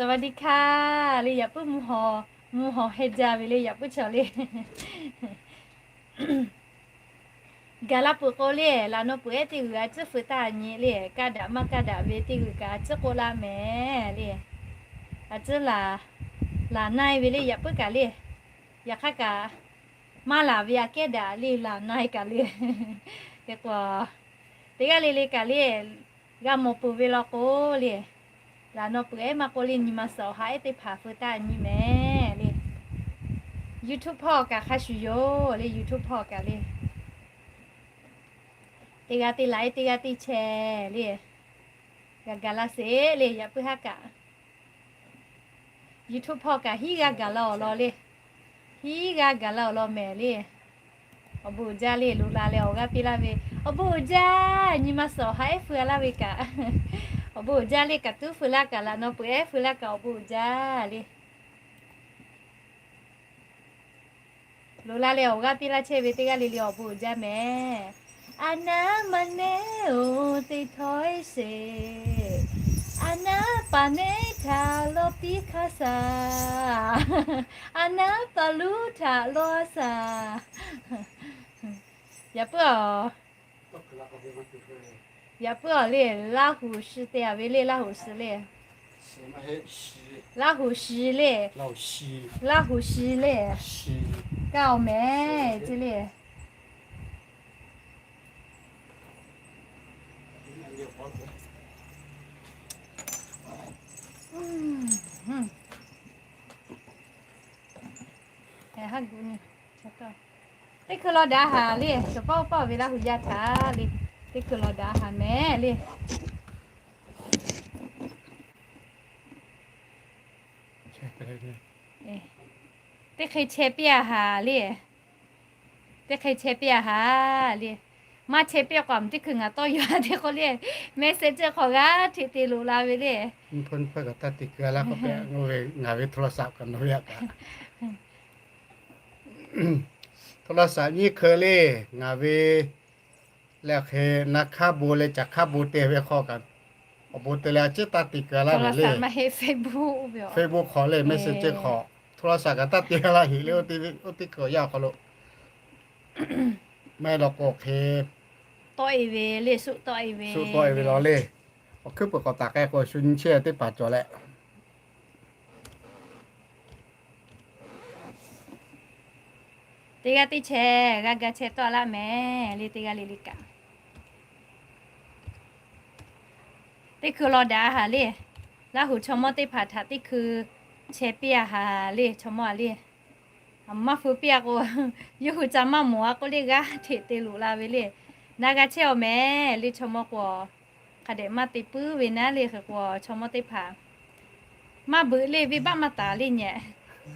สวัสดีค่ะ le, yaꞈ puiˉ mvuhˇ hawˬ, mvuhˇ hawˬ heh jaˇ ve le, yaꞈ puiˉ chaw le. Gaˬ la peuˬ k'o le, laꞈ naw peuˬ ehˉ teˇ g'uiˬ a ciˉ feu taˇ nyi le, kaˇ daꞈ maˇ kaˇ daꞈ ve teˇ g'uiˬ kaꞈ a ciˉ k'oˆ laˇ mehˍ le. A ciˉ laˬ, laˬ na e ve le, yaꞈ puiˉ kaꞈ le. Yaꞈ hk'aˇ kaꞈ maˇ laˬ ve aꞈ kehˉ daꞈ le, laˬ na e kaꞈ le. Hk'e k'o, teˇ g'aˇ le le kaꞈ le, g'a mawˬ peuˬ ve law k'o le, laꞈ naw peuˬ ehˉ maˇ k'oˆ le, nyi ma suhˍ awˬ ha ehˉ teˇ hpaˍ feu taˇ nyi mehˍ le. YouTube hpawˇ kaꞈ hk'a shuˍ yoˬ le, YouTube hpawˇ kaꞈ le. Teˇ g'aˇ teˇ laˬ e, teˇ g'aˇ teˇ chehˇ le. G'a gaˬ la sheˍ le, yaꞈ puiˉ haˉ kaꞈ. YouTube hpawˇ kaꞈ hiˉ g'aˇ gaˬ la awˬ lawn le. Hiˉ g'aˇ gaˬ la awˬ lawn mehˍ le. Awˬ bon uiˍ jaˇ le, loꞈ la leh awˬ g'aˇ piˇ laˇ ve, awˬ bon uiˍ jaˇ. Nyi ma suhˍ awˬ ha ehˉ feu laˇ ve kaꞈ, awˬ bon uiˍ jaˇ le. Kaꞈ tuˉ feu laˇ kaꞈ, laꞈ naw peuˬ ehˉ feu laˇ kaꞈ, awˬ bon uiˍ jaˇ le. Loꞈ la leh awˬ g'aˇ piˇ laˇ chehˇ ve teˇ g'aˇ le le, awˬ bon uiˍ jaˇ mehˍ. A naˉ ma neˉ oˬ teˇ htawˇ sheˍ, a naˉ paˍ neˉ htaꞈ lawˇ piˇ hk'aˇ shaˍ, a naˉ paˍ luˉ htaꞈ lawˇ shaˍ. Yaꞈ puiˉ a, yaꞈ puiˉ awˬ le, Laˇ huˍ shi te a ve le, Laˇ huˍ shi le. Laˇ huˍ shi le. Laˇ huˍ shi le. Kaˇ awˬ mehˍ ce le. Teˇ hkui law daꞈ haˍ le, shawˍ pawˆ pawˆ ve Laˇ huˍ yaˇ htaꞈ le. Teˇ hkui law daꞈ haˍ mehˍ le. Teˇ hk'e chehˇ piˇ a haˍ le. Teˇ hk'e chehˇ piˇ a haˍ le. Maˇ chehˇ piˇ k'o, teˇ hkui ngaˬ tawˇ yaw a te k'o le, message hk'aw g'a hteꞈ te loꞈ la ve le. Ngaˬ ve โทรศัพท์ kaꞈ nawˬ ve a kaꞈ, โทรศัพท์ nyiˇ hkui le, ngaˬ ve leh hk'e na hk'aˇ bon leh caˬ hk'aˇ bon te ve hk'aw kaꞈ, awˬ bon te leh a ciˉ taˇ te keu laˇ ve le. Facebook hk'aw le, Messenger hk'aw, โทรศัพท์ kaꞈ taˇ te laˇ heˍ le. Oˇ teˇ hkui awˬ yanˇ awˬ hk'aw lo maˇ heˆ law k'o hk'e tawˆ e ve le, suˆ tawˆ e ve, suˆ tawˆ e ve law le. Awˬ hkuiˉ peuˬ k'awꞈ taˍ k'ai k'o, shu nyi chehˇ teˇ hpaˍ cawˬ leh, teˇ g'aˇ teˇ chehˇ g'a ga chehˇ tawˆ laˇ mehˍ le, teˇ g'aˇ le le kaꞈ. Teˇ hkui law daꞈ a haˍ le. Laˇ huˍ chaw mawˇ teˇ hpaˍ htaꞈ teˇ hkui chehˇ piˇ a haˍ le, chaw mawˇ a le. Maˇ feu piˇ a k'o, yawˇ hui ca maˇ mawˬ a k'oˆ le, g'a hteꞈ te loꞈ la ve le. Na g'a chehˇ awˬ mehˍ le, chaw mawˇ k'o, hk'a dehꞈ maˇ te puiˉ ve naˉ le. Hk'e k'o, chaw mawˇ teˇ hpaˍ maˇ beuꞈ le, venˇbaˆ maˇ taˍ le nyi.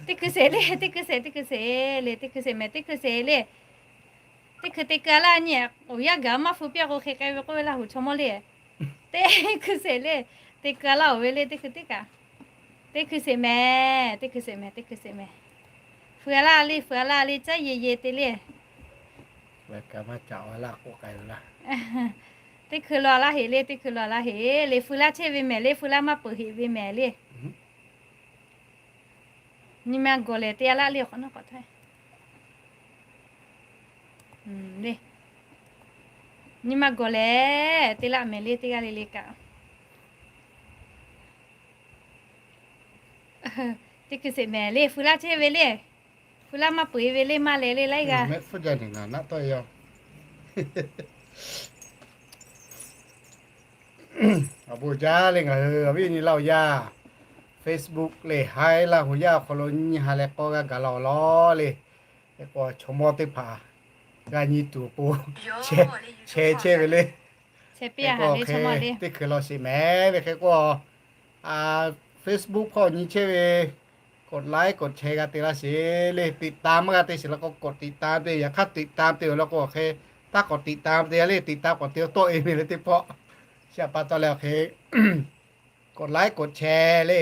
Teˇ hkui sheˍ le, teˇ hkui sheˍ, teˇ hkui sheˍ le, teˇ hkui sheˍ mehˍ, teˇ hkui sheˍ le. Teˇ hkui te keu a laˇ nyi. Awˬ yanˇ gaˬ maˇ feu piˇ a k'o, hk'e k'ai ve k'oˆ ve Laˇ huˍ chaw mawˇ le. Teˇ hkui sheˍ le, te keu a laˇ oˬ ve le, teˇ hkui teˇ kaꞈ. Teˇ hkui sheˍ mehˍ, teˇ hkui sheˍ mehˍ, teˇ hkui sheˍ mehˍ. Feu a laˇ le, feu a laˇ le, caˉ ye ye te le. Teˇ hkui law laˇ heˍ le, teˇ hkui law laˇ heˍ le, feu laˇ chehˇ ve mehˍ le, feu laˇ maˇ peuˬ heˍ ve mehˍ le. Nyi ma gawˬ lehˬ te a laˇ le, awˬ hk'awꞈ nawˉ k'awꞈ htaˇ le. Nyi ma gawˬ lehˬ te laˇ mehˍ le, teˇ g'aˇ le le kaꞈ. Teˇ hkui sheˍ mehˍ le, feu laˇ chehˇ ve le. Feu laˇ maˇ peuˬ e ve le, maˇ lehˬ le laiˉ g'aˇ. Awˬ bon jaˇ le, ngaˬ hui awˬ viˉ awˬ nyi Laˇ huˍ yaˇ Facebook le, haiˉ Laˇ huˍ yaˇ awˬ hk'aw lo nyi ha leh k'awˇ g'a gaˬ la awˬ lawn le. Hk'e k'o, chaw mawˇ teˇ hpaˍ g'a nyi tuˬ awˬ pon chehˇ chehˇ ve le. Hk'e k'o, teˇ hkui law sheˍ mehˍ le. Hk'e k'o, Facebook hpawˇ nyi chehˇ ve กดไลค์ กดแชร์ g'a te laˇ sheˍ le. ติดตาม maˇ g'a te sheˍ la k'o, กดติดตาม te. Yaꞈ hk'aˇ ติดตาม te awˬ lawn k'o, hk'e taˇ k'awꞈ ติดตาม te a le. ติดตาม k'awꞈ te tawˆ e ve le teˇ pawˆ. Chi htaꞈ pa taw leh awˬ hk'e กดไลค์ กดแชร์ le.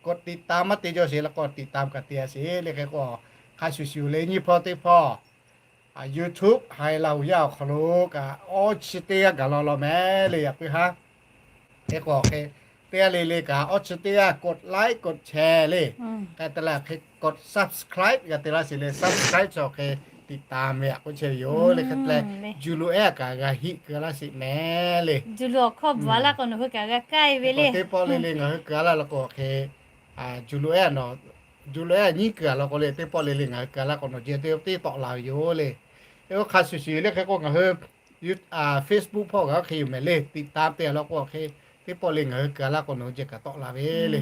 กดติดตาม maˇ te jaw sheˍ la k'o, ติดตาม kaꞈ te a sheˍ le. Hk'e k'o, hk'a shuˍ shuˍ le nyiˇ hpawˇ teˇ hpawˇ YouTube haiˉ Laˇ huˍ yaˇ awˬ hk'aw lo kaꞈ awˬ chi teˇ g'aˇ gaˬ law law mehˍ le, yaꞈ puiˉ haˉ. Hk'e k'o, hk'e teˇ g'aˇ le le kaꞈ awˬ chi teˇ g'aˇ กดไลค์ กดแชร์ le. Hk'e te leh hk'e กด subscribe g'a te laˇ sheˍ le, subscribe chi awˬ hk'e ติดตาม ve aꞈ k'oˆ chehˇ ve yoˬ le. Hk'e te leh ju lo ehˉ kaꞈ g'a hiˆ keu laˇ sheˍ mehˍ le. Ju lo awˬ hkawˇ bvuhꞈ a laˇ k'o nawˬ hui kaꞈ g'a k'ai ve le. Teˇ pawˆ le le ngaˬ hui keu a laˇ law k'o hk'e, ju lo ehˉ, ju lo ehˉ nyiˉ keu a law k'o le, teˇ pawˆ le le ngaˬ hui keu a laˇ k'o nawˬ jehˬ te teˇ tawˆ la ve yoˬ le. Oˇ hk'a shuˍ shuˍ le hk'e k'o ngaˬ hui Facebook hpawˇ kaꞈ hk'e yoˬ mehˍ le, ติดตาม te a law k'o hk'e, teˇ pawˆ le ngaˬ hui keu a laˇ k'o nawˬ hui jehˬ kaꞈ tawˆ la ve le.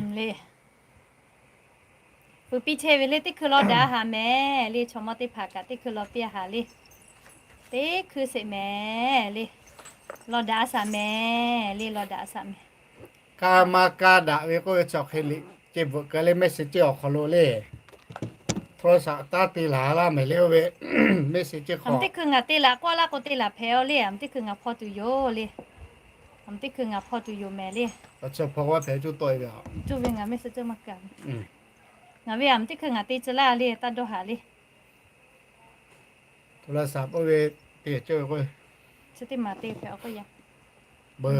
Pui piˇ chehˇ ve le, teˇ hkui law daꞈ a haˍ mehˍ le. Chaw mawˇ teˇ hpaˍ kaꞈ teˇ hkui law piˇ a haˍ le. Teˇ hkui sheˍ mehˍ le. Law daꞈ a shaˍ mehˍ le, law daꞈ a shaˍ mehˍ. Kaˇ maˇ kaˇ daꞈ ve k'oˆ ve chi awˬ hk'e le, ceh bvuhꞈ keu leh mehˆ shiˍ ceuˇ awˬ hk'aw lo le, hto shaꞈ taˇ te laˬ laˇ mehˍ le. Oˇ ve mehˆ shiˍ ceuˇ hk'aw teˇ hkui ngaˬ te laˬ k'oˆ laˇ k'o te laˬ hpehꞈ a le. Aˬ mehˍ teˇ hkui ngaˬ hpawˇ tuˬ yoˬ le. Aˬ mehˍ teˇ hkui ngaˬ hpawˇ tuˬ yoˬ mehˍ le. Awˬ chi hpawˇ g'aˇ hpehꞈ cuˇ tawˆ e ve a. Cuˇ ve ngaˬ mehˆ shiˍ ceuˇ maˇ kaꞈ. Ngaˬ ve aˬ mehˍ teˇ hkui ngaˬ te tcuh laˇ le, taˇ dawˇ haˍ le. Hto laˇ shaˍ k'oˆ ve te ceuˇ ve k'o, chi teˇ maˬ te hpehꞈ a k'oˆ yaˇ. Beu,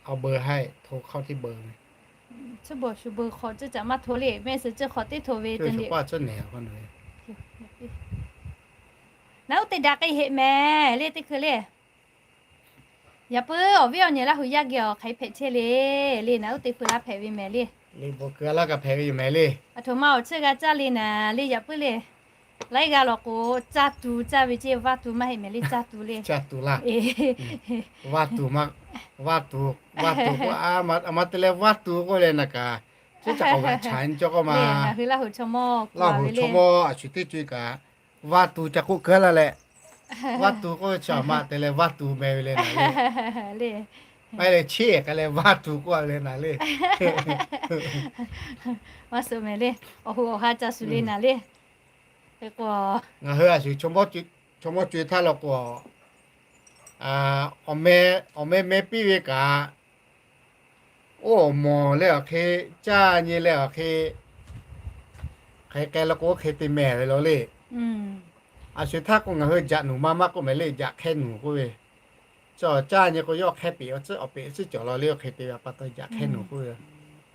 awˬ beu haiˬ hto hk'aw teˇ beu ve. Chi beuˬ shu beu hk'aw ceuˇ caꞈ maˇ hto le, mehˆ shiˍ ceuˇ hk'aw teˇ hto ve te le. Naˬ uˉ te daꞈ k'ai heˆ mehˍ le teˇ hkui le. Yaꞈ puiˉ awˬ viˉ awˬ nyi Laˇ hu yaˇ geh awˬ hk'aˬ hpehꞈ chehˇ le. Le naˬ uˉ te pui laˇ hpehꞈ ve mehˍ le. Liꞈ bvuhꞈ keu laˇ kaꞈ hpehꞈ ve yoˬ mehˍ le. Aˬ htoꞈ ma awˬ ceuˇ g'a caˇ le naˍ le, yaꞈ puiˉ le. Laiˉ g'aˇ lawˬ k'o, caˇ tuˬ caˇ ve ceˇ, vaˇ tuˬ maˇ heˆ mehˍ le, caˇ tuˬ le. Caˇ tuˬ laˇ. Vaˇ tuˬ, vaˇ tuˬ, vaˇ tuˬ k'o, aˬ ma te leh vaˇ tuˬ k'oˆ leh naˬ kaꞈ, chi caꞈ k'awꞈ g'aꞈ chaꞈ nyi cawˇ k'oˆ ma. Ngaˬ hui Laˇ hu chaw mawˇ, Laˇ hu chaw mawˇ a shu teˇ co e kaꞈ, vaˇ tuˬ ca k'oˆ keu laˇ leh, vaˇ tuˬ k'oˆ ve chi aˬ ma te leh vaˇ tuˬ meh ve le naˬ le. Maˇ heˆ leh cheˇ k'ai leh vaˇ tuˬ k'oˆ ve le naˬ le. Maˇ suh mehˍ le. Awˬ hoꞈ awˬ ha ca shuˍ le naˬ le. Hk'e k'o, ngaˬ hui a shu chaw mawˇ co e htaˇ law k'o, awˬ meh meh piˇ ve kaꞈ, oˇ awˬ mawˬ leh awˬ hk'e, caˇ nyi leh awˬ hk'e, hk'aˬ hk'e k'ai law k'o oˇ hk'e te meh ve law le. A shu htaˇ k'o ngaˬ hui jaꞈ nuˬ ma maˇ k'oˆ mehˍ le, jaꞈ hk'ehˇ nuˬ k'oˆ ve. Chi caˇ nyi k'o yawˇ hk'ehˇ peꞈ awˬ tcuhˉ awˬ peꞈ tcuhˉ cawˬ law le, oˇ hk'e te ve a pa taw jaꞈ hk'ehˇ nuˬ k'oˆ ve.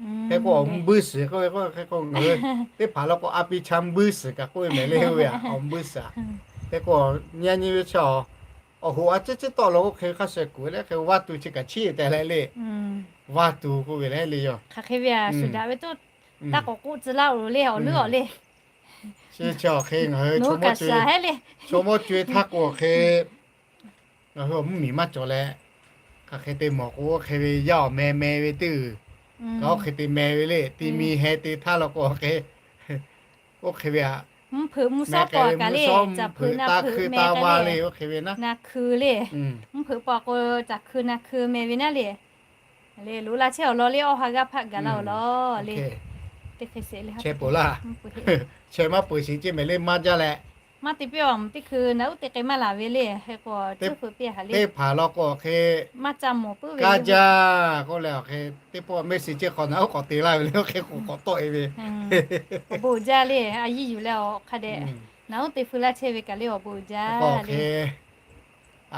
Hk'e k'o awˬ mvuhˇ buiˇ suhˍ k'oˆ ve k'o, hk'e k'o ngaˬ hui teˇ hpaˍ law k'o a pi cha mvuhˇ suhˍ kaꞈ k'oˆ ve mehˍ le, oˇ ve a awˬ mvuhˇ buiˇ suhˍ a. Hk'e k'o nyi nyi ve chi awˬ hoꞈ a ciˉ ciˉ tawˆ law k'o hk'e hk'a shuˍ kuˬ leh hk'e vaˇ tuˬ chi kaꞈ chiˇ tehꞈ leh le. Vaˇ tuˬ k'oˆ ve le le yoˬ. Hk'aˬ hk'e ve a shu daꞈ ve toˇ, taˇ k'awꞈ k'oˆ tcuh laˇ oˬ le, awˬ leuˉ awˬ le. Chi chi awˬ hk'e ngaˬ hui chaw mawˇ co e htaˇ k'o awˬ hk'e, ngaˬ hui awˬ mvuhˇ miˬ maˇ cawˬ leh, hk'aˬ hk'e te mawˬ k'o oˇ hk'e ve yaˇ awˬ meh meh ve teˇ g'uiˬ kaꞈ oˇ hk'e te meh ve le. Ti mi heh te htaˇ law k'o awˬ hk'e, oˇ hk'e ve a, mvuhˇ hpeuꞈ mvuhˇ sawˉ pawˆ kaꞈ le, caˬ hpeuꞈ na hpeuꞈ meh kaꞈ le, oˇ hk'e ve na hkui le. Mvuhˇ hpeuꞈ pawˆ k'o caˬ hkui na hkui meh ve naˉ le. Le loꞈ la chehˇ awˬ lawn le, awˬ ha g'aˇ hpaˆ gaˬ la awˬ lawn le. Teˇ hk'e sheˍ le, chehˇ peuˬ laˇ. Chehˇ maˇ peuˬ sheˍ ceˇ mehˍ le maˇ jaˇ leh. Maˇ te piˇ awˬ mvuhˇ teˇ hkui naˬ uˉ te k'ai maˇ laˬ ve le, hk'e k'o teˇ hpaˍ law k'o awˬ hk'e maˇ ca mawˬ puiˉ ve kaˇ jaˇ k'oˆ leh awˬ hk'e, teˇ pawˆ mehˆ shiˍ ceuˇ hk'awꞈ naˬ uˉ k'awꞈ te laˇ ve le, oˇ hk'e k'oꞈ k'awꞈ tawˆ e ve. Awˬ bon uiˍ jaˇ le, a yiˇ yuˬ leh awˬ hk'a dehꞈ naˬ uˉ te pui laˇ chehˇ ve kaꞈ le awˬ bon uiˍ jaˇ le.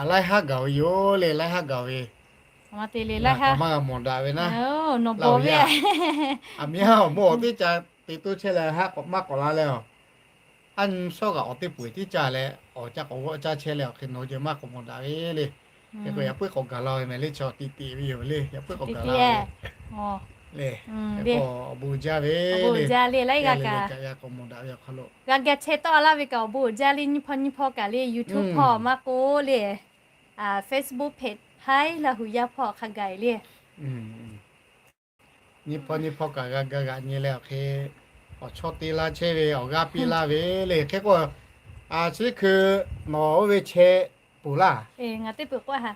Laiˉ haˉ gaˬ ve yoˬ le, laiˉ haˉ gaˬ ve. Te le laiˉ haˉ maˇ g'a mawˬ daꞈ ve naˉ. Nawˬ bawˬ ve aˬ miˇ haˉ awˬ bon awˬ teˇ ca te toˇ chehˇ leh haˉ k'awꞈ maˇ k'awꞈ la leh a. Aˉ nyi shawˉ g'aꞈ awˬ teˇ peuˬ tiˉ caˇ leh awˬ ca k'awꞈ g'awˆ caˇ chehˇ leh awˬ hk'e nawˬ hui jehˬ maˇ k'awꞈ mawˬ daꞈ ve le. Hk'e k'o yaꞈ puiˉ k'awꞈ gaˬ la ve mehˍ le, chaw tiꞈ tiꞈ ve yoˬ le, yaꞈ puiˉ k'awꞈ gaˬ la ve le. Awˬ bon uiˍ jaˇ ve le, laiˉ g'aˇ kaꞈ g'a g'a chehˇ tawˆ laˇ ve kaꞈ awˬ bon uiˍ jaˇ le. Nyiˇ hpawˇ nyiˇ hpawˇ kaꞈ le YouTube hpawˇ maˇ k'oˆ le, Facebook hpehꞈ haiˉ Laˇ hu yaˇ hpawˇ hk'a gaˬ le. Nyiˇ hpawˇ nyiˇ hpawˇ kaꞈ g'a ga g'aꞈ nyi leh awˬ hk'e, awˬ chawˇ te laˇ chehˇ ve awˬ g'aˇ piˇ laˇ ve le. Hk'e k'o, a chi hkui nawˬ oˇ ve chehˇ peuˬ laˇ. Ngaˬ teˇ peuˬ k'oˆ ha,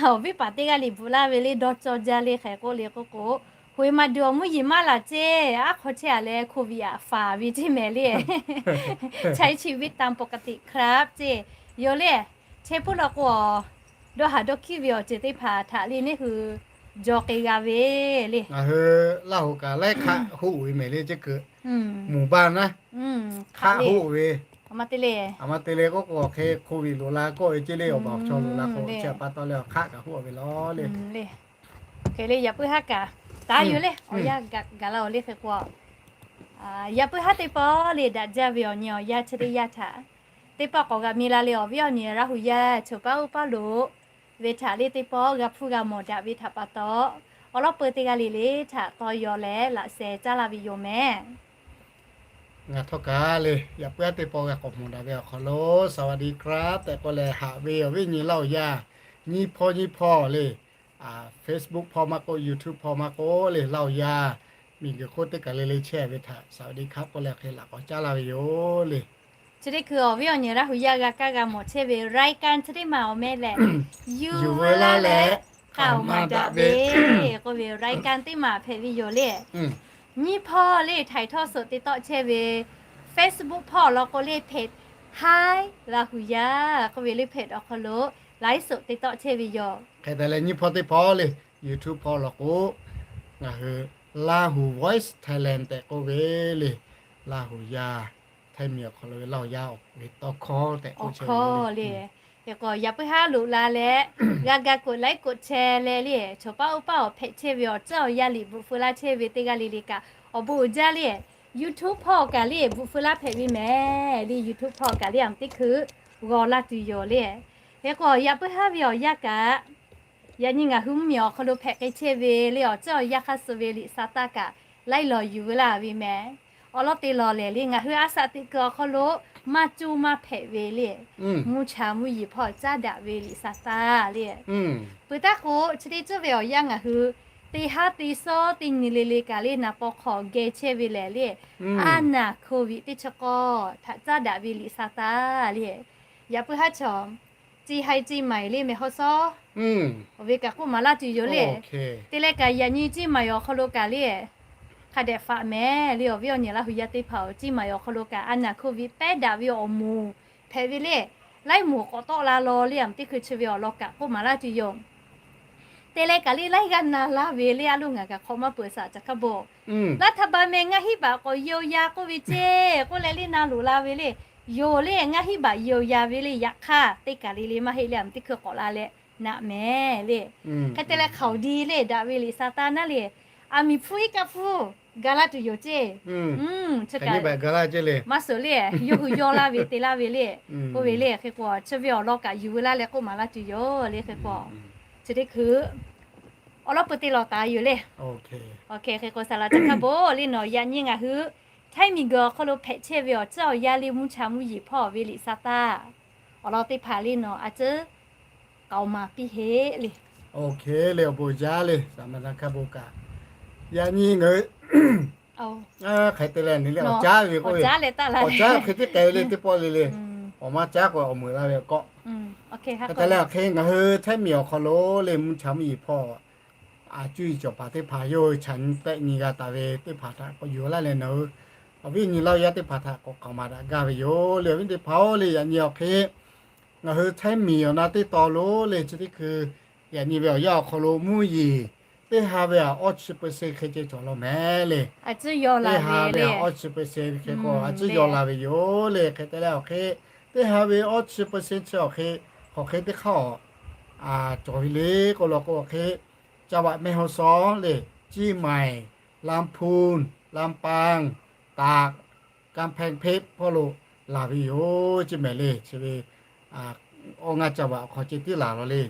awˬ viˉ paˍ teˇ g'aˇ liꞈ bvuhꞈ laˇ ve le, dawˇ cawˇ jaˇ le hk'e k'oˆ le k'oˆ k'o, หวยมาดู awˬ mvuhˇ yeˬ maˇ laˬ ceˇ, aˉ hk'aw chehˇ a leh โควิด aꞈ faˍ ve ceˇ mehˍ le. ใช้ชีวิตตามปกติครับ ceˇ. Yawˇ le, chehˇ puiˉ law k'o, dawˇ haˍ dawˇ hkiˉ ve awˬ ceuˬ teˇ hpaˍ htaꞈ le neˇ hui jaw k'ai g'a ve le. Ngaˬ hui Laˇ hu kaꞈ laiˉ hk'aˆ hoˆ ve mehˍ le ceˇ keu, mvuhˬ baˇ naˉ, hk'aˆ hoˆ ve. Aˬ ma te le k'oˆ k'o, awˬ hk'e โควิด loꞈ la kawˆ ve ceˇ le, awˬ baˬ awˬ chaw loꞈ la k'o chi pa taw leh awˬ hk'aˆ kaꞈ hoˆ ve law le. Hk'e le yaꞈ puiˉ haˉ kaꞈ Taˍ yoˬ le, awˬ yanˇ gaˬ la-oˬ le hk'e k'o, yaꞈ puiˉ haˉ teˇ pawˆ le daꞈ jaˇ ve awˬ nyi awˬ yanˇ chi teˇ yanˇ htaꞈ, teˇ pawˆ k'awꞈ g'aꞈ mi la le awˬ viˉ awˬ nyi Laˇ huˍ yaˇ choˬ paˉ uˉ paˉ loꞈ ve htaꞈ le teˇ pawˆ g'a hpuˇ g'a mawˬ daꞈ ve htaꞈ pa taw, awˬ lawn peu teˇ g'aˇ le le htaꞈ taw yaw leh laꞈ sheh caˉ laˇ ve yoˬ mehˍ. Ngaˬ htawˇ kaꞈ le, yaꞈ puiˉ haˉ teˇ pawˆ g'a k'awꞈ mawˬ daꞈ ve awˬ hk'aw lo สวัสดีครับ tehꞈ k'oˆ leh haꞈ ve awˬ viˉ awˬ nyi Laˇ huˍ yaˇ, nyiˇ hpawˇ nyiˇ hpawˇ le, Facebook hpawˇ maˇ k'oˆ, YouTube hpawˇ maˇ k'oˆ le, Laˇ huˍ yaˇ miˬguiˬ hk'oˆ teˇ kaˬ le le chehˇ ve htaꞈ สวัสดีครับ k'oˆ leh hk'e laꞈ k'awꞈ caˉ laˇ ve yoˬ le. Chi teˇ hkui awˬ viˉ awˬ nyi Laˇ huˍ yaˇ g'a kaˇ g'a mawˬ chehˇ ve รายการ chi teˇ maˬ awˬ meh lehˬ, yuˬ veu laˇ leh k'aoˍ maˍ daꞈ ve k'oˆ ve รายการ teˇ maˬ hpehꞈ ve yoˬ le. Nyiˇ hpawˇ le htaiˍ htawˇ suhˍ te tawˆ chehˇ ve Facebook hpawˇ awˬ lawn k'o le เพจ Hi Laˇ huˍ yaˇ k'oˆ ve le เพจ awˬ hk'aw lo ไลฟ์สด te tawˆ chehˇ ve yoˬ. Hk'e te leh nyiˇ hpawˇ teˇ hpawˇ le YouTube hpawˇ law k'o, ngaˬ hui Lahu Voice Thailand tehꞈ k'oˆ ve le, Laˇ huˍ yaˇ, Htaiˇ miˬ awˬ hk'aw lo ve Laˇ huˍ yaˇ awˬ ve tawˇ hkawˇ tehꞈ k'oˆ chehˇ ve le. Hk'e k'o yaꞈ puiˉ haˉ loꞈ la leh, g'a ga กดไลค์ กดแชร์ leh le, choˬ paˉ uˉ paˉ awˬ hpehꞈ chehˇ ve awˬ tcuhˉ awˬ yanˇ liꞈ bvuhꞈ feu laˇ chehˇ ve teˇ g'aˇ le le kaꞈ awˬ bon uiˍ jaˇ le. YouTube hpawˇ kaꞈ le bvuhꞈ feu laˇ hpehꞈ ve mehˍ le. YouTube hpawˇ kaꞈ le aˬ teˇ hkui g'aw laˇ tuˬ yoˬ le. Hk'e k'o yaꞈ puiˉ haˉ ve awˬ yanˇ kaꞈ, yaꞈ nyi ngaˬ hui mvuhˇmiˬ awˬ hk'aw lo hpehꞈ k'ai chehˇ ve le awˬ tcuhˉ awˬ yanˇ hk'aˇ suh ve liꞈ sa taˇ kaꞈ laiˉ lawˬ yuˬ veu laˇ ve mehˍ. Awˬ lawn te lawˬ lehˬ le ngaˬ hui a shaꞈ teꞈ kuiˬ awˬ hk'aw lo maˇ cuˇ maˇ hpehꞈ ve le, mvuhˇ cha mvuhˇ yeˬ hpawˇ caˉ daꞈ ve liꞈ sa taˇ le. Peuˬ taˇ k'o chi teˇ ceuˬ ve awˬ yanˇ ngaˬ hui teˇ haˉ teˇ sawˉ teˇ nyi le le kaꞈ le naˍ paw hk'aw geh chehˇ ve lehˬ le, a naˍ โควิด teˇ chi k'awˇ htaꞈ caˉ daꞈ ve liꞈ sa taˇ le. Yaꞈ puiˉ haˉ chaw เชียงราย เชียงใหม่ le mehˍ hawˉ sawˉ awˬ ve kaꞈ k'oˆ maˍ laˇ tuˬ yoˬ le. Te leh kaꞈ yaꞈ nyi เชียงใหม่ awˬ hk'aw lo kaꞈ le hk'a dehꞈ faꞈ mehˍ le. Awˬ viˉ awˬ nyi Laˇ huˍ yaˇ teˇ hpaˍ-oˬ, เชียงใหม่ awˬ hk'aw lo kaꞈ a naˍ โควิด pehˉ daꞈ ve awˬ moˍ hpehꞈ ve le. Laiˉ moˍ k'awꞈ tawˆ la law le aˬ teˇ hkui chi ve awˬ lawn kaꞈ k'oˆ maˍ laˇ tuˬ yoˬ. Te leh kaꞈ le laiˉ g'aˇ na laˇ ve le a loˇ ngaˬ kaꞈ hk'awꞈ maˇ peuˬ saꞈ ca hk'a bon. Laˇ htaˇ ba meh ngaˇ hinˉ baꞈ k'awꞈ yeo ya k'oˆ ve ceˇ k'oˆ leh le na loꞈ la ve le. Yoˬ le ngaˇ hinˉ baꞈ yeo ya ve le. Yaꞈ hk'aˇ teˇ kaˬ le le maˇ heˆ le aˬ teˇ hkui k'awꞈ la leh naꞈ mehˍ le. Hk'e te leh hk'aoˍ di le daꞈ ve liꞈ sa taˇ naˉ le. Aˬ miˍ hpfuhˇ iˉ kaˆ hpfuhˇ ga laˇ tuˬ yoˬ ceˇ. Maˇ suhˍ le yawˇ hui yawˇ laˇ ve te laˇ ve le. K'oˆ ve le hk'e k'o chi ve awˬ lawn kaꞈ yuˬ veu laˇ leh k'oˆ maˍ laˇ tuˬ yoˬ le hk'e k'o, chi teˇ hkui awˬ lawn peu te lawˬ taˍ yoˬ le. Hk'e k'o saˍ laꞈ ca hk'a bon le nawˬ yaꞈ nyi ngaˬ hui Htaiˇ miˬguiˬ awˬ hk'aw lo hpehꞈ chehˇ ve awˬ tcuhˉ awˬ yanˇ le mvuhˇ cha mvuhˇ yeˬ hpawˇ ve liꞈ sa taˇ awˬ lawn teˇ hpaˍ le nawˬ a tcuhˉ k'aoˍ maˍ piˇ heˆ le. Oˇ hk'e le awˬ bon jaˇ le saˍ maˍ na hk'a bon kaꞈ, yaꞈ nyi ngaˬ hui hk'e te leh ni le awˬ caˉ ve k'oˆ ve, awˬ caˉ hk'e teˇ k'ai ve le teˇ pawˆ le le, awˬ maˇ caˉ k'o awˬ meuˍ la ve k'o, hk'e te leh awˬ hk'e ngaˬ hui Htaiˇ miˬ awˬ hk'aw lo le mvuhˇ cha mvuhˇ yeˬ hpawˇ a cuˇ yiˍ cawˬ paˍ teˇ hpaˍ yawˇ hui chaꞈ nyi tehˆ nyi g'a taˍ ve teˇ hpaˍ htaꞈ k'awꞈ yuˬ laˇ leh nawˬ hui awˬ viˉ nyi Laˇ huˍ yaˇ teˇ hpaˍ htaꞈ k'awꞈ k'aoˍ maˍ daꞈ gaˇ ve yoˬ le. Awˬ viˉ teˇ hpaˍ-oˬ le, yaꞈ nyi awˬ hk'e ngaˬ hui Htaiˇ miˬ awˬ na teˇ taw lo le chi teˇ hkui yaꞈ nyi ve awˬ yanˇ awˬ hk'aw lo mvuhˇ yeˬ teˇ ha ve aꞈ awˇ chi เปอร์เซ็นต์ hk'e ceh cawˬ law mehˍ le. Teˇ ha ve aꞈ awˇ chi เปอร์เซ็นต์ hk'e k'o a tcuhˉ yaw la ve yoˬ le. Hk'e te leh awˬ hk'e teˇ ha ve awˇ chi เปอร์เซ็นต์ chi awˬ hk'e hk'aˬ hk'e teˇ hk'aˇ a cawˬ ve le k'oˆ law k'o awˬ hk'e จังหวัดแม่ฮ่องสอน le, เชียงใหม่, ลำพูน, ลำปาง, ตาก, กำแพงเพชร hpawˇ lo laˬ ve yoˬ ceˇ mehˍ le. Chi ve awˇ ngaˇ จังหวัด awˬ hk'aw ceh tiˉ laˬ law le.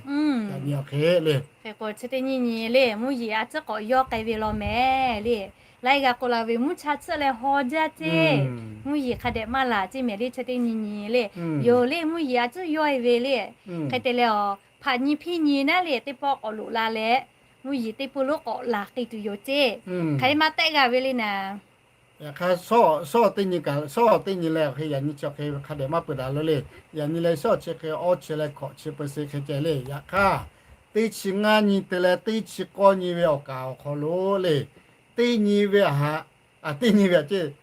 Yaꞈ nyi awˬ hk'e le, hk'e k'o chi teˇ nyi nyi le mvuhˇ yeˬ a tcuhˉ k'awꞈ yawˇ k'ai ve law mehˍ le. Laiˉ g'a k'oˆ la ve mvuhˇ cha tcuhˉ leh haw jaˇ ceˇ, mvuhˇ yeˬ hk'a dehꞈ maˇ laˬ ceˇ mehˍ le. Chi teˇ nyi nyi le, yoˬ le mvuhˇ yeˬ a tcuhˉ yawˇ e ve le. Hk'e te leh awˬ hpaꞈ nyi hpiˇ nyi naˉ le teˇ pawˆ k'awꞈ loꞈ la leh, mvuhˇ yeˬ teˇ pawˆ lonˉ k'awꞈ laˬ k'ai tuˬ yoˬ ceˇ. Hk'aˬ hk'e maˇ tehˆ g'a ve le naˍ. Yaꞈ hk'aˇ, sawˉ teˇ nyi kaꞈ, sawˉ teˇ nyi leh awˬ hk'e yaꞈ nyi chi awˬ hk'e hk'a dehꞈ maˇ peuˬ daꞈ lo le. Yaꞈ nyi leh sawˉ chi hk'e awˇ chi leh hkawꞈ chi เปอร์เซ็นต์ hk'e ceh le. Yaꞈ hk'aˇ, teˇ chi ngaˇ nyi te leh teˇ chi k'awˇ nyi ve awˬ kaˍ awˬ hk'aw lo le, teˇ nyi ve aꞈ, teˇ nyi ve aꞈ ceˇ,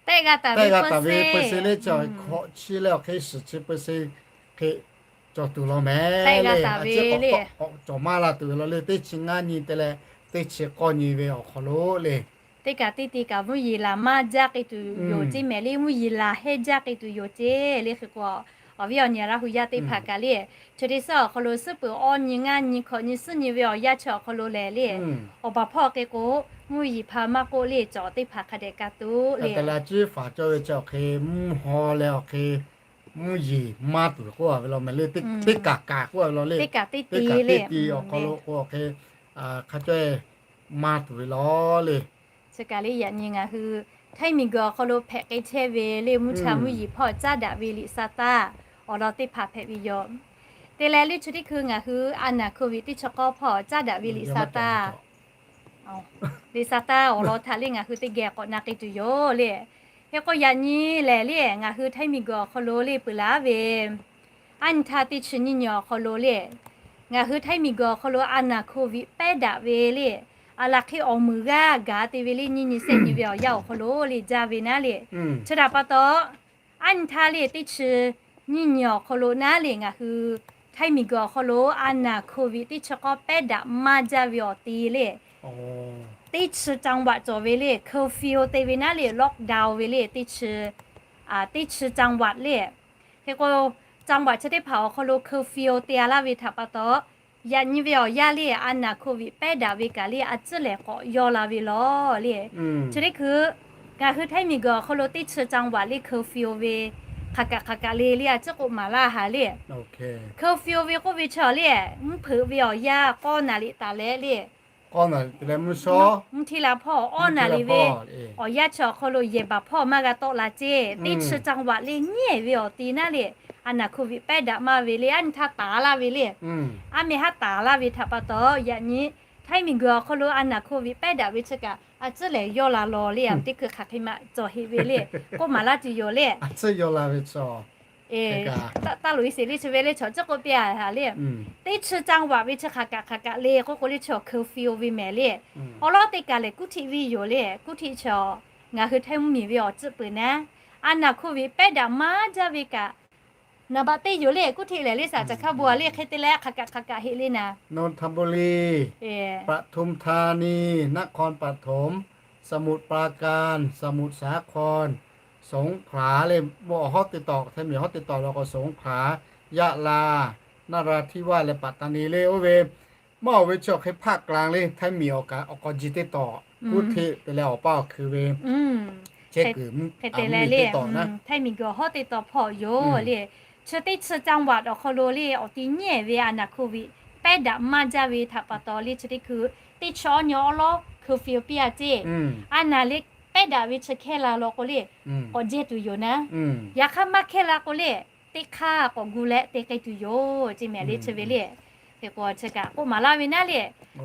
tehˆ g'a taˍ ve เปอร์เซ็นต์ le chi hkawꞈ chi leh awˬ hk'e suhˍ chi เปอร์เซ็นต์ hk'e cawˬ tuˬ law mehˍ le. K'awꞈ cawˬ maˇ la tuˬ ve law le. Teˇ chi ngaˇ nyi te leh teˇ chi k'awˇ nyi ve awˬ hk'aw lo le, teˇ kaꞈ teˇ te kaꞈ mvuhˇ yeˬ laˬ maˇ jaˇ k'ai tuˬ yoˬ ceˇ mehˍ le. Mvuhˇ yeˬ laˬ hehnˇ jaˇ k'ai tuˬ yoˬ ceˇ le. Hk'e k'o Awˬ viˉ awˬ nyi Laˇ hu yaˇ teˇ hpaˍ kaꞈ le, chi teˇ suhˉ awˬ hk'aw lo suhˉ peuˬ awˇ nyi ngaˇ nyi hkawꞈ nyi suhˉ nyi ve awˬ yanˇ chi awˬ hk'aw lo lehˬ le, awˬ baˬ hpawˇ hk'e k'o, mvuhˇ yeˬ hpa maˇ k'oˆ le cawˬ teˇ hpaˍ hk'a dehꞈ ka tuˬ le. Ciˉ faˍ cawˇ ve chi awˬ hk'e mvuhˇ haw leh awˬ hk'e mvuhˇ yeˬ maˇ tuˬ k'oˆ a ve law meh le, teˇ kaꞈ kaꞈ k'oˆ a ve law le. Teˇ kaꞈ teˇ ti awˬ hk'aw lo k'o awˬ hk'e hk'a cawˇ maˇ tuˬ ve law le. Chi kaꞈ le yaꞈ nyi ngaˬ hui Htaiˇ miˬguiˬ awˬ hk'aw lo hpehꞈ k'ai chehˇ ve le mvuhˇ cha mvuhˇ yeˬ hpawˇ caˉ daꞈ ve liꞈ sa taˇ awˬ lawn teˇ hpaˍ hpehꞈ ve yoˬ. Te leh le chi teˇ hkui ngaˬ hui a naˬ hkoˍviˆ teˇ chi k'awˇ hpawˇ caˉ daꞈ ve liꞈ sa taˇ liꞈ sa taˇ awˬ lawn htaꞈ le ngaˬ hui teˇ geh k'awꞈ na k'ai tuˬ yoˬ le. Hk'e k'o yaꞈ nyi lehˬ le ngaˬ hui Htaiˇ miˬguiˬ awˬ hk'aw lo le peuˬ laˬ ve aˉ nyi htaˇ teˇ chi nyiˇ nyi awˬ hk'aw lo le, ngaˬ hui Htaiˇ miˬguiˬ awˬ hk'aw lo a naˬ hkoˍviˆ pehˉ daꞈ ve le, a laˬ hk'e awˬ meunˍ g'aˇ gaˬ te ve le nyiˇ nyi sehˆ nyi ve awˬ yanˇ awˬ hk'aw lo le jaˇ ve naˉ le. Chi htaꞈ pa taw, aˉ nyi htaˇ le teˇ chi nyiˇ nyi awˬ hk'aw lo naˉ le ngaˬ hui Htaiˇ miˬguiˬ awˬ hk'aw lo a naˬ hkoˍviˆ teˇ chi k'awˇ pehˉ daꞈ maˇ jaˇ ve awˬ ti le, teˇ chi จังหวัด cawˬ ve le curfew te ve naˉ le lockdown ve le teˇ chi teˇ chi จังหวัด le. Hk'e k'o จังหวัด chi teˇ hpaˍ awˬ hk'aw lo curfew te a laˇ ve htaꞈ pa taw, yaꞈ nyi ve awˬ yanˇ le a naˬ hkoˍviˆ pehˉ daꞈ ve kaꞈ le a ciˉ lehˬ k'awꞈ yawˇ la ve law le. Chi teˇ hkui ngaˬ hui Htaiˇ miˬguiˬ awˬ hk'aw lo teˇ chi จังหวัด le curfew ve hk'aˬ kaꞈ hk'aˬ kaꞈ le le a ciˉ k'oˆ maˍ laˇ haˍ le. Curfew ve k'oˆ ve chi le mvuhˇ hpeuꞈ ve awˬ yanˇ k'awˇ naˍ liꞈ taˍ leh le mvuhˇ hti la hpawˇ awˇ naˍ liꞈ ve awˬ yanˇ chi awˬ hk'aw lo yehˬ baˬ hpawˇ maˇ g'a tawˆ la ceˇ. Teˇ chi จังหวัด le nyiˉ ve awˬ ti naˉ le a naˬ hkoˍviˆ pehˉ daꞈ maˇ ve le aˉ nyi htaˇ taˍ laˇ ve le. Aˉ meh haˉ taˍ laˇ ve htaꞈ pa taw yaꞈ nyi Htaiˇ miˬguiˬ awˬ hk'aw lo a naˬ hkoˍviˆ pehˉ daꞈ ve chi kaꞈ a ciˉ lehˬ yawˇ la law le. Teˇ hkui hk'aˬ hk'e maꞈ cawˬ heꞈ ve le k'oˆ maˍ laˇ tuˬ yoˬ le. Taˇ loꞈ e sheˍ le chi ve le chaw ciˉ k'oˆ piˇ a haˍ le. Teˇ chi จังหวัด ve chi hk'aˬ kaꞈ hk'aˬ kaꞈ le k'oˆ k'o le chaw curfew ve mehˍ le. Awˬ lawn teˇ kaꞈ lehˬ kuˇ htiˆ viˇ yoˬ le. Kuˇ htiˆ chaw ngaˬ hui Htaiˇ mvuhˇmiˬ ve awˬ ciˉ peuˬ naˉ a naˬ hkoˍviˆ pehˉ daꞈ maˇ jaˇ ve kaꞈ naˍ baꞈ teˇ yoˬ le. Kuˇ htiˆ lehˬ le shaˍ caˬ hkaˇ bon a le hk'e te leh hk'aˬ kaꞈ hk'aˬ kaꞈ heꞈ le naˍ นนทบุรี ปทุมธานี นครปฐม สมุทรปราการ สมุทรสาคร สงขลา le. Bon awˬ hawˉ te tawˍ Htaiˇ miˬ hawˉ te tawˍ lo k'o สงขลา ยะลา นราธิวาส leh ปัตตานี le oˇ ve maˇ oˬ ve chi awˬ hk'e ภาคกลาง le Htaiˇ miˬ awˬ kaꞈ awˬ k'aw ji teˇ tawˍ kuˇ htiˆ te leh awˬ paˇ awˬ hkui ve chehˇ kuiˬ mvuhˇ te leh le Htaiˇ miˬ guiˬ awˬ hawˉ te tawˍ hpawˇ yoˬ le. Chi teˇ chi จังหวัด awˬ hk'aw lo le awˬ ti nyiˉ ve a naˬ hkoˍviˆ pehˉ daꞈ maˇ jaˇ ve htaꞈ pa taw le chi teˇ hkui teˇ chi awˇ nyi awˉ lawˉ hkui fiˍ piˇ a ceˇ. A naˬ le pehˉ daꞈ ve chi hkehˇ la law k'o le k'awꞈ jehˇ tuˬ yoˬ naˉ. Yaꞈ hk'aˇ maˇ hkehˇ la k'o le teˇ hk'aˇ k'awꞈ gu leh te k'ai tuˬ yoˬ ceˇ mehˍ le chi ve le. Hk'e k'o chi kaꞈ k'oˆ maˍ laˇ ve naˉ le.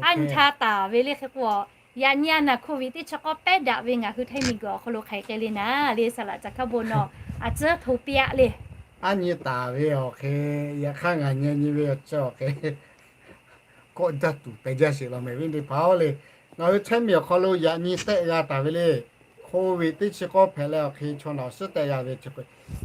Aˉ nyi htaˇ taˍ ve le hk'e k'o yaꞈ nyi a naˬ hkoˍviˆ teˇ chi k'awˇ pehˉ daꞈ ve ngaˬ hui Htaiˇ miˬ guiˬ awˬ hk'aw lo hk'aˬ hk'e le naˉ le saˍ laꞈ caˬ hkaˇ bon nawˬ a ciˉ hto piˇ a le. Aˉ nyi taˍ ve awˬ hk'e yaꞈ hk'aˇ ngaˬ nyi nyi ve awˬ ceuˬ awˬ hk'e kawˆ jaˇ tuˬ tehꞈ jaˇ sheˍ law mehˍ ve teˇ hpaˍ-oˬ le. Ngaˬ hui Htaiˇ miˬ awˬ hk'aw lo yaꞈ nyi tehˆ g'a taˍ ve le. Hk'oˆ ve teˇ chi k'awˇ hpehꞈ leh awˬ hk'e chaw naˬ awˬ suhˉ tehˆ g'a ve chi hk'e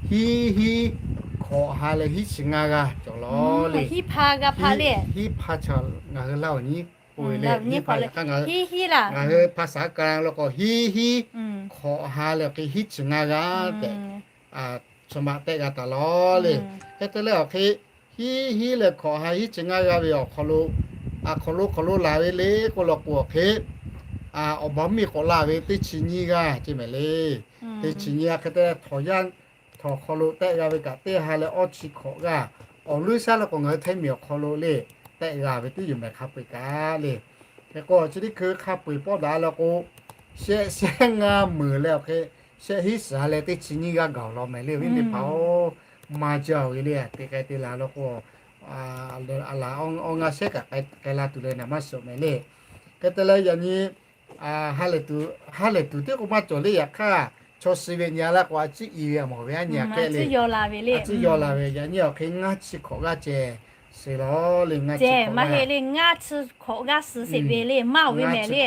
hiˉ hiˉ hkawꞈ ha leh hiˉ chi ngaˇ g'aˇ cawˬ law le. Hiˉ hpa g'a hpaˇ le. Hiˉ hpa chaw ngaˬ hui laˇ awˬ nyi k'oˆ ve le. Hiˉ hpa ngaˬ hui hpa shaˍ ka lo k'o hiˉ hiˉ hkawꞈ ha leh awˬ hk'e hiˉ chi ngaˇ g'aˇ tehꞈ chaw maꞈ tehˆ g'a taˍ law le. Hk'e te leh awˬ hk'e hiˉ hiˉ leh hkawꞈ ha hiˉ chi ngaˇ g'aˇ ve awˬ hk'aw lo a hk'aw lo hk'aw lo laˬ ve le k'oˆ law k'o awˬ hk'e awˬ baˬ miˇ k'awꞈ la ve teˇ chi nyiˇ g'aˇ ceˇ mehˍ le. Teˇ chi nyiˇ g'aˇ hk'e te leh htawnˍ yaˇ htawnˍ hk'aw lo tehˆ g'a ve kaꞈ teˇ ha leh awˇ chi hkawꞈ g'aˇ awˬ leuˉ shaˉ le k'o ngaˬ hui Htaiˇ miˬ awˬ hk'aw lo le tehˆ g'a ve teˇ yonˍ mehˍ hk'a peu-eˬ kaꞈ le. Hk'e k'o chi teˇ hkui hk'a peu-eˬ pawˆ daꞈ le k'o shehˆ shehˆ ngaˇ meunˍ leh awˬ hk'e shehˆ hiˉ shiˍ ha leh teˇ chi nyiˇ g'aˇ gaˬ awˬ lawn mehˍ le awˬ viˉ teˇ hpaˍ-oˬ. Maˇ jaˇ-oˬ ve le teꞈ k'ai te la law k'o a laˬ awˇ ngaˇ shehˆ kaꞈ k'ai la tuˬ leh naˍ maˇ shiˍ mehˍ le. Hk'e te leh yaꞈ nyi ha lehˬ tuˬ teˇ k'o maˇ cawˬ le. Yaꞈ hk'aˇ chaw suh ve nyi a laˇ k'o a ciˉ i ve a mawˬ ve aˉ nyi a kehˉ le. A ciˉ yaw la ve yaꞈ nyi awˬ hk'e ngaˇ chi hkawꞈ g'aˇ ceh suh law le. Ngaˇ chi hkawꞈ g'aˇ suh sheˍ ve le maˇ oˬ ve mehˍ le.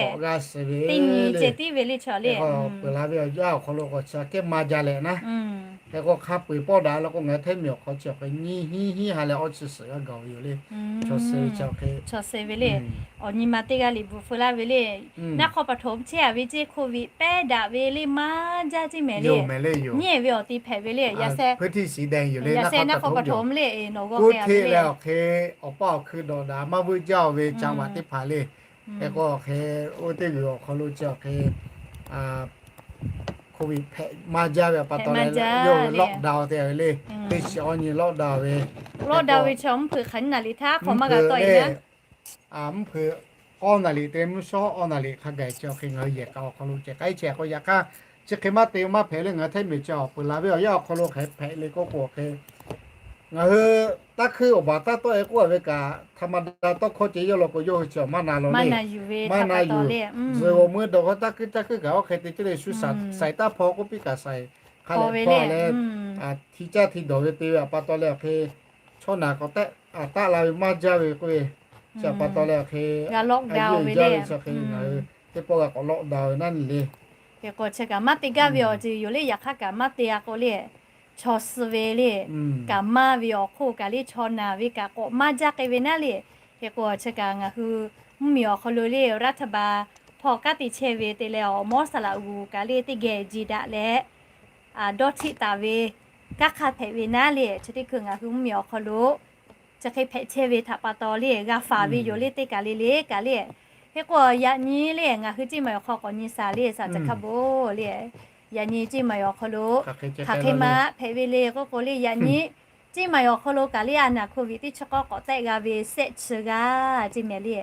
Teˇ nyi ceh tiˉ ve le chaw le peuˬ la ve awˬ jaˇ awˬ hk'aw lo k'awꞈ chi a kehˉ maˇ jaˇ leh naˉ Hk'e k'o hk'a peu-eˬ pawˇ daꞈ la k'o ngaˬ hui htehˇ miˬ awˬ hk'aw chi awˬ hk'e nyiˇ hinˉ hinˉ ha leh awˇ chi suhˍ g'a gaˬ ve yoˬ le. Chaw suh ve chi awˬ hk'e, chaw suh ve le. Awˬ nyi ma teˇ g'aˇ liꞈ bvuhꞈ feu laˇ ve le. Naˆ hk'aw paˍ htoꞈ ma chehˇ a ve ceˇ, Covid pehˉ daꞈ ve le maˇ jaˇ ceˇ mehˍ le. Nyiˇ ehˍ ve awˬ ti hpehꞈ ve le. Yaꞈ sheh, yaꞈ sheh naˆ hk'aw paˍ htoꞈ ma le, nawˬ g'awˇ k'ai ve le. Kuˇ hteˇ leh awˬ hk'e awˬ paˇ awˬ hkui dawꞈ daꞈ maˇ vuiˇ jaˇ-oˬ ve caˇ vaꞈ teˇ hpaˍ le. Hk'e k'o awˬ hk'e oˇ teˇ g'uiˬ awˬ hk'aw lo chi awˬ hk'e Covid hpehꞈ maˇ jaˇ ve pa taw leh, yawˇ hui lockdown te ve le. Teˇ chi awˇ nyi lockdown ve, lockdown ve chi mvuhˇ hpeuꞈ hk'aˬ nyi naˍ liꞈ htaˇ hk'awꞈ maˇ g'a tawˆ e le. Mvuhˇ hpeuꞈ awˇ naˍ liꞈ te mvuhˇ shawˉ awˇ naˍ liꞈ hk'a gaˬ chi awˬ hk'e ngaˬ hui yehˬ k'a awˬ hk'aw lo ceh k'ai chehˇ k'o, yaꞈ hk'aˇ chi hk'e maˇ te maˇ hpehꞈ le. Ngaˬ hui htehˇ miˬ chi awˬ peuˬ laˬ ve awˬ yanˇ awˬ hk'aw lo hk'e hpehꞈ le k'oˆ k'o hk'e, ngaˬ hui taˇ hkuiˇ awˬ baˬ taˇ tawˆ e k'oˆ a ve kaꞈ, htaꞈ ma da tawˇ hkawˇ ceh yawˇ law k'o yawˇ hui chi awˬ maˇ na law le. Maˇ na yuˬ ve, zuhꞈ awˬ meuˇ dawˬ k'o taˇ hkuiˇ taˇ hkuiˇ kaꞈ oˇ hk'e te ceˇ le. Shu saiˍ taˇ hpaw k'oˆ piˇ kaꞈ saiˍ hk'a leh hpaw leh, hti caˇ hti dawˬ ve te ve pa taw leh awˬ hk'e, chaw naˬ k'awꞈ taˆ la ve maˇ jaˇ ve k'oˆ ve, chi pa taw leh awˬ hk'e, a yeˇ jaˇ ve chi hk'e ngaˬ hui teˇ pawˆ g'a k'awꞈ lockdown ve naˉ nyi le. Hk'e k'o chi kaꞈ maˇ te gaˇ ve awˬ ceuˬ yoˬ le. Yaꞈ hk'aˇ kaꞈ maˇ te a k'o le, chaw suh ve le, kaꞈ maˇ ve awˬ hk'oˆ kaꞈ le, chaw naˬ ve kaꞈ k'awꞈ maˇ jaˇ k'ai ve naˉ le. Hk'e k'o chi kaꞈ ngaˬ hui mvuhˇ miˬ awˬ hk'aw lo le รัฐบาล hpawˇ kanˉ te chehˇ ve te leh awˬ mawˇ saˍ laꞈ g'uˬ kaꞈ le teˇ geh ji daꞈ leh, dawˇ htiˆ taˍ ve kanˉ hk'aˇ hpehꞈ ve naˉ le. Chi teˇ hkui ngaˬ hui mvuhˇ miˬ awˬ hk'aw lo chi hk'e hpehꞈ chehˇ ve htaꞈ pa taw le g'a faˍ ve yoˬ le teˇ kaˬ le le kaꞈ le. Hk'e k'o yaꞈ nyi le ngaˬ hui Ciˇ Maiˍ awˬ hk'aw k'awꞈ nyi shaˍ le, shaˍ caˬ hkaˇ bon le. Yaꞈ nyi Ciˇ Maiˍ awˬ hk'aw lo hk'aˬ hk'e ma hpehꞈ ve le k'oˆ k'o le, yaꞈ nyi Ciˇ Maiˍ awˬ hk'aw lo kaꞈ le a naˍ โควิด teˇ chi k'awˇ k'awꞈ tehˆ g'a ve shehˆ chi g'aˇ ceˇ mehˍ le.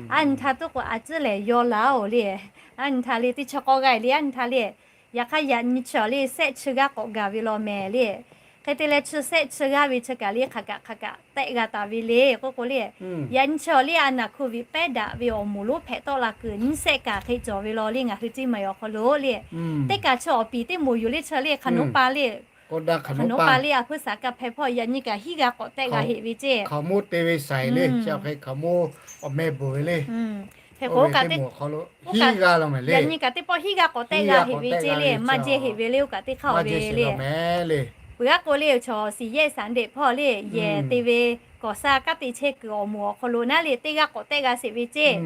A nyi htaˇ tuˉ k'o a ciˉ lehˬ yaw laˇ-oˬ le. A nyi htaˇ le teˇ chi k'awˇ g'aˇ le, a nyi htaˇ le. Yaꞈ hk'aˇ yaꞈ nyi chi awˬ le shehˆ chi g'aˇ k'awꞈ gaˬ ve law mehˍ le. Hk'e te leh chi shehˆ chi g'aˇ ve chi kaꞈ le hk'aˬ kaꞈ hk'aˬ kaꞈ tehˆ g'a taˍ ve le k'oˆ k'o le, yaꞈ nyi chi awˬ le a naˍ โควิด pehˉ daꞈ ve awˬ moˍ lonˉ hpehꞈ tawˆ la kuiˬ nyiˇ shehˆ kaꞈ hk'e cawˬ ve law le ngaˬ hui Ciˇ Maiˍ awˬ hk'aw lo le. Teˇ kaˬ chi awˬ piˍ teˇ moˍ yoˬ le chi le hk'aˬ noˉ pa le. Hk'aˬ noˉ pa le a hpfuhˇ saˍ kaꞈ hpehꞈ hpawˇ yaꞈ nyi kaꞈ hiˉ g'a k'awꞈ tehˆ g'a heꞈ ve ceˇ. Hk'aˬ moˉ te ve saiˍ le chi awˬ hk'e hk'aˬ moˉ awˬ meh bvuhˬ ve le. Hk'e k'o oˇ kaꞈ teˇ, hiˉ g'a law mehˍ le. Yaꞈ nyi kaꞈ teˇ pawˆ hiˉ g'a k'awꞈ tehˆ g'a heꞈ ve ceˇ le, maˇ jehˇ heꞈ ve le, oˇ kaꞈ teˇ hk'aˇ oˇ ve le. Peuˬ g'aˇ k'o le chaw สี่แยกสามเหลี่ยม hpawˇ le yehˬ te ve kawˍ shaˇ kanˉ te chehˇ kuiˬ awˬ moˍ awˬ hk'aw lo naˉ le teˇ g'aˇ k'awꞈ tehˆ g'a sheˍ ve ceˇ.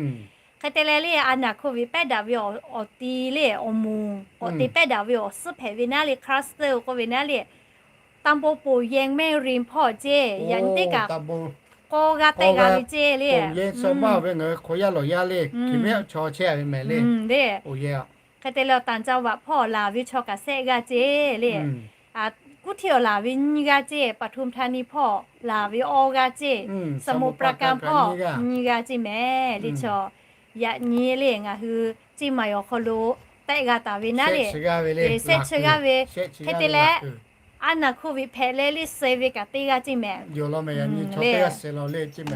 Hk'e te leh le a naˍ โควิด pehˉ daꞈ ve awˬ ti le awˬ moˍ k'awꞈ te pehˉ daꞈ ve awˬ suhˉ hpehꞈ ve naˉ le cluster k'oˆ ve naˉ le ตำบลโป่งแยงแม่ริม hpawˇ ceˇ. Yaꞈ nyi teˇ kaꞈ k'awˇ g'aˇ tehˆ g'a ve ceˇ le. Hk'e te leh ต่างจังหวัด hpawˇ laˬ ve chaw kaꞈ shehˆ g'aˇ ceˇ le. Kuˇ htiˇ awˬ laˬ ve nyiˇ g'aˇ ceˇ, ปทุมธานี hpawˇ laˬ ve awˇ g'aˇ ceˇ, สมุทรปราการ hpawˇ nyiˇ g'aˇ ceˇ mehˍ le chaw. Yaꞈ nyi le ngaˬ hui Ciˇ Maiˍ awˬ hk'aw lo tehˆ g'a taˍ ve naˉ le, shehˆ chi g'aˇ ve. Hk'e te leh a naˍ โควิด hpehꞈ leh le suh ve kaꞈ teˇ g'aˇ ceˇ mehˍ.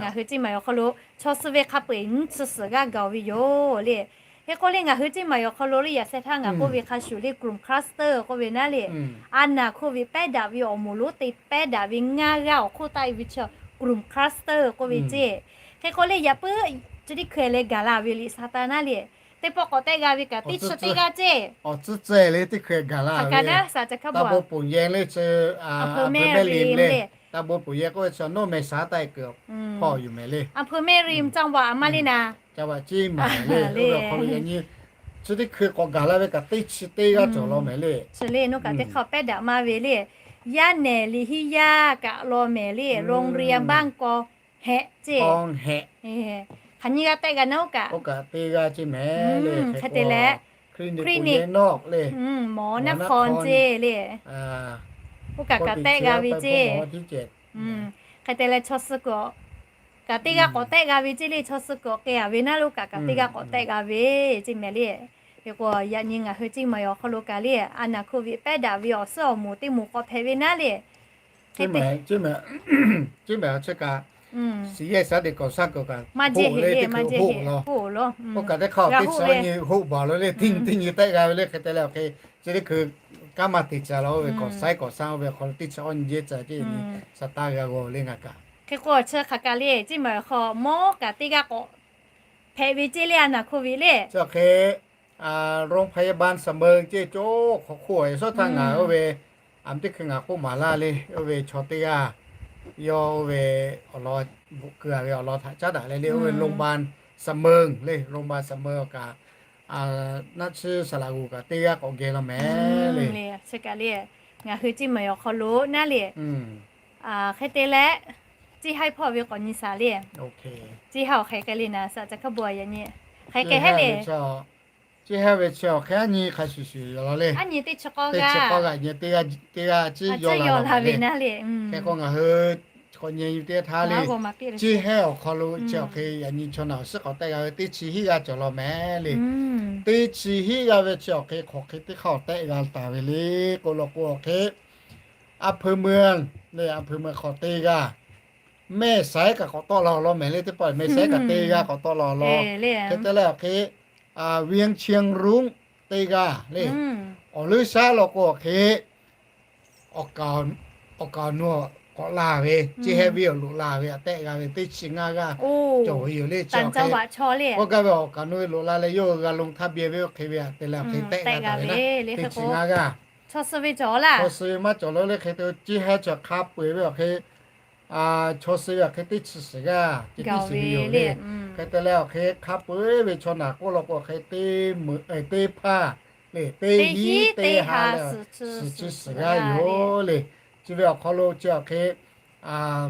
Ngaˬ hui Ciˇ Maiˍ awˬ hk'aw lo chaw suh ve hk'a peu-eˬ nyiˇ chi suhˍ g'aˇ gaˬ ve yoˬ le. Hk'e k'o le ngaˬ hui Ciˇ Maiˍ awˬ hk'aw lo le yaꞈ sheh htaˇ ngaˬ k'oˆ ve hk'a shuˍ le กลุ่ม cluster k'oˆ ve naˉ le, a naˍ โควิด pehˉ daꞈ ve awˬ moˍ lonˉ te pehˉ daꞈ ve ngaˇ g'aˇ awˬ hk'oˆ taˆ e ve chi กลุ่ม cluster k'oˆ ve ceˇ. Hk'e k'o le yaꞈ puiˉ chi teˇ hkui leh gaˬ la ve liꞈ sa taˇ naˉ le, teˇ pawˆ k'awꞈ tehˆ g'a ve kaꞈ teˇ chi teˇ g'aˇ ceˇ. Awˬ tcuhˉ tcuhˉ le teˇ hkui gaˬ la ve le. ตำบลโป่งแยง le chi, อำเภอแม่ริม le ตำบลโป่งแยง k'oˆ ve chi noˉ mehˍ shaˍ taˆ e kuiˬ hpawˇ yoˬ mehˍ le. อำเภอแม่ริม จังหวัด a maˇ le naˍ, จังหวัดเชียงใหม่ le. Oˇ ve awˬ hk'aw lo yaꞈ nyi chi teˇ hkui k'awꞈ gaˬ la ve kaꞈ teˇ chi teˇ g'aˇ cawˬ law mehˍ le. Chi le naˉ kaꞈ teˇ hk'aˇ pehˉ daꞈ maˇ ve le. Yaˇ nehˬ liꞈ hiˉ yaˇ kaꞈ law mehˍ le. โรงเรียนบ้านกองแฮะ ceˇ. Hk'aˬ nyiˇ g'aˇ tehˆ g'a naˉ oˇ kaꞈ, oˇ kaꞈ teˇ g'aˇ ceˇ mehˍ le. Hk'e te leh คลินิก le, หมอนคร ceˇ le. Oˇ kaꞈ kaꞈ tehˆ g'a ve ceˇ. Hk'e te leh chaw suh kuiˬ kaꞈ teˇ g'aˇ k'awꞈ tehˆ g'a ve ceˇ le. Chaw suh kuiˬ k'ai a ve naˉ lo kaꞈ kaꞈ teˇ g'aˇ k'awꞈ tehˆ g'a ve ceˇ mehˍ le. Hk'e k'o yaꞈ nyi ngaˬ hui Ciˇ Maiˍ awˬ hk'aw lo kaꞈ le a naˍ โควิด pehˉ daꞈ ve awˬ suhˉ awˬ moˍ teˇ moˍ k'awꞈ hpehꞈ ve naˉ le. Ceˇ mehˍ, ceˇ mehˍ, ceˇ mehˍ chi kaꞈ, สี่แยกสามเหลี่ยม kawˍ shaˇ kuiˬ kaꞈ maˇ jehˇ heꞈ le, maˇ jehˇ heꞈ hoˆ law. Oˇ kaꞈ teˇ hk'aˇ teˇ chi nyi hoˆ baˬ lo le, teˇ nyi teˇ nyi tehˆ g'a ve le. Hk'e te leh awˬ hk'e chi teˇ hkui kanˉ maˇ te ca la oˇ ve kawˍ shaˉ kawˍ shaˉ oˇ ve awˬ hk'aw lo teˇ chi awˇ nyi jehˇ ca ceˇ nyi sa taˇ g'a g'aw le ngaˬ kaꞈ. Hk'e k'o chi hk'aˬ kaꞈ le Ciˇ Maiˍ awˬ hk'aw mawˇ kaꞈ teˇ g'aˇ k'awꞈ hpehꞈ ve ceˇ le a naˍ โควิด le. Chi awˬ hk'e โรงพยาบาลสำเริง ceˇ, co hk'awꞈ hk'oˆ a e shawˉ htaˇ ngaˬ oˇ ve A, teˇ hkui ngaˬ k'oˆ maˍ laˇ le, oˇ ve chaw teˇ g'aˇ yawˇ oˇ ve awˬ lawn bvuhꞈ keu a ve awˬ lawn htaꞈ caˉ daꞈ leh le, oˇ ve โรงพยาบาลสเมิง le, โรงพยาบาลสเมิง awˬ kaꞈ naˆ tsuhˇ saˍ laꞈ g'oˍ kaꞈ teˇ g'aˇ k'awꞈ geh law mehˍ le. Ngaˬ hui Ciˇ mehˍ awˬ hk'aw lo naˉ le, hk'e te leh, Ciˇ haiˉ hpawˇ ve k'awꞈ nyi shaˍ le. Ciˇ haiˉ awˬ hk'e k'ai le naˍ, shaꞈ ca hkaˇ bo yaꞈ nyi hk'e k'ai heˆ le. Ciˇ haiˉ ve chi awˬ hk'e aˉ nyi hk'a shuˍ shuˍ yoˬ law le. Aˉ nyi teˇ chi k'awˇ g'aˇ, teˇ g'aˇ teˇ g'aˇ ciˉ yaw la ve naˉ le. Hk'e k'o ngaˬ hui k'awꞈ nyi teˇ htaˇ le, Ciˇ haiˉ awˬ hk'aw lo chi awˬ hk'e yaꞈ nyi chaw naˬ awˬ suhˉ k'awꞈ tehˆ g'a ve teˇ chi hiˉ g'aˇ cawˬ law mehˍ le. Teˇ chi hiˉ g'aˇ ve chi awˬ hk'e hk'aˬ hk'e teˇ hk'aˇ awˬ tehˆ g'a taˍ ve le k'o law k'o awˬ hk'e, อำเภอเมือง le, อำเภอเมือง hk'awꞈ teˇ g'aˇ, แม่สาย kaꞈ k'awꞈ tawˆ la law mehˍ le, teˇ pawˆ แม่สาย kaꞈ teˇ g'aˇ k'awꞈ tawˆ la law. Hk'e te leh awˬ hk'e, เวียงเชียงรุ้ง teˇ g'aˇ le. Awˬ leuˉ shaˉ law k'o awˬ hk'e, awˬ kaˍ awˬ nu k'awꞈ la ve, Ciˇ haiˉ ve awˬ loꞈ la ve aꞈ tehˆ g'a ve teˇ chi ngaˇ g'aˇ cawˬ ve yoˬ le. Chi awˬ hk'e k'oˆ gaˇ ve awˬ kaˍ nu ve loꞈ la leh yawˇ g'a ลงทะเบียน ve oˇ hk'e ve aꞈ te leh awˬ hk'e tehˆ g'a taˍ ve naˉ, teˇ chi ngaˇ g'aˇ. Chaw suh ve maˇ cawˬ laˇ le. Hk'e te Ciˇ haiˉ chi hk'a peu-eˬ ve awˬ hk'e, chaw suh ve awˬ hk'e teˇ chi suhˍ g'aˇ ceh tiˉ suhˍ ve yoˬ le. Hk'e te leh awˬ hk'e hk'a peu-eˬ ve chaw naˬ k'oˆ law k'o awˬ hk'e, teˇ hpaˇ le, teˇ hiˉ teˇ ha leh suhˍ chi suhˍ g'aˇ yoˬ le. Chi ve awˬ hk'aw lo chi awˬ hk'e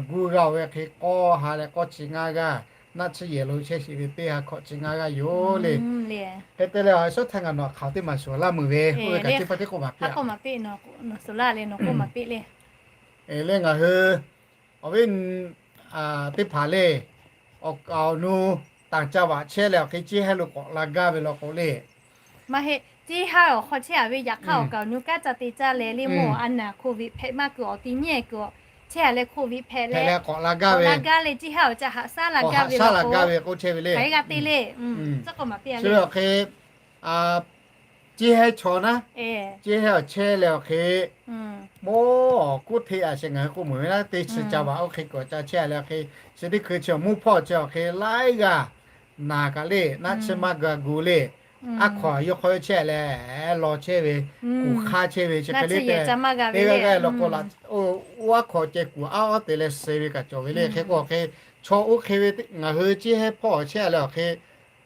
gu g'a-oˬ ve hk'e k'awˇ ha leh k'awˇ chi ngaˇ g'aˇ, naˆ tsuhˇ yehˬ lo chehˇ sheˍ ve teˇ ha hkawꞈ chi ngaˇ g'aˇ yoˬ le. Hk'e te leh awˬ suhˉ htaˇ ngaˬ nawˬ hk'aˬ teˇ maˬ shuˍ laˇ meuˬ ve, oˇ ve kaꞈ teˇ hpaˇ teˇ k'oˆ maˍ piˇ-a. Leh ngaˬ hui awˬ viˉ teˇ hpaˍ le, awˬ kaˍ awˬ nu ต่างจังหวัด chehˇ leh awˬ hk'e Ciˇ haiˉ lo k'awꞈ la gaˇ ve law k'o le, maˇ heˆ, Ciˇ haiˉ awˬ hk'aw chehˇ-a ve yaꞈ hk'aˇ awˬ kaˍ awˬ nu kanˉ ca te caˇ leh le maˇ, a naˬ โควิด hpehꞈ maˇ kuiˬ awˬ ti nyi kuiˬ chehˇ-a leh โควิด hpehꞈ leh k'awꞈ la gaˇ ve, Ciˇ haiˉ awˬ ca haꞈ shaˉ la gaˇ ve law k'o, k'ai g'a te le. Chi ve awˬ hk'e Ciˇ haiˉ chaw naˉ, Ciˇ haiˉ awˬ chehˇ leh awˬ hk'e, mawˇ kuˉ hteˇ a sheˍ ngaˬ hui k'oˆ meuˬ ve naˉ, teˇ chi ca vaꞈ oˇ hk'e kuiˬ awˬ ca chehˇ leh awˬ hk'e, chi teˇ hkui chi awˬ mvuhˇ hpawˇ chi awˬ hk'e laiˉ g'aˇ naˬ kaꞈ le, naˆ tsuhˇ maˇ g'a gu le. Aˉ hk'aw yawˇ hk'aw chehˇ leh law chehˇ ve, kuˬ hk'aˇ chehˇ ve chi hk'e le, teˇ g'aˇ g'aˇ law k'o la, oˇ aˉ hk'aw ceh kuˬ aˉ awˉ te leh suh ve kaꞈ cawˬ ve le. Hk'e k'o awˬ hk'e, chaw oˇ hk'e ve ngaˬ hui Ciˇ haiˉ hpawˇ awˬ chehˇ leh awˬ hk'e,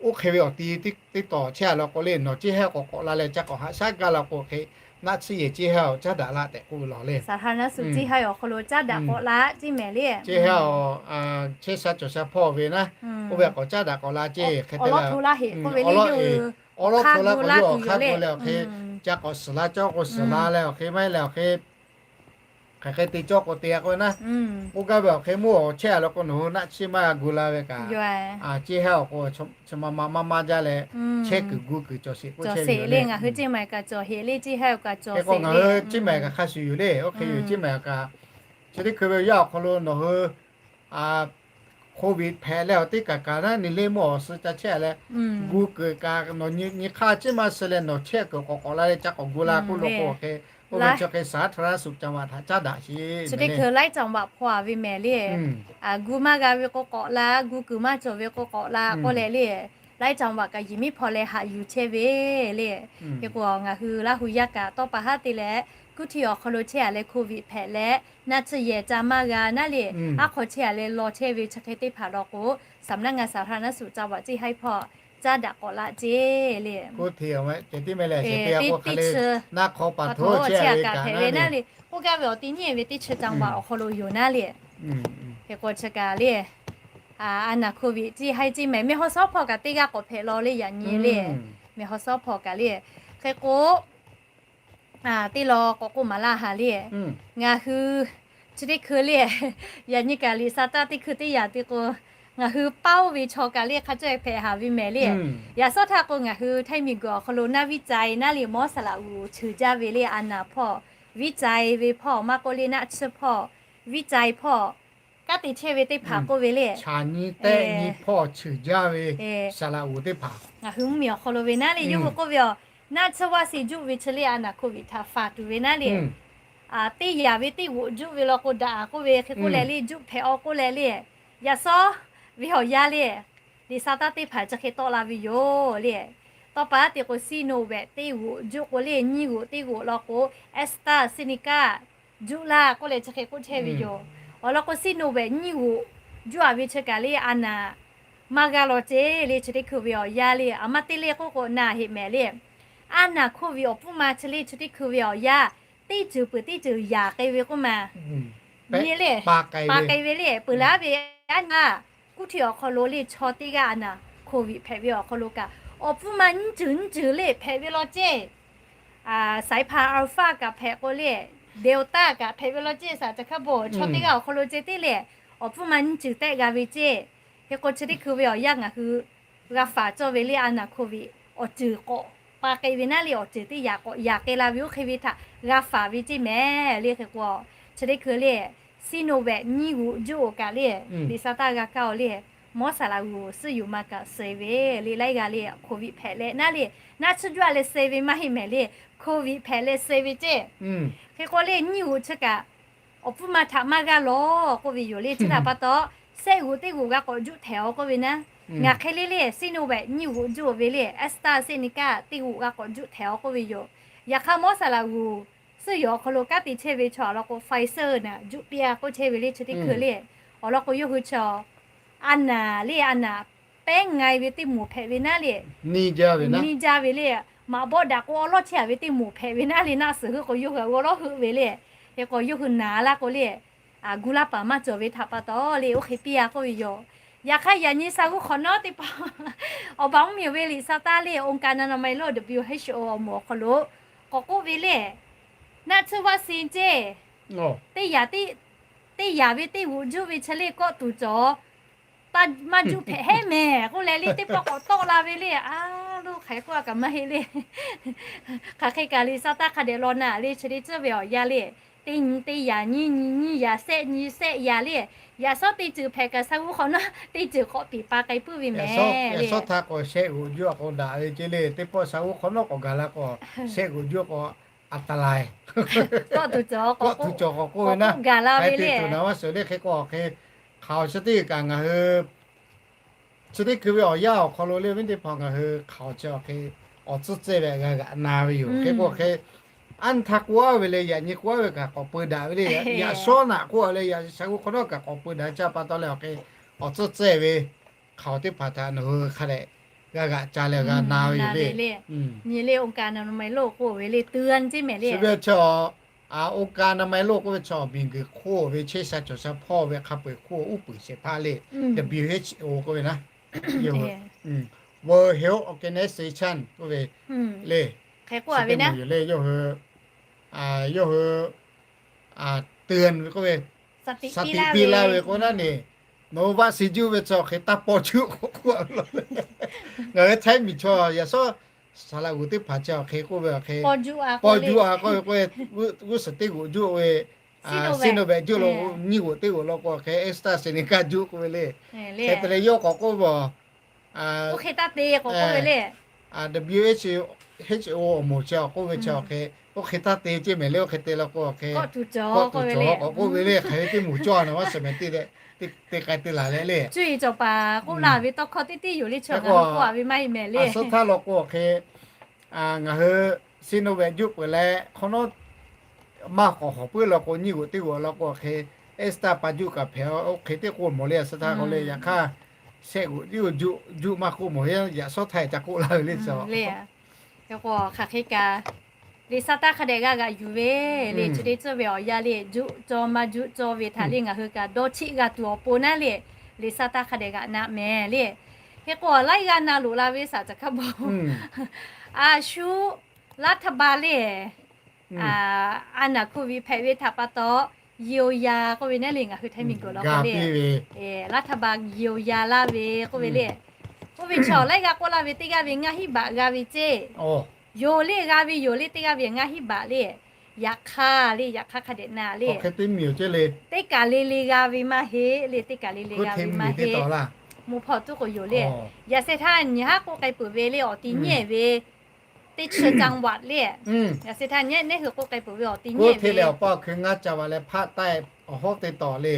oˇ hk'e ve awˬ ti teˇ tawˍ chehˇ-a law k'o le, nawˬ Ciˇ haiˉ k'awꞈ k'awꞈ la leh ca k'awꞈ haꞈ shaˉ gaˇ law k'o hk'e, naˆ tsuhˇ yehˬ Ciˇ haiˉ awˬ caˉ daꞈ laˇ tehꞈ k'oˆ ve law le. Saˍ htaˇ naˉ suꞈ Ciˇ haiˉ awˬ hk'aw lo caˉ daꞈ k'awꞈ la ceˇ mehˍ le. Ciˇ haiˉ awˬ chehˇ sha cawˬ sha hpawˇ ve naˉ, oˇ ve k'awꞈ caˉ daꞈ k'awꞈ la ceˇ. Hk'e te leh, awˬ lawn hto laˇ k'o yawˇ awˬ hk'aˇ gu leh awˬ hk'e, ca k'awꞈ suhˍ la cawˇ k'o suhˍ la leh awˬ hk'e, maˇ heˆ leh awˬ hk'e, hk'aˬ hk'e te cawˇ k'o te-a k'oˆ ve naˉ, k'oˆ gaˇ ve awˬ hk'e mvuhˇ awˬ chehˇ-a law k'o nawˬ hui naˆ tsuhˇ maˇ g'a gu la ve kaꞈ, Ciˇ haiˉ awˬ k'o chi ma ma maˇ maˇ jaˇ leh, chehˇ kuiˬ gu kuiˬ cawˬ sheˍ k'oˆ chehˇ ve le. Ngaˬ hui Ciˇ mehˍ kaꞈ cawˬ heˍ le, Ciˇ haiˉ awˬ kaꞈ cawˬ sheˍ le. Ngaˬ hui Ciˇ mehˍ kaꞈ hk'a shuˍ yoˬ le. Oˇ hk'e yoˬ, Ciˇ mehˍ awˬ kaꞈ chi teˇ hkui ve yaˇ awˬ hk'aw lo nawˬ hui COVID hpehꞈ leh awˬ teˇ kaˬ kaˬ naˉ ni le mvuhˇ awˬ suh ca chehˇ-a leh, gu kuiˬ kaꞈ nawˬ nyi hk'aˇ ciˉ maˇ suh leh nawˬ chehˇ kuiˬ k'awꞈ k'awꞈ la leh ca k'awꞈ gu la k'oˆ law k'o awˬ hk'e, oˇ ve chi hk'e สาธารณสุขจังหวัด htaꞈ caˉ daꞈ sheˍ. Chi teˇ hkui laiˉ caˍ vaꞈ hpaw-a ve mehˍ le. Gu maˇ g'a ve k'o k'awꞈ la, gu kuiˬ maˇ cawˬ ve k'o k'awꞈ la k'oˆ leh le, laiˉ caˍ vaꞈ kaꞈ yiˬ miˉ hpaw leh haꞈ yuˬ chehˇ ve le. Hk'e k'o ngaˬ hui Laˇ hu yaˇ kaꞈ tawˇ pa haˉ te leh, kuˇ hti awˬ hk'aw lo chehˇ-a leh COVID hpehꞈ leh, naˆ tsuhˇ yehˬ ca maˇ g'a naˉ le, aˉ hk'aw chehˇ-a leh law chehˇ ve chi hk'e teˇ hpaˍ law k'o, สำนักงานสาธารณสุขจังหวัด Ciˇ haiˉ hpawˇ caˉ daꞈ k'awꞈ la ceˇ le. Teˇ teˇ chi naˆ hk'aw pa hto chehˇ-a ve kaꞈ hpehꞈ ve naˉ le, k'oˆ gaˇ ve awˬ ti nyi ve teˇ chi caˍ vaꞈ awˬ hk'aw lo yoˬ naˉ le. Hk'e k'o chi kaꞈ le, a naˬ COVID Ciˇ haiˉ ceˇ mehˍ mehˬ haw shawˉ hpawˇ kaꞈ teˇ g'aˇ k'awꞈ hpehꞈ law le yaꞈ nyi le. Mehˬ haw shawˉ hpawˇ kaꞈ le, hk'e k'o teˇ law k'awꞈ k'oˆ maˍ laˇ haˍ le. Ngaˬ hui chi teˇ hkui le, yaꞈ nyi kaꞈ liꞈ sha taˇ teˇ hkui teˇ yaꞈ te k'o, ngaˬ hui paoˇ ve chaw kaꞈ le hk'a caweh hpehꞈ haˍ ve mehˍ le. Yaꞈ shawˉ htaˇ k'o ngaˬ hui ไทย miˬguiˬ awˬ hk'aw lo naˆ วิจัย naˉ le mawˇ saˍ laꞈ g'uˬ cheuˬ jaˇ ve le, a naˬ hpawˇ วิจัย ve hpawˇ maˇ k'oˆ le naˆ tsuhˇ hpawˇ วิจัย hpawˇ kanˉ te chehˇ ve teˇ hpaˍ k'oˆ ve le. Chaꞈ nyi tehˆ nyi hpawˇ cheuˬ jaˇ ve saˍ laꞈ g'uˬ teˇ hpaˍ ngaˬ hui mvuhˇmiˬ awˬ hk'aw lo ve naˉ le, yawˇ hui k'oˆ ve aˬ, naˆ tsuhˇ vaˇ se juˆ ve chi le a naˬ COVID htaꞈ faˍ tuˬ ve naˉ le. Teˇ yaꞈ ve teˇ g'oꞈ juˆ ve law k'o daꞈ k'oˆ ve hk'e k'oˆ leh le, juˆ hpehꞈ-aw k'oˆ leh le, yaꞈ shawˉ ve awˬ yanˇ le, liꞈ sha taˇ teˇ hpaˍ chi hk'e tawˆ la ve yoˬ le. tawˇ pa te k'o, Sinovac teˇ g'uꞈ juˆ k'o le, nyiˇ g'uꞈ teˇ g'uꞈ law k'o, AstraZeneca juˆ laˇ k'oˆ leh chi hk'e k'oˆ chehˇ ve yoˬ. Awˬ lawn k'o, Sinovac nyiˇ g'uꞈ juˆ a ve chi kaꞈ le, a naˍ maˇ g'a law ceˇ le, chi teˇ hkui ve awˬ yanˇ le, a maˇ te le k'oˆ k'o na heˆ mehˍ le. A naˍ hk'oˆ ve awˬ pfuhˇ ma chi le, chi teˇ hkui ve awˬ yanˇ teˇ ceuˬ peuˬ teˇ ceuˬ yaꞈ k'ai ve k'oˆ ma, nyi le, pa k'ai ve le, peuˬ laˇ ve a naˍ kuˉ hti awˬ hk'aw lo le, chaw teˇ g'aˇ a naˍ hk'oˆ ve hpehꞈ ve awˬ hk'aw lo kaꞈ, awˬ pfuhˇ ma nyiˇ ceuˬ nyiˇ ceuˬ le hpehꞈ ve law ceˇ. Saiˍ hpaˍ Alpha kaꞈ hpehꞈ k'o le, Delta kaꞈ hpehꞈ ve law ceˇ, saˍ ca hkaˇ bawˬ chaw teˇ g'aˇ awˬ hk'aw lo ceˇ teˇ le, awˬ pfuhˇ ma nyiˇ ceuˬ tehˆ g'a ve ceˇ. Hk'e k'o chi teˇ hkui ve awˬ yanˇ ngaˬ hui g'a faˍ cawˇ ve le, a naˍ hk'oˆ ve awˬ ceuˬ k'awꞈ pa k'ai ve naˉ le, awˬ ceuˬ teˇ yaꞈ k'awꞈ yaꞈ k'ai la ve oˇ hk'e ve htaꞈ g'a faˍ ve ceˇ mehˍ le. Hk'e k'o, chi teˇ hkui le, Sinovac nyiˇ g'uꞈ juˆ oˬ kaꞈ le, liꞈ sa taˇ g'a kaˇ oˬ le, mawˇ saˍ laꞈ g'uˬ suhˉ yuˬ ma kaꞈ suh ve le, laiˉ g'aˇ le hk'oˆ ve hpehꞈ leh naˉ le, naˆ tsuhˇ juˆ a leh suh ve maˇ heˆ mehˍ le, hk'oˆ ve hpehꞈ leh suh ve ceˇ. Hk'e k'o le, nyiˇ g'uꞈ chi kaꞈ awˬ pfuhˇ ma htaꞈ maˇ g'a law k'oˆ ve yoˬ le. Chi htaꞈ pa taw, sehˆ g'uꞈ teˇ g'uꞈ g'a k'awꞈ juˆ htehꞈ aˬ k'oˆ ve naˉ, ngaˬ hk'e le le, Sinovac nyiˇ g'uꞈ juˆ ve le, AstraZeneca teˇ g'uꞈ g'a k'awꞈ juˆ htehꞈ aˬ k'oˆ ve yoˬ. Yaꞈ hk'aˇ mawˇ saˍ laꞈ g'uˬ suhˉ yuˬ awˬ hk'aw lo kanˉ te chehˇ ve chaw awˬ lawn k'o, Pfizer naˍ juˆ piˇ a k'oˆ chehˇ ve le, chi teˇ hkui le. Awˬ lawn k'o, yawˇ hui chaw a naˍ le, a naˍ pehˉ nga e ve teˇ moˍ hpehꞈ ve naˉ le, nyi jaˇ ve le, maꞈ bawˆ daꞈ k'o awˉ lawˉ chehˇ a ve teˇ moˍ hpehꞈ ve naˉ le, naˆ suhˍ hui k'o yawˇ hui awˉ lawˉ heuˆ ve le. Hk'e k'o yawˇ hui naˍ laˇ k'o le, gu laˇ paˍ maˇ cawˬ ve htaꞈ pa taw le, oˇ hk'e piˇ a k'oˆ ve yoˬ. Yaꞈ hk'aˇ yaꞈ nyi sa g'uˇ hk'awꞈ nawˉ teˇ pawˆ awˬ baˬ mvuhˇ miˬ ve liꞈ sa taˇ le, องค์การอนามัยโลก WHO awˬ moˍ awˬ hk'aw lo k'awꞈ k'oˆ ve le, naˆ tsuhˇ vaccine ceˇ, teˇ yaꞈ ve teˇ g'uꞈ juˆ ve chi le kawˆ tuˬ cawˬ, maˇ juˆ hpehꞈ heˉ mehˍ k'oˆ leh le, teˇ pawˆ k'awꞈ tawˆ la ve le. A loˇ hk'aˬ hk'e k'oˆ a kaꞈ maˇ heˆ le. Hk'aˬ hk'e kaꞈ liꞈ sa taˇ hk'a dehꞈ law naˍ le, chi teˇ tcuhˉ ve awˬ yanˇ le, teˇ nyi teˇ yaꞈ nyiˇ nyi nyiˇ yaꞈ sehˆ nyi sehˆ yaꞈ le, yaꞈ shawˉ teˇ ceuˬ hpehꞈ kaꞈ sa g'uˇ hk'awꞈ nawˉ teˇ ceuˬ k'awꞈ piˍ pa k'ai puiˉ ve mehˍ le. Yaꞈ shawˉ htaˇ k'awꞈ shehˆ g'uꞈ juˆ a k'o daꞈ ve ceˇ le, teˇ pawˆ sa g'uˇ hk'awꞈ nawˉ k'awꞈ gaˬ la k'o, shehˆ g'uꞈ juˆ k'o a ta lai kawˆ tuˬ cawˬ k'awꞈ k'oˆ gaˬ la ve le. Tuˬ naˍ vaˇ suhˍ le hk'e k'o awˬ hk'e, hk'aoˍ chi teˇ kaꞈ ngaˬ hui chi teˇ hkui ve awˬ yanˇ awˬ hk'aw lo le, viˉ teˇ hpaˍ ngaˬ hui hk'aoˍ chi awˬ hk'e awˬ tcuhˇ tcuhˇ ve g'a g'aꞈ na ve yoˬ. Hk'e k'o awˬ hk'e, anˇ htaˇ k'oˆ a ve le, yaꞈ nyi k'oˆ a ve kaꞈ k'awꞈ peu daꞈ ve le, yaꞈ shawˉ naꞈ k'oˆ a le, yaꞈ sha g'uˇ hk'awꞈ nawˉ kaꞈ k'awꞈ peu daꞈ caˇ pa taw leh awˬ hk'e awˬ tcuhˇ tcuhˇ ve hk'aoˍ teˇ hpaˍ htaꞈ nawˬ hui hk'a dehꞈ g'a g'aꞈ ca leh g'a na ve yoˬ le. Nyi le องค์การอนามัยโลก k'oˆ ve le, เตือน ceˇ mehˍ le. Chi ve chaw องค์การอนามัยโลก k'oˆ ve chaw miˬguiˬ hk'oˆ ve chehˇ sha cawˬ sha hpawˇ ve hk'a peu-eˬ hk'oˆ uˉ peunˍ shehˍ hpaˇ le, WHO k'oˆ ve naˉ, World Health Organization k'oˆ ve le, hk'e k'oˆ ve naˉ le, yawˇ hui, yawˇ hui เตือน ve k'oˆ ve, สติ piˇ laˇ ve k'o naˉ ne, nawˬ hui vaˆ shiˍ juˆ ve chaw hk'e taˇ pawˇ juˆ k'oˆ k'oˆ a ve lo. Ngaˬ hui Htaiˇ miˬ chaw yaꞈ shawˉ saˍ laꞈ g'uˬ teˇ hpaˍ chi awˬ hk'e k'oˆ ve awˬ hk'e, pawˇ juˆ a k'oˆ ve k'o, g'uˇ suhˍ teˇ g'uꞈ juˆ ve, Sinovac juˆ lo, nyiˇ g'uꞈ teˇ g'uꞈ law k'o awˬ hk'e AstraZeneca juˆ k'oˆ ve le. Hk'e te leh yawˇ k'awꞈ k'oˆ ve, oˇ hk'e taˇ te k'awꞈ k'oˆ ve le, WHO awˬ moˍ chi awˬ k'oˆ ve chi awˬ hk'e, oˇ hk'e taˇ te ceˇ mehˍ le, oˇ hk'e te law k'o awˬ hk'e kawˆ tuˬ cawˬ k'awꞈ k'oˆ ve le. Hk'aˬ hk'e teˇ moˍ cawˇ a naˍ vaˇ suhˍ mehˍ teˇ leh teˇ k'ai te laˬ leh le, cuˇ yiˍ cawˬ paˍ k'oˆ la ve tawˇ hkawˇ teˇ teˇ yoˬ le, chaw ngaˬ hui k'oˆ a ve maˇ heˆ mehˍ le. A suhˉ htaˇ law k'o awˬ hk'e, ngaˬ hui Sinovac juˆ peuˬ leh hk'awꞈ nawˉ maˇ k'awꞈ hawˍ puiˉ law k'o, nyiˇ g'uꞈ teˇ g'uꞈ law k'o awˬ hk'e, AstraZeneca pa juˆ kaꞈ hpehꞈ oˇ hk'e teˇ k'oˆ mawˬ le. A suhˉ htaˇ k'o le, yaꞈ hk'aˇ shehˆ g'uꞈ juˆ juˆ maˇ k'oˆ mawˬ ve, yaꞈ shawˉ htaˇ ca k'oˆ la ve le cawˬ. Hk'e k'o hk'aˬ hk'e kaꞈ, liꞈ sa taˇ hk'a dehꞈ g'a g'aꞈ yuˬ ve le, chi teˇ tcuhˉ ve awˬ yanˇ le, juˆ cawˇ maˇ juˆ cawˇ ve htaꞈ le ngaˬ hui kaꞈ dawˇ chiˆ g'a tuˬ awˬ pon naˉ le, liꞈ sa taˇ hk'a dehꞈ g'aꞈ na mehˍ le. Hk'e k'o laiˉ g'aˇ na loꞈ la ve saˍ ca hkaˇ bawˬ, a shuˉ รัฐบาล le, a naˍ hk'oˆ ve hpehꞈ ve htaꞈ pa taw, เยียวยา k'oˆ ve naˉ le, ngaˬ hui Htaiˇ miˬguiˬ law k'o le, รัฐบาล เยียวยา laˇ ve k'oˆ ve le. Oˇ ve chaw laiˉ g'aˇ k'oˆ laˇ ve teˇ g'aˇ ve ngaˇ hinˉ baꞈ g'a ve ceˇ. Yoˬ le, g'a ve yoˬ le, teˇ g'aˇ ve ngaˇ hinˉ baꞈ le. Yaꞈ hk'aˇ le, yaꞈ hk'aˇ hk'a dehꞈ na le, teˇ kaˬ le le g'a ve maˇ heˆ le, teˇ kaˬ le le g'a ve maˇ heˆ. Mvuhˇ hpawˇ tuˉ k'o yoˬ le. Yaꞈ sheh htaˇ nyi haˉ k'oˆ k'ai peuˬ ve le, awˬ ti nyehˇ ve teˇ chi จังหวัด le. Yaꞈ sheh htaˇ nyi nehˉ hui k'oˆ k'ai peuˬ ve awˬ ti nyehˇ ve le, awˬ pa awˬ hkui ngaˇ ca vaꞈ leh hpaˆ taiˆ awˬ hawˉ teˇ tawˍ le,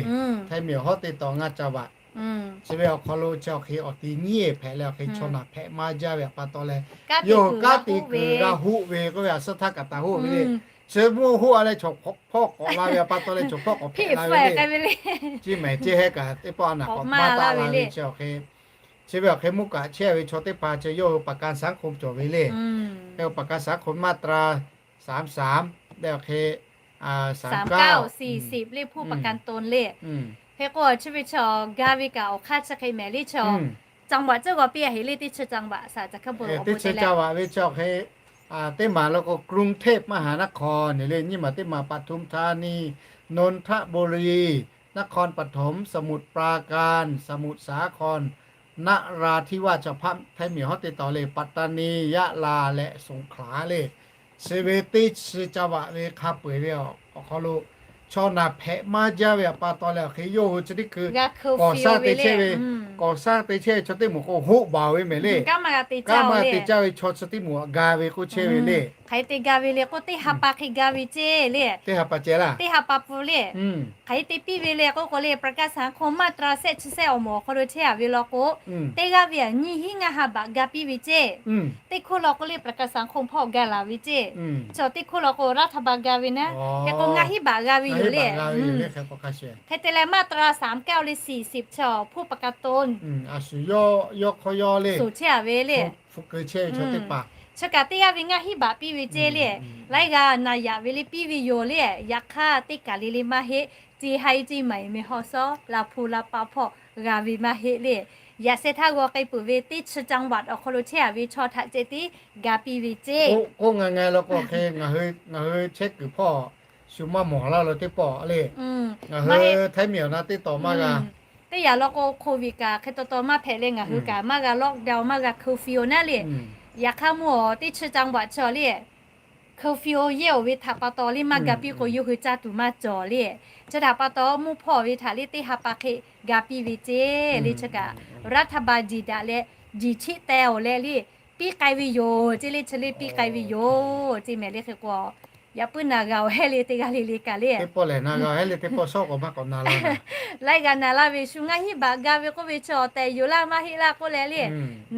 Htaiˇ miˬ awˬ hawˉ teˇ tawˍ ngaˇ ca vaꞈ Chi ve awˬ hk'aw lo chi awˬ hk'e awˬ ti nyiˉ hpehꞈ leh awˬ hk'e chaw naˬ hpehꞈ maˇ jaˇ ve awˬ pa taw leh, yawˇ hui kanˉ te kuiˬ g'a hoˆ ve k'oˆ ve, a suhˉ htaˇ kaꞈ taˍ hoˆ ve le. Chi mvuhˇ hoˆ a leh chaw hpawˇ k'awꞈ la ve awˬ pa taw leh chaw hpawˇ k'awꞈ hpehꞈ la ve le. Chi mehˍ chi heh kaꞈ teˇ pawˆ a naˬ k'awꞈ maˇ taˆ la ve chi awˬ hk'e, chi ve awˬ hk'e mvuhˇ kaꞈ chehˇ ve chaw teˇ hpaˍ chi yawˇ hui ประกันสังคม cawˬ ve le. Hk'e ประกันสังคม มาตรา สามสาม leh awˬ hk'e สามเก้า สี่สิบ le ผู้ประกันตน le. Hk'e k'o chi ve chaw ga ve kaꞈ awˬ hk'aˇ chi hk'e mehˍ le chaw. จังหวัด cawˇ g'aw piˇ a heꞈ le, teˇ chi จังหวัด saˍ ca hk'a bvuhꞈ teˇ chi จังหวัด ve chi awˬ hk'e teˇ maˬ lo k'o กรุงเทพมหานคร ne le, nyiˇ maˬ teˇ maˬ ปทุมธานี นนทบุรี นครปฐม สมุทรปราการ สมุทรสาคร นราธิวาส chaw hpaˇ Htaiˇ miˬ hawˉ teˇ tawˍ le, ปัตตานี ยะลา leh สงขลา le. Chi ve teˇ chi จังหวัด ve hk'a peu-eˬ ve awˬ hk'aw lo chaw naˬ hpehꞈ maˇ jaˇ ve awˬ pa taw leh awˬ hk'e yawˇ hui chi teˇ hkui kawˍ saˇ te chehˇ ve, kawˍ saˇ te chehˇ ve chaw teˇ moˍ k'o hoˆ baˬ ve mehˍ le. Kanˉ maˇ g'a te caˇ ve chaw chi teˇ moˍ ga ve k'oˆ chehˇ ve le. Hk'aˬ hk'e te ga ve le k'o, teˇ ha pa hk'e ga ve ceˇ le. Teˇ ha pa ceh laˇ, teˇ ha pa pfuhˇ le. Hk'aˬ hk'e te piˇ ve le k'oˆ k'o le, ประกันสังคม มาตรา sehˆ chi sehˆ awˬ moˍ awˬ hk'aw lo chehˇ a ve law k'o, teˇ g'aˇ ve aꞈ nyiˇ hinˉ ngaˇ ha baꞈ ga piˇ ve ceˇ. Teˇ hkoˇ law k'o le ประกันสังคม hpawˇ ga laˬ ve ceˇ. Chaw teˇ hkoˇ law k'o รัฐบาล ga ve naˉ, hk'e k'o ngaˇ hinˉ baꞈ g'a ve yoˬ le. Hk'e te leh มาตรา สามเก้า le สี่สิบ chaw ผู้ประกันตน a shuˍ yawˇ hk'aw yawˇ le, suˍ chehˇ a ve le. Chi kaꞈ teˇ g'aˇ ve ngaˇ hinˉ baꞈ piˇ ve ceˇ le. Laiˉ g'aˇ na yaꞈ ve le piˇ ve yoˬ le. Yaꞈ hk'aˇ teˇ kaˬ le le maˇ heˆ. Ceˇ haiˉ ceˇ maˍ eˬ meh haw shawˉ la hpu la pa hpawˇ g'a ve maˇ heˆ le. Yaꞈ sheh htaˇ g'aw k'ai peuˬ ve teˇ chi จังหวัด awˬ hk'aw lo chehˇ a ve chaw htaꞈ ceh tiˉ ga piˇ ve ceˇ. K'oˆ ngaˬ ngaˬ la k'o hk'e ngaˬ hui chehˇ kuiˬ hpawˇ shu maˇ mawˬ laˇ lo teˇ pawˆ le. Ngaˬ hui Htaiˇ miˬ awˬ na teˇ tawˍ maˇ g'a. Teˇ yaꞈ law k'o โควิด kaꞈ hk'e taw taw maˇ hpehꞈ leh ngaˬ hui kaꞈ maˇ g'a ล็อกดาวน์ maˇ g'a เคอร์ฟิว naˉ le. Yaꞈ hk'aˇ mvuhˇ aˬ teˇ chi จังหวัด chaw le เคอร์ฟิว yehˇ oˬ ve htaꞈ pa taw le maˇ ga piˇ k'o yawˇ hui caˇ tuˬ maˇ cawˬ le. Chi htaꞈ pa taw mvuhˇ hpawˇ ve htaꞈ le teˇ ha pa hk'e ga piˇ ve ceˇ le. Chi kaꞈ รัฐบาล jiˬ daꞈ leh jiˬ chiˆ teh oˬ leh le piˇ k'ai ve yoˬ ceˇ le. Chi le piˇ k'ai ve yoˬ ceˇ mehˍ le. Hk'e k'o yaꞈ puiˉ na g'a oˬ hehˉ le teˇ g'aˇ le le kaꞈ le. Teˇ pawˆ lehˬ na g'a hehˉ le, teˇ pawˆ shawˉ k'awꞈ maˇ k'awꞈ na la. Laiˉ g'aˇ na laˇ ve shu ngaˇ hinˉ baꞈ ga ve k'oˆ ve chaw tehꞈ yoˬ laˇ maˇ heˆ laˇ k'oˆ leh le.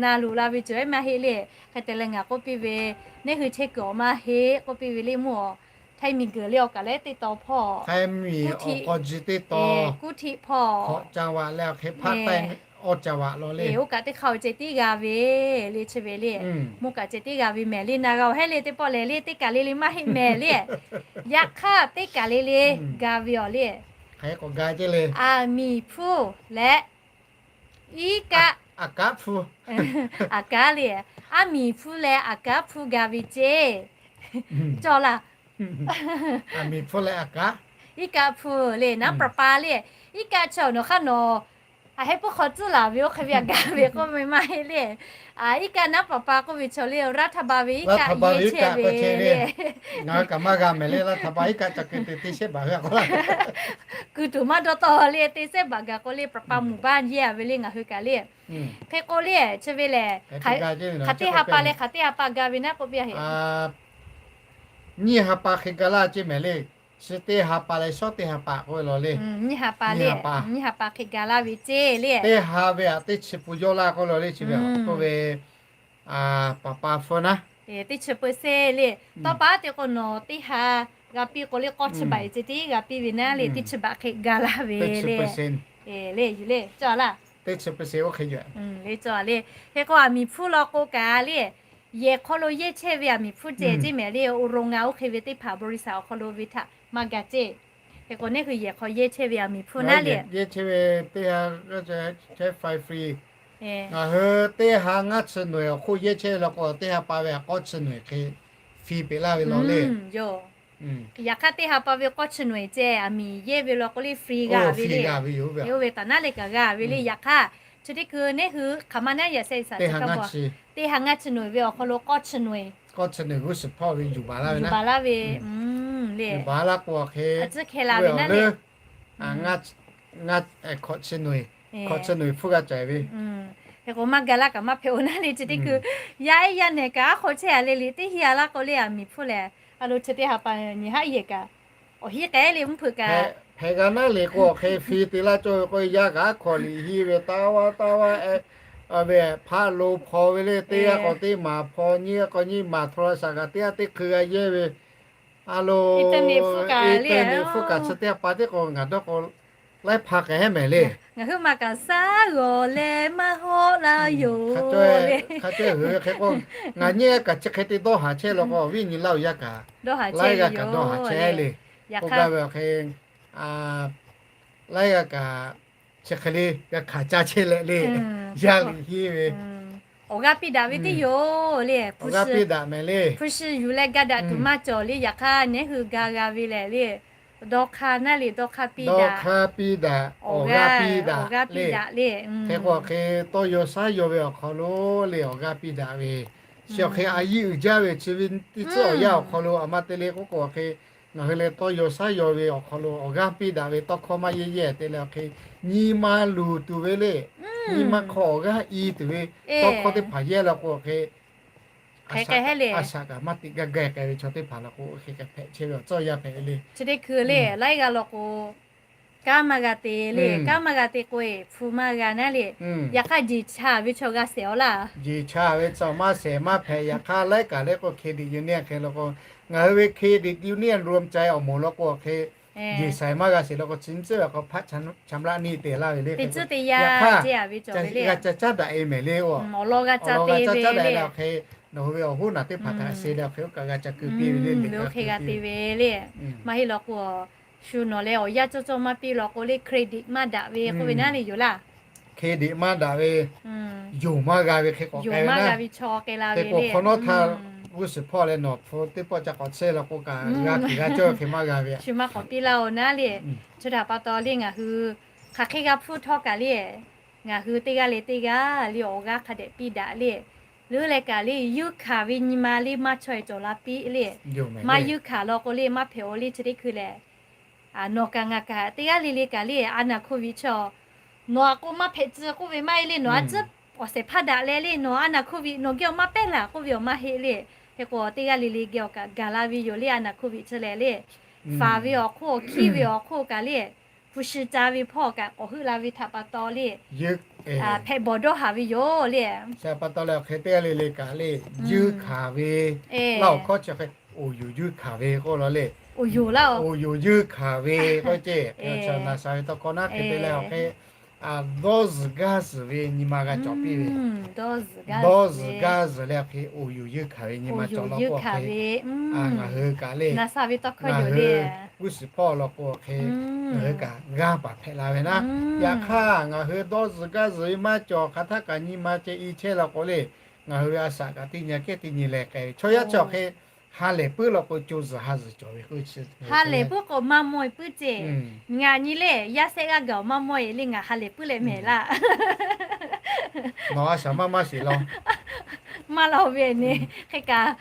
Na luˬ la ve cawˬ ehˉ maˇ heˆ le. Hk'e te leh ngaˬ k'oˆ piˇ ve, neˇ hui chehˇ kuiˬ awˬ maˇ heˆ k'oˆ piˇ ve le mvuhˇ aˬ Htaiˇ miˬ guiˬ le awˬ kaˬ leh teˇ taw hpawˇ, Htaiˇ miˬ awˬ k'aw ji teˇ taw, kuˉ htiˆ hpawˇ, hk'awꞈ จังหวัด leh awˬ hk'e hpaˇ taiˇ awˇ จังหวัด law le. Oˇ kaꞈ teˇ hk'aˇ awˬ ceh tiˉ g'a ve le chi ve le. Mvuhˇ kaꞈ ceh tiˉ g'a ve mehˍ le. Na g'a oˬ hehˉ le teˇ pawˆ lehˬ le teˇ kaˬ le le maˇ heˆ mehˍ le. Yaꞈ hk'aˇ teˇ kaˬ le le ga ve awˬ le. Aˬ miˍ hpfuhˇ leh iˉ kaˆ, aˬ kaˉ hpfuhˇ, aˬ kaˉ le. Aˬ miˍ hpfuhˇ leh aˬ kaˉ hpfuhˇ ga ve ceˇ. Cawˬ laˇ. Aˬ miˍ hpfuhˇ leh aˬ kaˉ, iˉ kaˆ hpfuhˇ le. Naˉ paˍ pa le. Iˉ kaˆ chaw nawˬ hk'aˇ nawˬ a hehˉ puiˉ hk'aw tcuhˉ laˬ ve oˇ hk'e ve aꞈ ga ve k'oˆ ve maˇ heˆ le. Iˉ kaˆ naˉ paˍ pa k'oˆ ve chaw le รัฐบาล ve iˉ kaˆ yehˇ chehˇ ve le. Ngaˬ hui kaꞈ maˇ g'a mehˍ le. รัฐบาล iˉ kaˆ ca keu te teˇ shehˆ baˬ ve a k'o laˇ, kuiˬ tuˬ maˇ dawˇ tawˆ le. Teˇ shehˆ baˬ gaˬ k'o le ประปาหมู่บ้าน yehˇ a ve le ngaˬ hui kaꞈ le. Hk'e k'o le chi ve lehˬ, hk'aˬ teˇ ha pa leh hk'aˬ teˇ ha pa ga ve naˉ k'oˆ piˇ a heˆ. Nyiˇ ha pa hk'e ga laˇ ceˇ mehˍ le. Chi teˇ ha pa leh shawˉ teˇ ha pa k'oˆ ve law le. Nyiˇ ha pa le, nyiˇ ha pa hk'e ga laˇ ve ceˇ le. Teˇ ha ve aꞈ teˇ chi pun yawˇ laˇ k'oˆ law le. Chi ve k'oˆ ve paˍ pa hpfuhˇ naˉ, teˇ chi peuˬ seˍ le. Tawˇ pa te k'o nawˬ teˇ ha g'a piˇ k'o le k'awˇ chi baꞈ ceh tiˉ g'a piˇ ve naˉ le. Teˇ chi baꞈ hk'e ga laˇ ve le. Le cawˬ laˇ. Teˇ chi peuˬ seˍ oˇ hk'e yoˬ le cawˬ le. Hk'e k'o aˬ miˍ hpfuhˇ law k'o kaꞈ le, yehˬ hk'aw lo yehˇ chehˇ ve aˬ miˍ hpfuhˇ ceh ceˇ mehˍ le. Oˇ ro ngaˬ oˇ hk'e ve teˇ hpaˍ บริษัท awˬ hk'aw lo ve htaꞈ maˇ ga ceˇ. Hk'e k'o neˇ hui yehˬ hk'aw yehˇ chehˇ ve aˬ miˍ hpfuhˇ naˉ le, yehˇ chehˇ ve teˇ ha ngaˇ chi nehˬ awˬ hk'oˆ yehˇ chehˇ ve law k'o teˇ ha pa ve aꞈ k'awˇ chi nehˬ hk'e free peꞈ laˇ ve law le. Yoˬ. Yaꞈ hk'aˇ teˇ ha pa ve k'awˇ chi nehˬ ceh aˬ miˍ yehˇ ve law k'o le free g'a ve le. Oˇ ve taˍ naˉ le kaꞈ g'a ve le. Yaꞈ hk'aˇ chi teˇ hkui neˇ hui hk'aˬ ma naˉ yaꞈ sheh saˍ teˇ ha ngaˇ chi nehˬ ve awˬ hk'aw lo k'awˇ chi nehˬ, k'awˇ chi nehˬ g'uˇ suhˍ hpawˇ ve yuˬ baˬ laˇ ve, yuˬ baˬ laˇ ve le. Yuˬ baˬ laˇ k'o hk'e, a ciˉ hkeh la ve naˉ le. Ngaˇ, ngaˇ, hk'awꞈ chi nehˬ, hk'awꞈ chi nehˬ hpfuhˇ g'a cawˬ ve. Hk'e k'o maˇ ga laˇ kaꞈ maˇ hpehꞈ-oˬ naˉ le. Chi teˇ hkui yaˇ ehˉ yaˇ nehˬ kaꞈ aˉ hk'aw chehˇ a le le teˇ hiˉ a laˇ k'o le aˬ miˍ hpfuhˇ lehˬ, a lo chi teˇ ha pa nyi haˉ yehˬ kaꞈ awˬ hiˉ k'ai le mvuhˇ hpeuꞈ kaꞈ hpehꞈ g'a naˉ le k'o, awˬ hk'e fi te laˇ cawˇ ve k'o, yaˇ kaꞈ aˉ hk'aw liꞈ hiˇ ve taˇ vaˇ taˇ vaˇ ve hpaˆ lo hpaw ve le, teˇ g'aˇ k'o teˇ maˍ hpaw, nyiˇ g'aˇ k'o nyiˇ maˍ, hto la shaˍ kaꞈ teˇ g'aˇ teˇ hkui g'a yehˇ ve, a lo, internet hpfuhˇ kaꞈ chi teˇ g'aˇ pa teˇ k'o ngaˬ dawˇ k'o laiˉ hpaˍ k'ai hehˉ mehˍ le. Ngaˬ hui maˇ kaꞈ saˉ g'awˬ leh maˇ hawˆ laˇ yoˬ. Hk'a cawˇ hui ve hk'e k'o, ngaˬ nyiˇ g'aˇ kaꞈ chi hk'e te dawˇ haˍ chehˇ law k'o, awˬ viˉ nyi laˇ oˬ yaˇ kaꞈ laiˉ g'aˇ kaꞈ dawˇ haˍ chehˇ le. K'oˆ gaˇ ve awˬ hk'e, laiˉ g'aˇ kaꞈ chi hk'e le g'a hkanˍ caˇ chehˇ leh le, yaˇ liꞈ hiˇ ve awˬ g'aˇ piˇ daꞈ ve teˇ yoˬ le. Awˬ g'aˇ piˇ daꞈ mehˍ le. Hpu shi yuˬ leh ga daꞈ tuˬ maˇ cawˬ le. Yaꞈ hk'aˇ nehˉ hui ga g'a ve lehˬ le, dawˇ hk'aˇ naˉ le, dawˇ hk'aˇ piˇ daꞈ, dawˇ hk'aˇ piˇ daꞈ, awˬ g'aˇ piˇ daꞈ le. Hk'e k'o hk'e tawˇ yaw shaˉ yaw ve awˬ hk'aw lo le awˬ g'aˇ piˇ daꞈ ve, chi awˬ hk'e a yiˇ uiˍ jaˇ ve chi ve teˇ tcuhˉ awˬ yanˇ awˬ hk'aw lo a ma te le k'oˆ k'o, awˬ hk'e ngaˬ hui leh tawˇ yaw shaˉ yaw ve awˬ hk'aw lo awˬ g'aˇ piˇ daꞈ ve tawˇ hkawˇ maˇ yehˇ yehˇ te leh awˬ hk'e, nyi ma luˬ tuˬ ve le, nyi ma hk'aw awˬ g'aˇ i tuˬ ve tawˇ hkawˇ teˇ hpaˍ yehˇ la k'o, awˬ hk'e a shaꞈ kaꞈ maˇ tiꞈ gaˇ gaˇ k'ai ve chaw teˇ hpaˍ la k'o, hk'e kaꞈ hpehꞈ chehˇ ve awˬ tcuhˉ awˬ yanˇ hpehꞈ ve le. Chi teˇ hkui le laiˉ g'aˇ la k'o, kanˉ maˇ g'a te le, kanˉ maˇ g'a te k'o e hpu maˇ g'a naˉ le. Yaꞈ hk'aˇ jeˬ cha ve chaw g'a shehˍ awˬ laˇ. Jeˬ cha ve chaw maˇ shehˍ maˇ hpehꞈ. Yaꞈ hk'aˇ laiˉ kaꞈ le k'o, credit union hk'e la k'o, ngaˬ hui ve credit union รวมใจ awˬ moˍ la k'o, awˬ hk'e jeˬ shaiˍ maˇ g'a sheˍ la k'o, chi nyi tcuhˉ ve k'o hpaˆ ชำระหนี้ te laˇ ve le. Yaꞈ hk'aˇ g'a ca caˉ daꞈ e mehˍ le. Awˬ lawn g'a ca caˉ daꞈ e leh awˬ hk'e, nawˬ hui ve awˬ hoˉ naˬ teˇ hpaˍ htaꞈ sheˍ leh awˬ hk'e oˇ kaꞈ g'a ca keu piˇ ve le. Oˇ hk'e g'a te ve le. Maˇ heˆ la k'o, shu nawˬ leh awˬ yanˇ cawˇ cawˇ maˇ piˇ la k'o le, credit maˇ daꞈ ve k'oˆ ve naˉ le yoˬ laˇ. Credit maˇ daꞈ ve, yonˍ maˇ g'a ve hk'e k'awꞈ k'ai ve naˉ. Hk'e k'o hk'awꞈ nawˉ htaˇ g'uˇ suhˍ hpawˇ leh nawˬ hpu teˇ pawˆ ca k'awꞈ chehˇ la k'o kaꞈ g'a tuˬ g'a cawˇ ve hk'e maˇ g'a ve. Shu maˇ k'awꞈ piˇ laˇ oˬ naˉ le. Chi htaꞈ pa taw le ngaˬ hui hk'aˬ hk'e g'a hpfuhˇ htawˇ kaꞈ le, ngaˬ hui teˇ g'aˇ le teˇ g'aˇ le awˬ g'aˇ hk'a dehꞈ piˇ daꞈ le. Leuˉ leh kaꞈ le, yuˇ hkanˍ ve nyi ma le maˇ chaweh cawˬ la piˇ le. Maˇ yuˇ hkanˍ law k'o le maˇ hpehꞈ oˬ le chi teˇ hkui lehˬ. Nawˬ kaꞈ ngaˬ kaꞈ teˇ g'aˇ le le kaꞈ le a naˍ โควิด chaw, nawˬ a k'o maˇ hpehꞈ tcuh k'oˆ ve maˇ heˆ le, nawˬ a tcuhˉ awˬ shehˍ hpaˇ daꞈ leh le, nawˬ a naˍ โควิด nawˬ geh awˬ maˇ pehˇ laˬ k'oˆ ve awˬ maˇ heˆ le. Hk'e k'o teˇ g'aˇ le le geh awˬ kaꞈ gaˬ la ve yoˬ le a naˍ โควิด chi lehˬ le. Faˍ ve awˬ hk'oˆ, hkiˇ ve awˬ hk'oˆ kaꞈ le, hpu shi ca ve hpawˇ kaꞈ k'awꞈ heuˆ la ve htaꞈ pa taw le, hpehꞈ bawˬ dawˇ haˍ ve yoˬ le. Chi pa taw leh awˬ hk'e teˇ g'aˇ le le kaꞈ le, yuˇ hkanˍ ve, laˇ awˬ hkawˇ chi hk'e, oˍ yuˬ yuˇ hkanˍ ve k'oˆ law le. Oˍ yuˬ yuˇ hkanˍ ve k'oˆ ce, na sha ve tawˇ hkawˇ naˉ hk'e te leh awˬ hk'e, dawˇ zuhˬ gaˇ zuhˬ ve nyi ma g'a cawˬ piˇ ve. Dawˇ zuhˬ gaˇ zuhˬ leh awˬ hk'e oˍ yuˬ yuˇ hkanˍ ve nyi ma cawˬ law k'o, ngaˬ hui kaꞈ le, ngaˬ hui g'uˇ suhˍ hpawˇ law k'o awˬ hk'e, ngaˬ hui kaꞈ g'aˇ paˍ hpehꞈ la ve naˉ. Yaꞈ hk'aˇ ngaˬ hui dawˇ zuhˬ gaˇ zuhˬ ve maˇ cawˬ hk'aˬ htaˇ kaꞈ nyi ma ceh i chehˇ law k'o le, ngaˬ hui ve a shaꞈ kaꞈ teˇ nyi kehˉ teˇ nyi leh k'ai ve chaw yaˇ chi awˬ hk'e, ha lehˬ puiˉ law k'o co zuhˬ ha zuhˬ cawˬ ve k'o, ha lehˬ puiˉ k'o maˇ mawˇ e puiˉ ce. Ngaˬ nyi le yaˇ sehˆ g'aˇ gaˬ awˬ maˇ mawˇ e le ngaˬ ha lehˬ puiˉ leh mehˍ laˇ. Nawˬ a shaꞈ maˇ maˇ shiˍ law. Maˇ laˇ ve ne, hk'e kaꞈ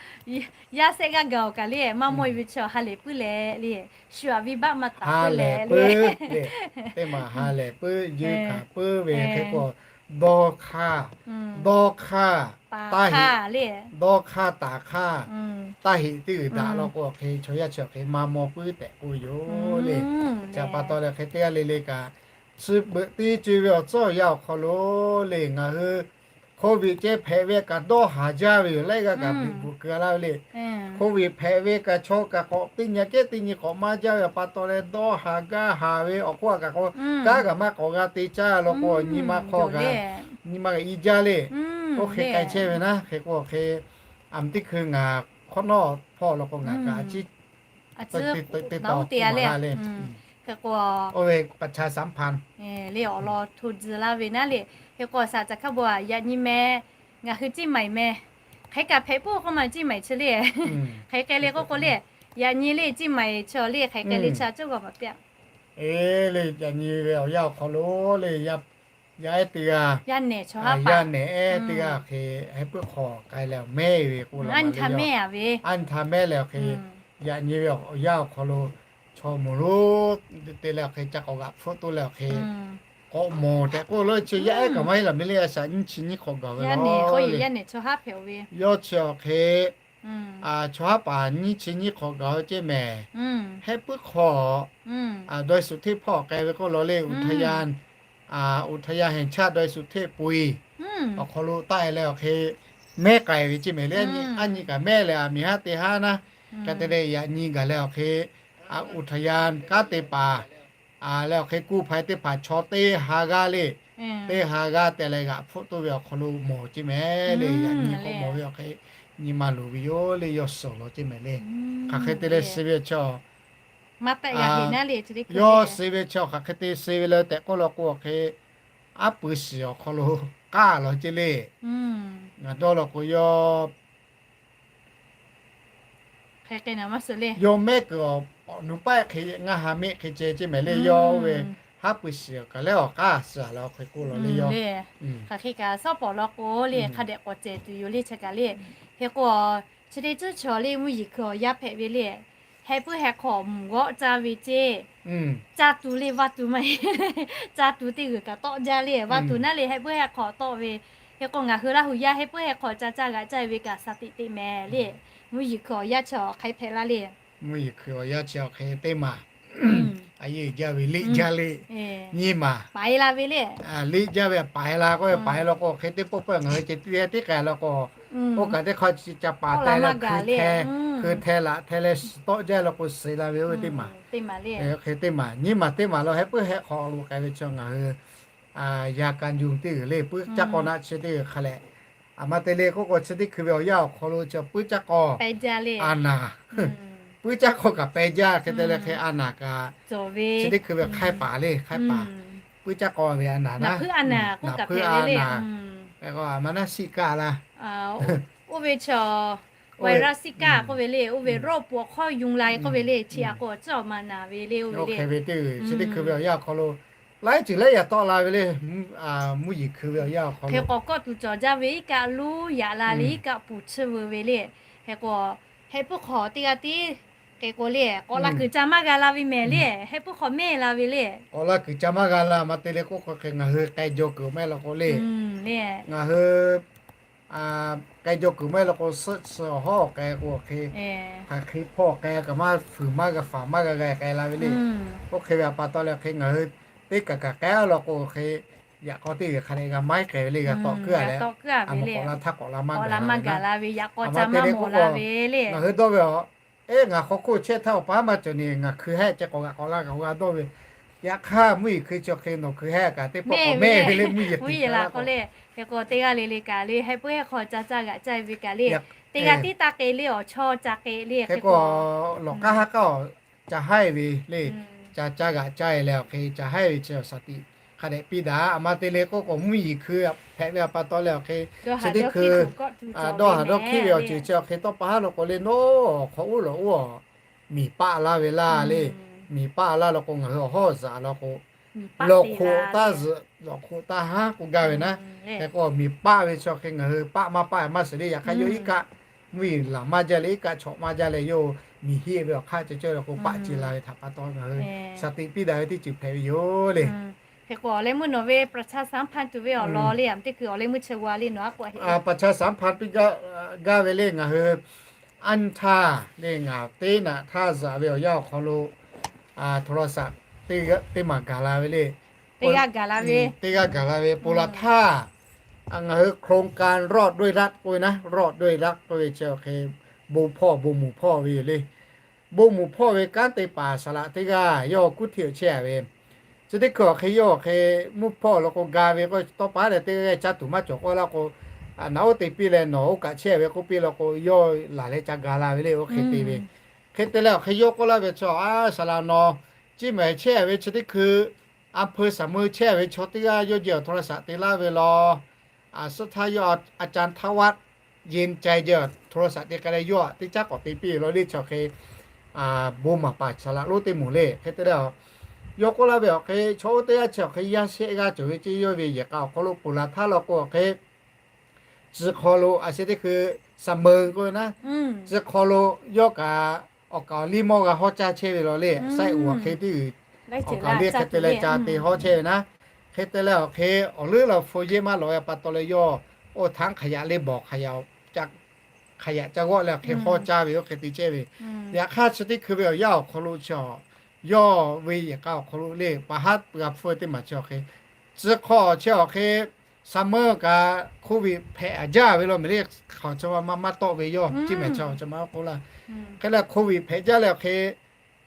yaˇ sehˆ g'aˇ gaˬ awˬ kaꞈ le maˇ mawˇ e ve chi ha lehˬ puiˉ leh le, shu aꞈ viˇ baˆ maˇ taˍ puiˉ leh le. Teˇ maˬ ha lehˬ puiˉ, yuˇ hkanˍ puiˉ ve hk'e k'o, dawˇ hk'aˇ, dawˇ hk'aˇ, taˇ heꞈ, dawˇ hk'aˇ taˍ hk'aˇ, taˇ heꞈ teˇ g'uiˬ daꞈ law k'o awˬ hk'e chaw yaˇ chi awˬ hk'e maˇ mawˇ puiˉ tehꞈ k'oˆ ve yoˬ le. Chi pa taw leh hk'e teˇ g'aˇ le le kaꞈ, chi beuꞈ teˇ co ve awˬ tcuhˉ awˬ yanˇ awˬ hk'aw lo le ngaˬ hui โควิด ceh hpehꞈ ve kaꞈ dawˇ haˍ jaˇ ve yoˬ. Laiˉ g'aˇ kaꞈ bvuhꞈ keu laˇ ve le. โควิด hpehꞈ ve kaꞈ chaw kaꞈ k'awꞈ teˇ nyi kehˉ teˇ nyi k'awꞈ maˇ jaˇ ve pa taw leh dawˇ haˍ gaˇ haˍ ve awˬ hk'oˆ a kaꞈ k'o, kanˉ kaꞈ maˇ k'awꞈ g'a te caˇ law k'o nyi ma hk'aw kaꞈ nyi ma kaꞈ i jaˇ le. Oˇ hk'e k'ai chehˇ ve naˉ hk'e k'o hk'e, a meh teˇ hkui ngaˬ hk'awꞈ nawˉ hpawˇ law k'o ngaˬ kaꞈ a ciˉ te taw te a le. Hk'e k'o, oˇ ve ประชาสัมพันธ์ le awˬ lawn hto tzuh laˇ ve naˉ le. Hk'e k'o shaˍ caˬ hkaˇ bon a yaꞈ nyi meh, ngaˬ hui เชียงใหม่ meh, hk'e kaꞈ hpehꞈ puiˉ k'oˆ ma เชียงใหม่ chi le. Hk'e k'ai le k'oˆ k'o le, yaꞈ nyi le เชียงใหม่ chi le hk'e k'ai le chi a cawˇ g'a maˍ piˇ a. E le, yaꞈ nyi ve awˬ yanˇ awˬ hk'aw lo le, yaˇ ehˉ teˇ g'aˇ, yaˇ nehˬ ehˉ teˇ g'aˇ hk'e heh puiˉ hk'aw k'ai leh mehˇ ve k'o, a nyi htaˇ mehˇ a ve, a nyi htaˇ mehˇ leh awˬ hk'e, yaꞈ nyi ve awˬ yanˇ awˬ hk'aw lo chaw moˍ lonˉ te leh awˬ hk'e ca k'awꞈ g'aꞈ hpfuhˆ toˆ leh awˬ hk'e k'awꞈ mawˬ tehꞈ k'oˆ lo chi yaˇ ehˉ kaꞈ maˇ heˆ laˬ meh le, a shaꞈ nyiˇ chi nyiˇ hk'awꞈ gaˬ ve le. Yawˇ chi awˬ hk'e Chaw haˉ paˍ nyiˇ chi nyiˇ hk'awꞈ gaˬ-o ceˇ mehˍ. Hehˆ puiˉ hk'aw ดอยสุเทพ hpawˇ k'ai ve k'oˆ law le, อุทยาน อุทยานแห่งชาติดอยสุเทพ pui awˬ hk'aw lo taˆ e leh awˬ hk'e mehˉ k'ai ve ceˇ mehˍ le. Aˉ nyi kaꞈ mehˉ leh a miˬ haˉ teˇ haˉ naˉ, hk'e te leh yaꞈ nyi gaˬ leh awˬ hk'e อุทยาน kanˉ te paˍ leh awˬ hk'e กู้ภัย teˇ hpaˍ chaw teˇ ha g'aˇ le, teˇ ha g'aˇ te leh g'aꞈ hpfuhˆ toˇ ve awˬ hk'aw lo mawˬ ceˇ mehˍ le. Yaꞈ nyi k'o mawˬ ve awˬ hk'e nyi ma luˬ ve yoˬ le, yawˇ suhˍ law ceˇ mehˍ le. Hk'aˬ hk'e te leh suh ve chaw, yawˇ suh ve chaw hk'aˬ hk'e te suh ve le tehꞈ k'oˆ law k'o awˬ hk'e, aˉ pui shiˍ awˬ hk'aw lo k'aˇ law ceˇ le. Ngaˬ dawˇ law k'o, yawˇ mehˉ kuiˬ awˬ nuˇ paˆ hk'e ngaˇ ha mehˆ hk'e ceh ceˇ mehˍ le. Yawˇ oˇ ve haˉ pui shiˍ awˬ kaˬ leh awˬ k'aˇ suh a la awˬ hk'e k'oˆ law le. Yawˇ hk'aˬ hk'e kaꞈ shawˉ pawˍ law k'o le, hk'a dehꞈ k'awꞈ cehˬ tuˬ yoˬ le chi kaꞈ le. Hk'e k'o, chi teˇ ceuˬ chaw le mvuhˇ yeˬ hkui awˬ yaˇ hpehꞈ ve le, heh puiˉ heh hk'aw mvuhˇ g'awˆ caˇ ve ceˇ, caˇ tuˬ le vaˇ tuˬ maˇ heˆ. Caˇ tuˬ teˇ g'uiˬ kaꞈ tawˆ jaˇ le, vaˇ tuˬ naˉ le heh puiˉ heh hk'aw tawˆ ve. Hk'e k'o ngaˬ hui Laˇ huˍ yaˇ heh puiˉ heh hk'aw ca caˇ g'aꞈ caˇ ve kaꞈ shaˍ tiꞈ teˇ mehˍ le. Mvuhˇ yeˬ hkui awˬ yaˇ chi awˬ hk'e hpehꞈ la le. Mvuhˇ yeˬ hkui awˬ yaˇ chi awˬ hk'e teˇ maˬ, a yeˇ jaˇ ve liˇ jaˇ le, nyi maˬ, liˇ jaˇ ve paˍ e la k'oˆ ve, paˍ e law k'o hk'e teˇ pawˆ pawˆ ngaˬ hui ceh tiˇ tiˉ k'ai law k'o, oˇ kaꞈ teˇ hk'aˇ ca paˍ teh leh hkui hteh, hkui hteh laꞈ hteh leh shiˍ tawˆ jaˇ law k'o suh la ve oˇ ve teˇ maˬ, hk'e teˇ maˬ, nyi maˬ teˇ maˬ law heh puiˉ heh hk'aw lo k'ai ve chi ngaˬ hui yaꞈ kaꞈ yuˬ teˇ g'uiˬ le, puiˉ caˇ k'aw naˆ chi teˇ g'uiˬ hk'a leh, a ma te le k'oˆ k'o chi teˇ hkui ve awˬ yaˇ awˬ hk'aw lo chi puiˉ caˇ k'aw, a naˍ, puiˉ caˇ k'aw kaꞈ peh jaˇ hk'e te leh hk'e a naˍ kaꞈ chi teˇ hkui ve hk'aiˇ paˍ le, hk'aiˇ paˍ, puiˉ caˇ k'aw ve a naˍ naˉ, naˍ puiˉ a naˍ, a ma naˉ siˆ kaˆ la, oˇ ve chaw, virus siˆ kaˆ k'oˆ ve le, oˇ ve โรคปวดข้อยุงลาย k'oˆ ve le, chi a k'o awˬ ceuˬ awˬ ma naˍ ve le, oˇ ve le. Hk'e ve teˇ g'uiˬ chi teˇ hkui ve awˬ yaˇ awˬ hk'aw lo laiˉ ceuˬ laiˉ yaꞈ tawˆ la ve le. Mvuhˇ yeˬ hkui ve awˬ yaˇ awˬ hk'aw lo hk'e k'awꞈ kawˆ tuˬ cawˬ jaˇ ve iˉ kaˆ luˇ yaꞈ la le, iˉ kaˆ puˬ chiˇ veu ve le. Hk'e k'o, heh puiˉ hk'aw teˇ g'aˇ tiˉ hk'e k'o le, k'awꞈ la kuiˬ ca maˇ g'a la ve mehˍ le. Heh puiˉ hk'aw mehˆ la ve le. K'awꞈ la kuiˬ ca maˇ g'a la ma te le k'oˆ k'o hk'e ngaˬ hui k'ai jaw kuiˬ maˇ heˆ law k'o le, ngaˬ hui k'ai jaw kuiˬ maˇ heˆ law k'o, suhˆ suhˆ awˬ hawˉ k'ai k'o hk'e, hk'aˬ hk'e hpawˇ k'ai kaꞈ maˇ fuiˍ maˇ g'a faˍ maˇ g'a g'a k'ai la ve le. Oˇ hk'e ve a pa taw leh hk'e ngaˬ hui teˇ kaˬ kaꞈ k'ai law k'o hk'e, yaꞈ k'aw teˇ g'uiˬ hk'a dehꞈ g'a maiˉ k'ai ve le, g'a tawˆ kuiˬ a leh, a ma k'awꞈ la htaˇ k'awꞈ la maˇ gaˬ la ve, yaꞈ k'aw ca maˇ mawˬ la ve le. Ngaˬ hui dawˇ ve a, eˉ ngaˬ hk'aw hk'oˆ chehˇ htaˇ awˬ pa maˇ cawˬ ni ngaˬ hkui hehˆ ceh k'awꞈ g'aꞈ k'awꞈ la k'awꞈ g'a dawˇ ve, yaꞈ hk'aˇ mvuhˇ yeˬ hkui chi hk'e nawˬ hkui hehˆ kaꞈ teˇ pawˆ k'awꞈ mehˆ ve le, mvuhˇ yeˬ la k'o le. Hk'e k'o teˇ g'aˇ le le kaꞈ le heh puiˉ heh hk'aw ca caˇ g'aꞈ caˇ ve kaꞈ le, teˇ g'aˇ tiˉ taˇ k'e le, awˬ chawˇ ca k'e le. Hk'e k'o lawˬ k'aˉ haˉ k'aˉ ca haiˇ ve le, ca caˇ g'aꞈ caˇ e leh awˬ hk'e ca haiˇ ve chi shaˍ tiꞈ hk'a dehꞈ piˇ daꞈ. A ma te le k'oˆ k'o mvuhˇ yeˬ hkui hpehꞈ ve a pa taw leh awˬ hk'e, chi teˇ hkui dawˇ haˍ dawˇ hkiˉ ve awˬ ceuˬ chi awˬ hk'e tawˇ pa haˉ law k'o le, nawˬ hk'aw uˉ lawꞈ uˉ a miˬ paˆ laˇ ve laˇ le. Miˬ paˆ laˇ law k'o ngaˬ hui awˬ hawˉ zaꞈ law k'o, lawˬ hk'oꞈ taˇ zuhꞈ, lawˬ hk'oꞈ taˇ haˉ k'oˆ gaˇ ve naˉ. Hk'e k'o miˬ paˆ ve chi awˬ hk'e ngaˬ hui paˆ maˇ paˆ maˇ shiˍ le. Yaꞈ hk'aˇ yawˇ iˉ kaˆ mvuhˇ yeˬ laˬ maˇ jaˇ leh iˉ kaˆ chawꞈ maˇ jaˇ leh yawˇ miˬ heˆ ve awˬ hk'aˇ ceh cawˇ law k'o paˆ ce la ve htaꞈ pa taw ngaˬ hui shaˍ tiꞈ piˇ daꞈ ve teˇ ceuˬ hpehꞈ ve yoˬ le. Hk'e k'o awˬ leh meuˇ nawˬ ve ประชาสัมพันธ์ tuˬ ve awˬ lawn le, a teˇ hkui awˬ leh meuˇ chi g'a le nawˬ a k'o ประชาสัมพันธ์ piˇ gaˇ ve le ngaˬ hui อันทา le ngaˬ teˇ naꞈ htaˇ zaꞈ ve awˬ yanˇ awˬ hk'aw lo โทรศัพท์ teˇ maˬ gaˬ la ve le. Teˇ g'aˇ gaˬ la ve โทรศัพท์ ngaˬ hui โครงการรอดด้วยรัก k'oˆ ve naˉ, รอดด้วยรัก k'oˆ ve chi awˬ hk'e bon hpawˇ bon muˬ hpawˇ ve yoˬ le. Bon muˬ hpawˇ ve kanˉ te paˍ saˍ laꞈ teˇ g'aˇ yawˇ kuˉ hteˇ awˬ chehˇ a ve, chi teˇ hkui awˬ hk'e yawˇ awˬ hk'e mvuhˇ hpawˇ law k'o ga ve k'o tawˇ pa leh teˇ g'aˇ caˇ tuˬ maˇ cawˬ k'oˆ laˇ k'o, naꞈ oˉ te piˇ leh nawˬ oˇ kaꞈ chehˇ ve k'oˆ piˇ law k'o yawˇ laˬ leh ca ga la ve le. Oˇ hk'e te ve, hk'e te leh awˬ hk'e yawˇ k'oˆ laˇ ve chi a saˍ laꞈ nawˬ ciˇ maˬ chehˇ ve chi teˇ hkui อำเภอสามเมือง chehˇ ve chaw teˇ g'aˇ yawˇ jeh awˬ โทรศัพท์ te laˇ ve law. A suhˉ htaˇ yawˇ อาจารย์ธวัฒน์ เย็นใจ jeh awˬ โทรศัพท์ te k'ai leh yawˇ teˇ caˉ k'awꞈ te piˇ law le chi awˬ hk'e, bon maˍ paˍ saˍ laꞈ lonˉ teˇ moˍ le. Hk'e te leh, yawˇ k'oˆ laˇ ve awˬ hk'e chaw oˇ teˇ g'aˇ chi awˬ hk'e yaˇ shehˆ g'aˇ cawˬ ve ceˇ yawˇ ve yehˬ k'a awˬ hk'aw lo ponˬ la htaˇ law k'o awˬ hk'e, tcuh hk'aw lo a sheh teˇ hkui สามเมือง k'oˆ ve naˉ, tcuh hk'aw lo yawˇ kaꞈ awˬ kaˍ awˬ liˇ mawˇ g'a hawˉ caˇ chehˇ ve law le. Saiˆ uˍ awˬ hk'e teˇ g'uiˬ awˬ kaˍ liˇ hk'e te leh ca te hawˉ chehˇ ve naˉ. Hk'e te leh awˬ hk'e awˬ leuˉ la hpu yehˇ maˇ lawꞈ ve pa taw leh yawˇ oˇ htaˇ hk'aˬ yaꞈ le bawˬ hk'aˬ yaꞈ ca hk'a yaꞈ ca g'awˆ leh awˬ hk'e hawˇ caˇ ve oˇ hk'e te chehˇ ve. Yaꞈ hk'aˇ chi teˇ hkui ve awˬ yanˇ awˬ hk'aw lo chi a, yawˇ ve yehˬ k'a awˬ hk'aw lo le pa haˉ g'a hpfuhˇ teˇ maˬ chi awˬ hk'e, tcuh hk'aw chi awˬ hk'e, summer kaꞈ COVID hpehꞈ jaˇ ve law mehˍ le. Hk'aˬ chi ma maˇ tawˆ ve yawˇ chi mehˍ chi chi ma k'oˆ laˇ. Hk'e leh COVID hpehꞈ jaˇ leh awˬ hk'e,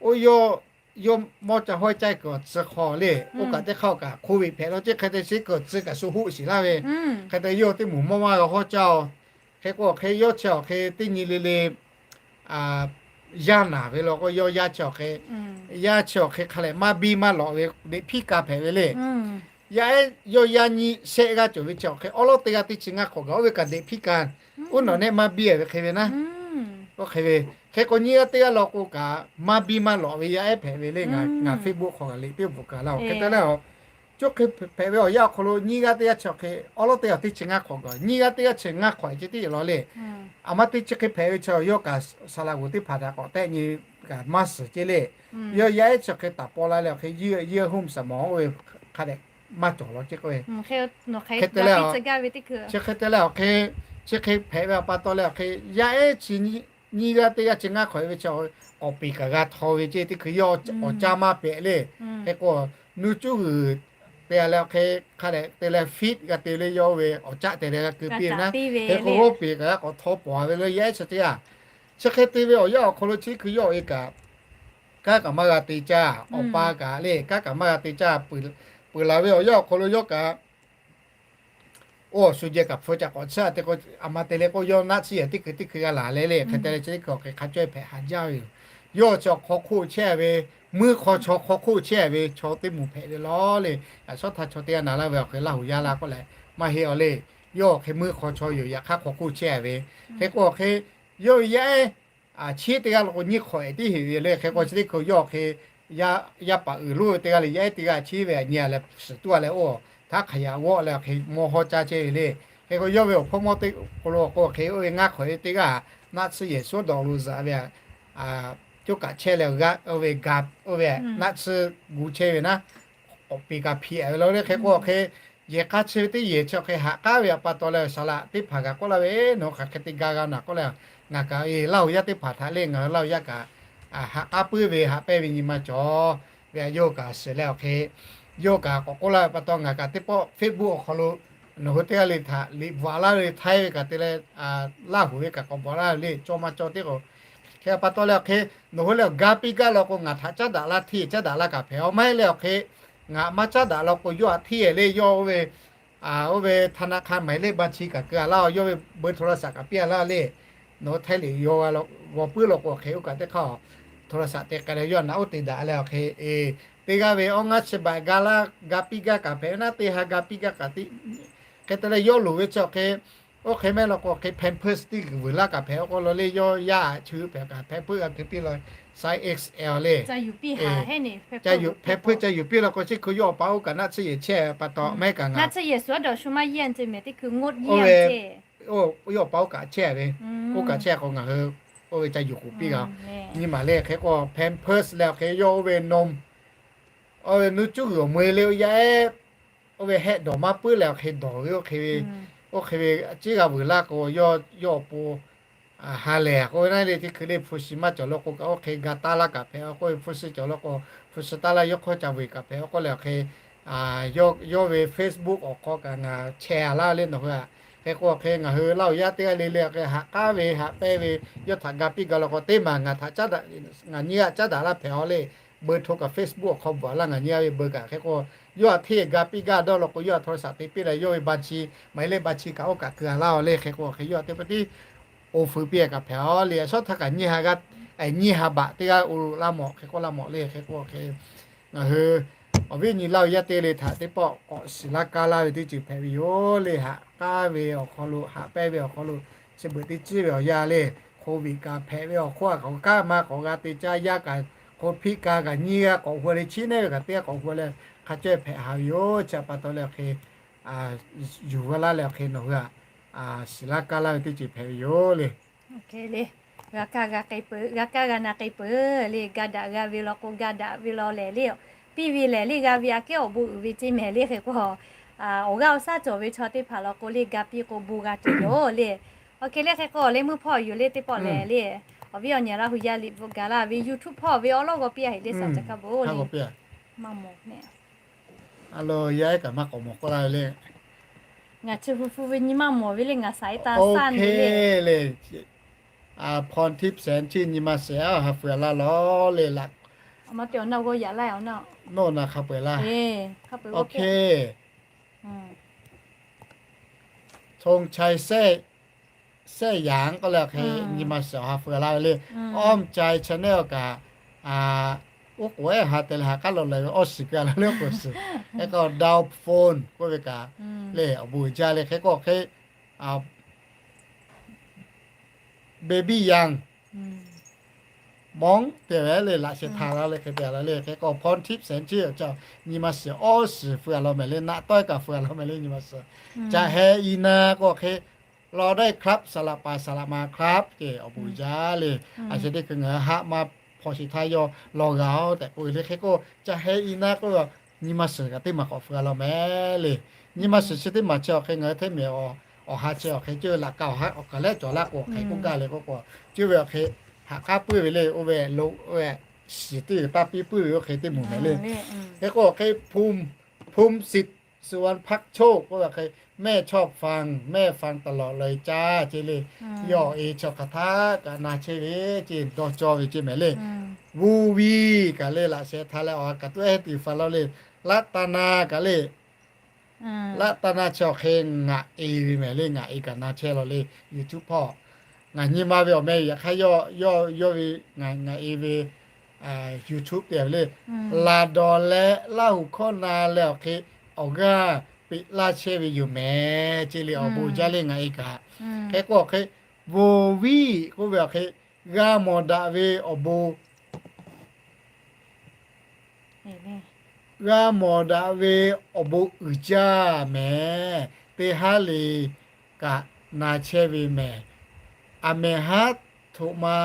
oˇ yawˇ, yawˇ mawˇ ca hawˉ caˇ kuiˬ awˬ tcuh hk'aw le, oˇ kaꞈ teˇ hk'aˇ kaꞈ COVID hpehꞈ law ceˇ hk'e te chi kuiˬ awˬ tcuh kaꞈ shu hoˆ shiˍ laˇ ve. Hk'e te yawˇ teˇ moˍ mawˇ maˇ g'a hawˉ caˇ oˬ. Hk'e k'o hk'e yawˇ chi awˬ hk'e teˇ nyi le le yaˇ naˬ ve law k'o, yawˇ yaˇ chi awˬ hk'e, yaˇ chi awˬ hk'e hk'a leh maˇ biˇ maˇ lawꞈ ve, deꞈ hpiˇ ka hpehꞈ ve le. Yaˇ ehˉ yawˇ yaˇ nyi shehˆ g'aˇ cawˬ ve chi awˬ hk'e, awˉ lawˉ teˇ g'aˇ teˇ chi ngaˇ hk'awꞈ gaˬ oˇ ve kaꞈ deꞈ hpiˇ ka, uˉ nawˬ nehˆ maˇ biˇ ve hk'e ve naˉ. Oˇ hk'e ve, hk'e k'o nyiˇ g'aˇ teˇ g'aˇ law k'o kaꞈ maˇ biˇ maˇ lawꞈ ve yaˇ ehˉ hpehꞈ ve le. Ngaˬ Facebook hk'aw kaꞈ liꞈ teˇ bvuhꞈ kaꞈ laˇ oˬ. Hk'e te leh a, co hk'e hpehꞈ ve awˬ yanˇ awˬ hk'aw lo nyiˇ g'aˇ teˇ g'aˇ chi awˬ hk'e, awˉ lawˉ teˇ g'aˇ teˇ chi ngaˇ hk'awꞈ gaˬ, nyiˇ g'aˇ teˇ g'aˇ chi ngaˇ hk'awꞈ ce teˇ yaꞈ law le. Aˬ ma teˇ chi hk'e hpehꞈ ve chi yawˇ kaꞈ saˍ laꞈ g'oˍ teˇ hpaˍ htaꞈ k'awꞈ tehˆ nyi kaꞈ maˇ suhˍ ceˇ le. Yawˇ yaˇ ehˉ chi hk'e taˍ paw la leh awˬ hk'e, yawˇ hui mvuhˇ saˍ mawˬ oˇ ve hk'a dehꞈ maˇ cawˬ law ceˇ k'oˆ ve. Hk'e te leh, chi hk'e te leh awˬ hk'e, chi hk'e hpehꞈ ve awˬ pa taw leh awˬ hk'e, yaˇ ehˉ chi nyiˇ g'aˇ teˇ g'aˇ chi ngaˇ hk'awꞈ e ve chi k'awꞈ peˍ kaꞈ g'a htaw ve ceˇ teˇ hkui yawˇ awˬ caˇ maˇ pehꞈ le. Hk'e k'o, nuˇ cuˉ g'uiˬ te leh awˬ hk'e, hk'a dehꞈ te leh feed g'a te le, yawˇ oˇ ve awˬ caˆ te leh g'a keu piˇ ve naˉ. Hk'e k'o g'awˇ peˍ kaꞈ g'a k'awꞈ htaw pawˍ ve le yaˇ ehˉ chi teˇ g'aˇ. Chi hk'e te ve awˬ yanˇ awˬ hk'aw lo chi hkui yawˇ awˬ e kaꞈ, kanˉ kaꞈ maˇ g'a te caˇ, awˬ pa kaꞈ le kanˉ kaꞈ maˇ g'a te caˇ. Peuˬ laˬ ve awˬ yanˇ awˬ hk'aw lo yawˇ kaꞈ, oˇ awˬ shu jeh kaꞈ hpu ca k'awꞈ tsuhˇ a te k'o, aˬ ma te leh k'o yawˇ naˆ tsuhˇ yehˬ teˇ hkui teˇ hkui g'a laˬ leh le. Hk'e te leh chi teˇ hkui awˬ hk'e hk'a cawehˇ hpehꞈ haꞈ jaˇ ve yoˬ. Yawˇ chi awˬ hk'aw hk'oˆ chehˇ ve, meuˇ hk'aw chaw hk'aw hk'oˆ chehˇ ve chaw teˇ moˍ hpehꞈ ve law le. Yaꞈ shawˉ htaˇ chaw teˇ g'aˇ na laˇ ve awˬ hk'e Laˇ huˍ yaˇ la k'oˆ leh maˇ heˆ a le. Yawˇ awˬ hk'e meuˇ hk'aw chaw yoˬ. Yaꞈ hk'aˇ hk'aw hk'oˆ chehˇ ve, hk'e k'o awˬ hk'e, yawˇ ve yaˇ ehˉ chiˉ teˇ g'aˇ law k'o nyiˇ hk'awꞈ ehˉ tiˉ heꞈ ve le. Hk'e k'o chi teˇ hkui yawˇ awˬ hk'e yaˇ paˍ uiˍ lonˉ ve teˇ g'aˇ le, yaˇ ehˉ teˇ g'aˇ chiˉ ve nyi a leh suhˍ tuˉ a leh oˇ htaˇ hk'aˬ yaꞈ g'awˆ leh awˬ hk'e mawˇ hawˇ caˇ chehˇ ve le. Hk'e k'o yawˇ ve awˬ hpawˇ mawˇ teˇ k'o lo k'o hk'e oˇ ve ngaˇ hk'awꞈ ehˉ teˇ g'aˇ naˆ tsuhˇ yehˬ suhˉ dawˬ lo zaꞈ ve, coˇ kaꞈ chehˇ leh, oˇ ve ga, oˇ ve naˆ tsuhˇ gu chehˇ ve naˉ, k'awꞈ peˍ kaꞈ hpiꞈ a ve law le. Hk'e k'o awˬ hk'e, yehˬ k'a chi ve teˇ yehˬ chi awˬ hk'e haꞈ k'aˉ ve awˬ pa taw leh saˍ laꞈ teˇ hpaˍ kaꞈ k'oˆ laˇ ve, Nawˬ hk'aˬ hk'e te ga g'a naˬ k'oˆ leh, ngaˬ kaꞈ e Laˇ huˍ yaˇ teˇ hpaˍ htaꞈ le ngaˬ hui Laˇ huˍ yaˇ kaꞈ haꞈ k'aˉ puiˉ ve haꞈ pehnˇ ve nyi ma cawˬ ve, yawˇ kaꞈ shiˍ leh awˬ hk'e, yawˇ kaꞈ k'awꞈ k'oˆ laˇ ve pa taw ngaˬ kaꞈ teˇ pawˆ Facebook awˬ hk'aw lo nawˬ hui teˇ g'aˇ le htaꞈ liꞈ bvuhꞈ laˇ ve le, Htaiˇ ve kaꞈ te leh Laˇ huˍ ve kaꞈ k'awꞈ bvuhꞈ laˇ ve le, cawˇ maˇ cawˇ teˇ k'o, hk'e pa taw leh awˬ hk'e, nawˬ hui lehˬ ga piˇ gaˇ law k'o ngaˬ htaꞈ caˉ daꞈ laˇ hteˇ caˉ daꞈ laˇ kaꞈ hpehꞈ a maˇ heˆ leh awˬ hk'e, ngaˬ maˇ caˉ daꞈ law k'o yawˇ htaꞈ hteˇ le, yawˇ oˇ ve, oˇ ve ธนาคาร หมายเลขบัญชี kaꞈ keu a laˇ, yawˇ ve เบอร์โทรศัพท์ kaꞈ piˇ a laˇ le. Nawˬ hui Htaiˇ liꞈ yaw g'a puiˉ law k'o awˬ hk'e oˇ kaꞈ teˇ hk'aˇ โทรศัพท์ te k'ai leh yawˇ naꞈ oˇ te daꞈ leh awˬ hk'e, teˇ g'aˇ ve awˇ ngaˇ chi baꞈ ga laˇ, ga piˇ gaˇ kaꞈ hpehꞈ ve naˉ, teˇ ha ga piˇ gaˇ kaꞈ te, hk'e te leh yawˇ loˍ ve chi awˬ hk'e, oˇ hk'e mehˆ law k'o hk'e Pampers teˇ g'uiˬ laˇ kaꞈ hpehꞈ k'o law le, yawˇ yaˇ chi hpehꞈ kaꞈ Pampers g'a keu piˇ law, size X L le. Pampers ca yuˬ piˇ law k'o chi hkui yawˇ awˬ pa oˇ kaꞈ naˆ tsuhˇ yehˬ chehˇ pa taw mehˆ kaꞈ ngaˬ, oˇ ve, yawˇ awˬ pa oˇ kaꞈ chehˇ ve, oˇ kaꞈ chehˇ k'o ngaˬ hui oˇ ve ca yuˬ k'oˍ piˇ g'a. Nyi maˬ le hk'e k'o Pampers leh awˬ hk'e yawˇ oˇ ve นม oˇ ve nuˇ cuˉ g'uiˬ awˬ meuˇ le oˇ yaˇ ehˉ, oˇ ve hehˆ dawˬ maˇ puiˉ leh awˬ hk'e dawˬ ve oˇ hk'e ve, oˇ hk'e ve ciˉ g'a vuiˬ laˇ k'o yawˇ, yawˇ awˬ pon ha lehˬ k'oˆ ve naˉ le, teˇ hkui le hpu shi maˇ cawˬ law k'o kaꞈ oˇ hk'e ga taˇ laˇ kaꞈ hpehꞈ a k'oˆ ve, hpu shi cawˬ law k'o hpu shi taˇ laˇ, yawˇ hk'aw ca vuiˬ kaꞈ hpehꞈ a k'oˆ leh awˬ hk'e, yawˇ ve Facebook awˬ hk'aw kaꞈ ngaˬ chehˇ a laˇ le nawˬ hui a. Hk'e k'o awˬ hk'e ngaˬ hui Laˇ huˍ yaˇ teˇ g'aˇ le le awˬ hk'e haꞈ k'aˉ ve haꞈ pehnˇ ve, yawˇ htaꞈ ga piˇ gaˇ law k'o teˇ maˬ ngaˬ htaꞈ, ngaˬ nyiˇ g'aˇ caˉ daꞈ laˇ hpehꞈ a le. เบอร์โทร kaꞈ Facebook awˬ hk'aw bvuhꞈ laˇ, ngaˬ nyiˇ g'aˇ ve เบอร์ kaꞈ. Hk'e k'o yawˇ htaꞈ hteˇ ga piˇ gaˇ dawˇ law k'o yawˇ htaꞈ โทรศัพท์ te piˇ leh yawˇ ve บัญชี หมายเลขบัญชี kaꞈ oˇ kaꞈ keu a laˇ a le. Hk'e k'o hk'e yawˇ htaꞈ teˇ pawˆ tiˉ oˇ feu piˇ a kaꞈ hpehꞈ a le. A shawˉ htaˇ kaꞈ nyiˇ ha, nyiˇ ha baꞈ teˇ g'aˇ oˇ laˇ mawˬ hk'e k'oˆ laˇ mawˬ le. Hk'e k'o hk'e ngaˬ hui awˬ viˉ nyi Laˇ huˍ yaˇ teˇ le htaꞈ teˇ pawˆ k'awꞈ shiˍ laˇ kaˇ laˇ ve teˇ ceuˬ hpehꞈ ve yoˬ le. Haꞈ k'aˉ ve awˬ hk'aw lo haꞈ pehnˇ ve awˬ hk'aw lo chi beuꞈ teˇ ciˉ ve awˬ yanˇ le, COVID kaꞈ hpehꞈ ve awˬ hk'oˆ a k'awꞈ kaˇ maˇ k'awꞈ g'a te caˇ, yaˇ kaꞈ hk'o hpiˆ ka kaꞈ nyiˇ g'aˇ k'awꞈ hu leh chiˉ neˉ ve kaꞈ teˇ g'aˇ k'awꞈ hu leh hk'a cawehˇ hpehꞈ haˍ ve yoˬ. Chi pa taw leh awˬ hk'e yuˬ g'a laˇ leh awˬ hk'e nawˬ hui a shiˍ laˇ kaˇ laˇ ve teˇ ceuˬ hpehꞈ ve yoˬ le. G'a kaˇ g'a na k'ai peuˬ le, ga daꞈ g'a ve law k'o ga daꞈ ve law lehˬ le, piˇ ve lehˬ le, g'a ve aꞈ kehˉ awˬ bon uiˍ ve ceˇ mehˍ le. Hk'e k'o awˬ g'aˇ awˬ shaˉ cawˬ ve chaw teˇ hpaˍ law k'o le ga piˇ k'o bon g'a tuˬ yoˬ le. Awˬ hk'e le hk'e k'o le meuˇ hpawˇ yuˬ le teˇ pawˆ lehˬ le. Awˬ viˉ awˬ nyi Laˇ hu yaˇ liꞈ bvuhꞈ gaˬ laˇ ve YouTube hpawˇ ve awˉ lawˉ g'aw piˇ a heꞈ le saˍ ca hkaˇ bon le. Maˇ mawˬ ne. Aˬ lo yaˇ ehˉ kaꞈ maˇ k'awꞈ mawˬ k'oˆ laˇ ve le. Ngaˬ chi hu hu ve nyi maˇ mawˬ ve le ngaˬ saˍ e ta saˇ ne le. Hpawnˇ htiˇ pehˍ chi nyi ma shiˍ awˬ ha feu a laˇ lawˬ le laꞈ. Nawˬ na hk'a peu-eˬ laˇ. Awˬ hk'e, ธงชัย แซ่หยาง k'oˆ leh awˬ hk'e nyi ma shiˍ awˬ ha feu a laˇ ve le. Awˇ mvuh ca channel kaꞈ, oˉ k'oˍ ehˉ ha te leh ha k'aˉ lo leh ve awˇ shiˍ keu a laˇ le oˉ k'oˍ shiˍ. Hk'e k'o Dao Phone k'oˆ ve kaꞈ le awˬ bon uiˍ jaˇ le hk'e k'o hk'e, Baby Young Mawˇ te ve le laꞈ sheh htaꞈ la le hk'e te la le hk'e k'o พรทิพย์ แสนชื่น awˬ ca nyi ma shiˍ awˇ shiˍ feu a law mehˍ le naꞈ tawˇ kaꞈ feu a law mehˍ le nyi ma shiˍ. Ca heh i na k'o hk'e เราได้ครับ สละไป สละมาครับ ce awˬ bon uiˍ jaˇ le. A sheh teˇ hkui ngaˬ hui haˆ maˇ hpaw shiˍ htaˇ yawˇ law g'a-oˬ tehꞈ k'oˆ ve le hk'e k'o ca heh i na k'o nyi ma shiˍ kaꞈ teˇ maˬ k'awꞈ feu a law mehˍ le. Nyi ma shiˍ chi teˇ maˬ chi awˬ hk'e ngaˬ hui hteˇ mehˍ awˬ ha chi awˬ hk'e ceuˇ laꞈ ka awˬ ha awˬ kaˬ lehˉ cawˬ laˇ k'o awˬ hk'e k'oˆ gaˇ le k'oˆ k'o, ceuˇ ve awˬ hk'e haꞈ k'aˉ puiˉ ve le oˇ ve lo oˇ ve shiˍ teˇ g'uiˬ taˇ piˇ puiˉ ve oˇ hk'e teˇ moˍ mehˍ le. Hk'e k'o awˬ hk'e ภูมิสิทธิ์ สุวรรณภักดิ์โชค k'oˆ ve awˬ hk'e แม่ชอบฟัง แม่ฟังตลอดเลยจ้า ce le. Yawˇ awˬ e chi awˬ hk'aˬ htaˇ kaꞈ na chehˇ ve ce dawˇ cawˇ ve ce mehˍ le. Vu vi kaꞈ le laꞈ sheh htaꞈ leh awˬ ha kaꞈ tuˉ ehˉ teꞈ fa laˇ le. Laˇ ta na kaꞈ le Laˇ ta na chi awˬ hk'e ngaˬ e ve mehˍ le ngaˬ e kaꞈ na chehˇ law le. YouTube hpawˇ ngaˬ nyi ma ve awˬ meh yaꞈ hk'aˇ yawˇ yawˇ ve ngaˬ e ve YouTube te ve le. Laˬ dawˬ leh Laˇ hu hkawˇ na leh awˬ hk'e awˬ g'aˇ peꞈ laˇ chehˇ ve yoˬ mehˍ ce le awˬ bon jaˇ le ngaˬ e kaꞈ. Hk'e k'o awˬ hk'e, voˬ viˉ k'oˆ ve awˬ hk'e, g'a mawˬ daꞈ ve awˬ bon g'a mawˬ daꞈ ve awˬ bon uiˍ jaˇ mehˍ. Teˇ haˉ le kaꞈ na chehˇ ve mehˍ. Aˬ mehˍ haˉ htoꞈ ma,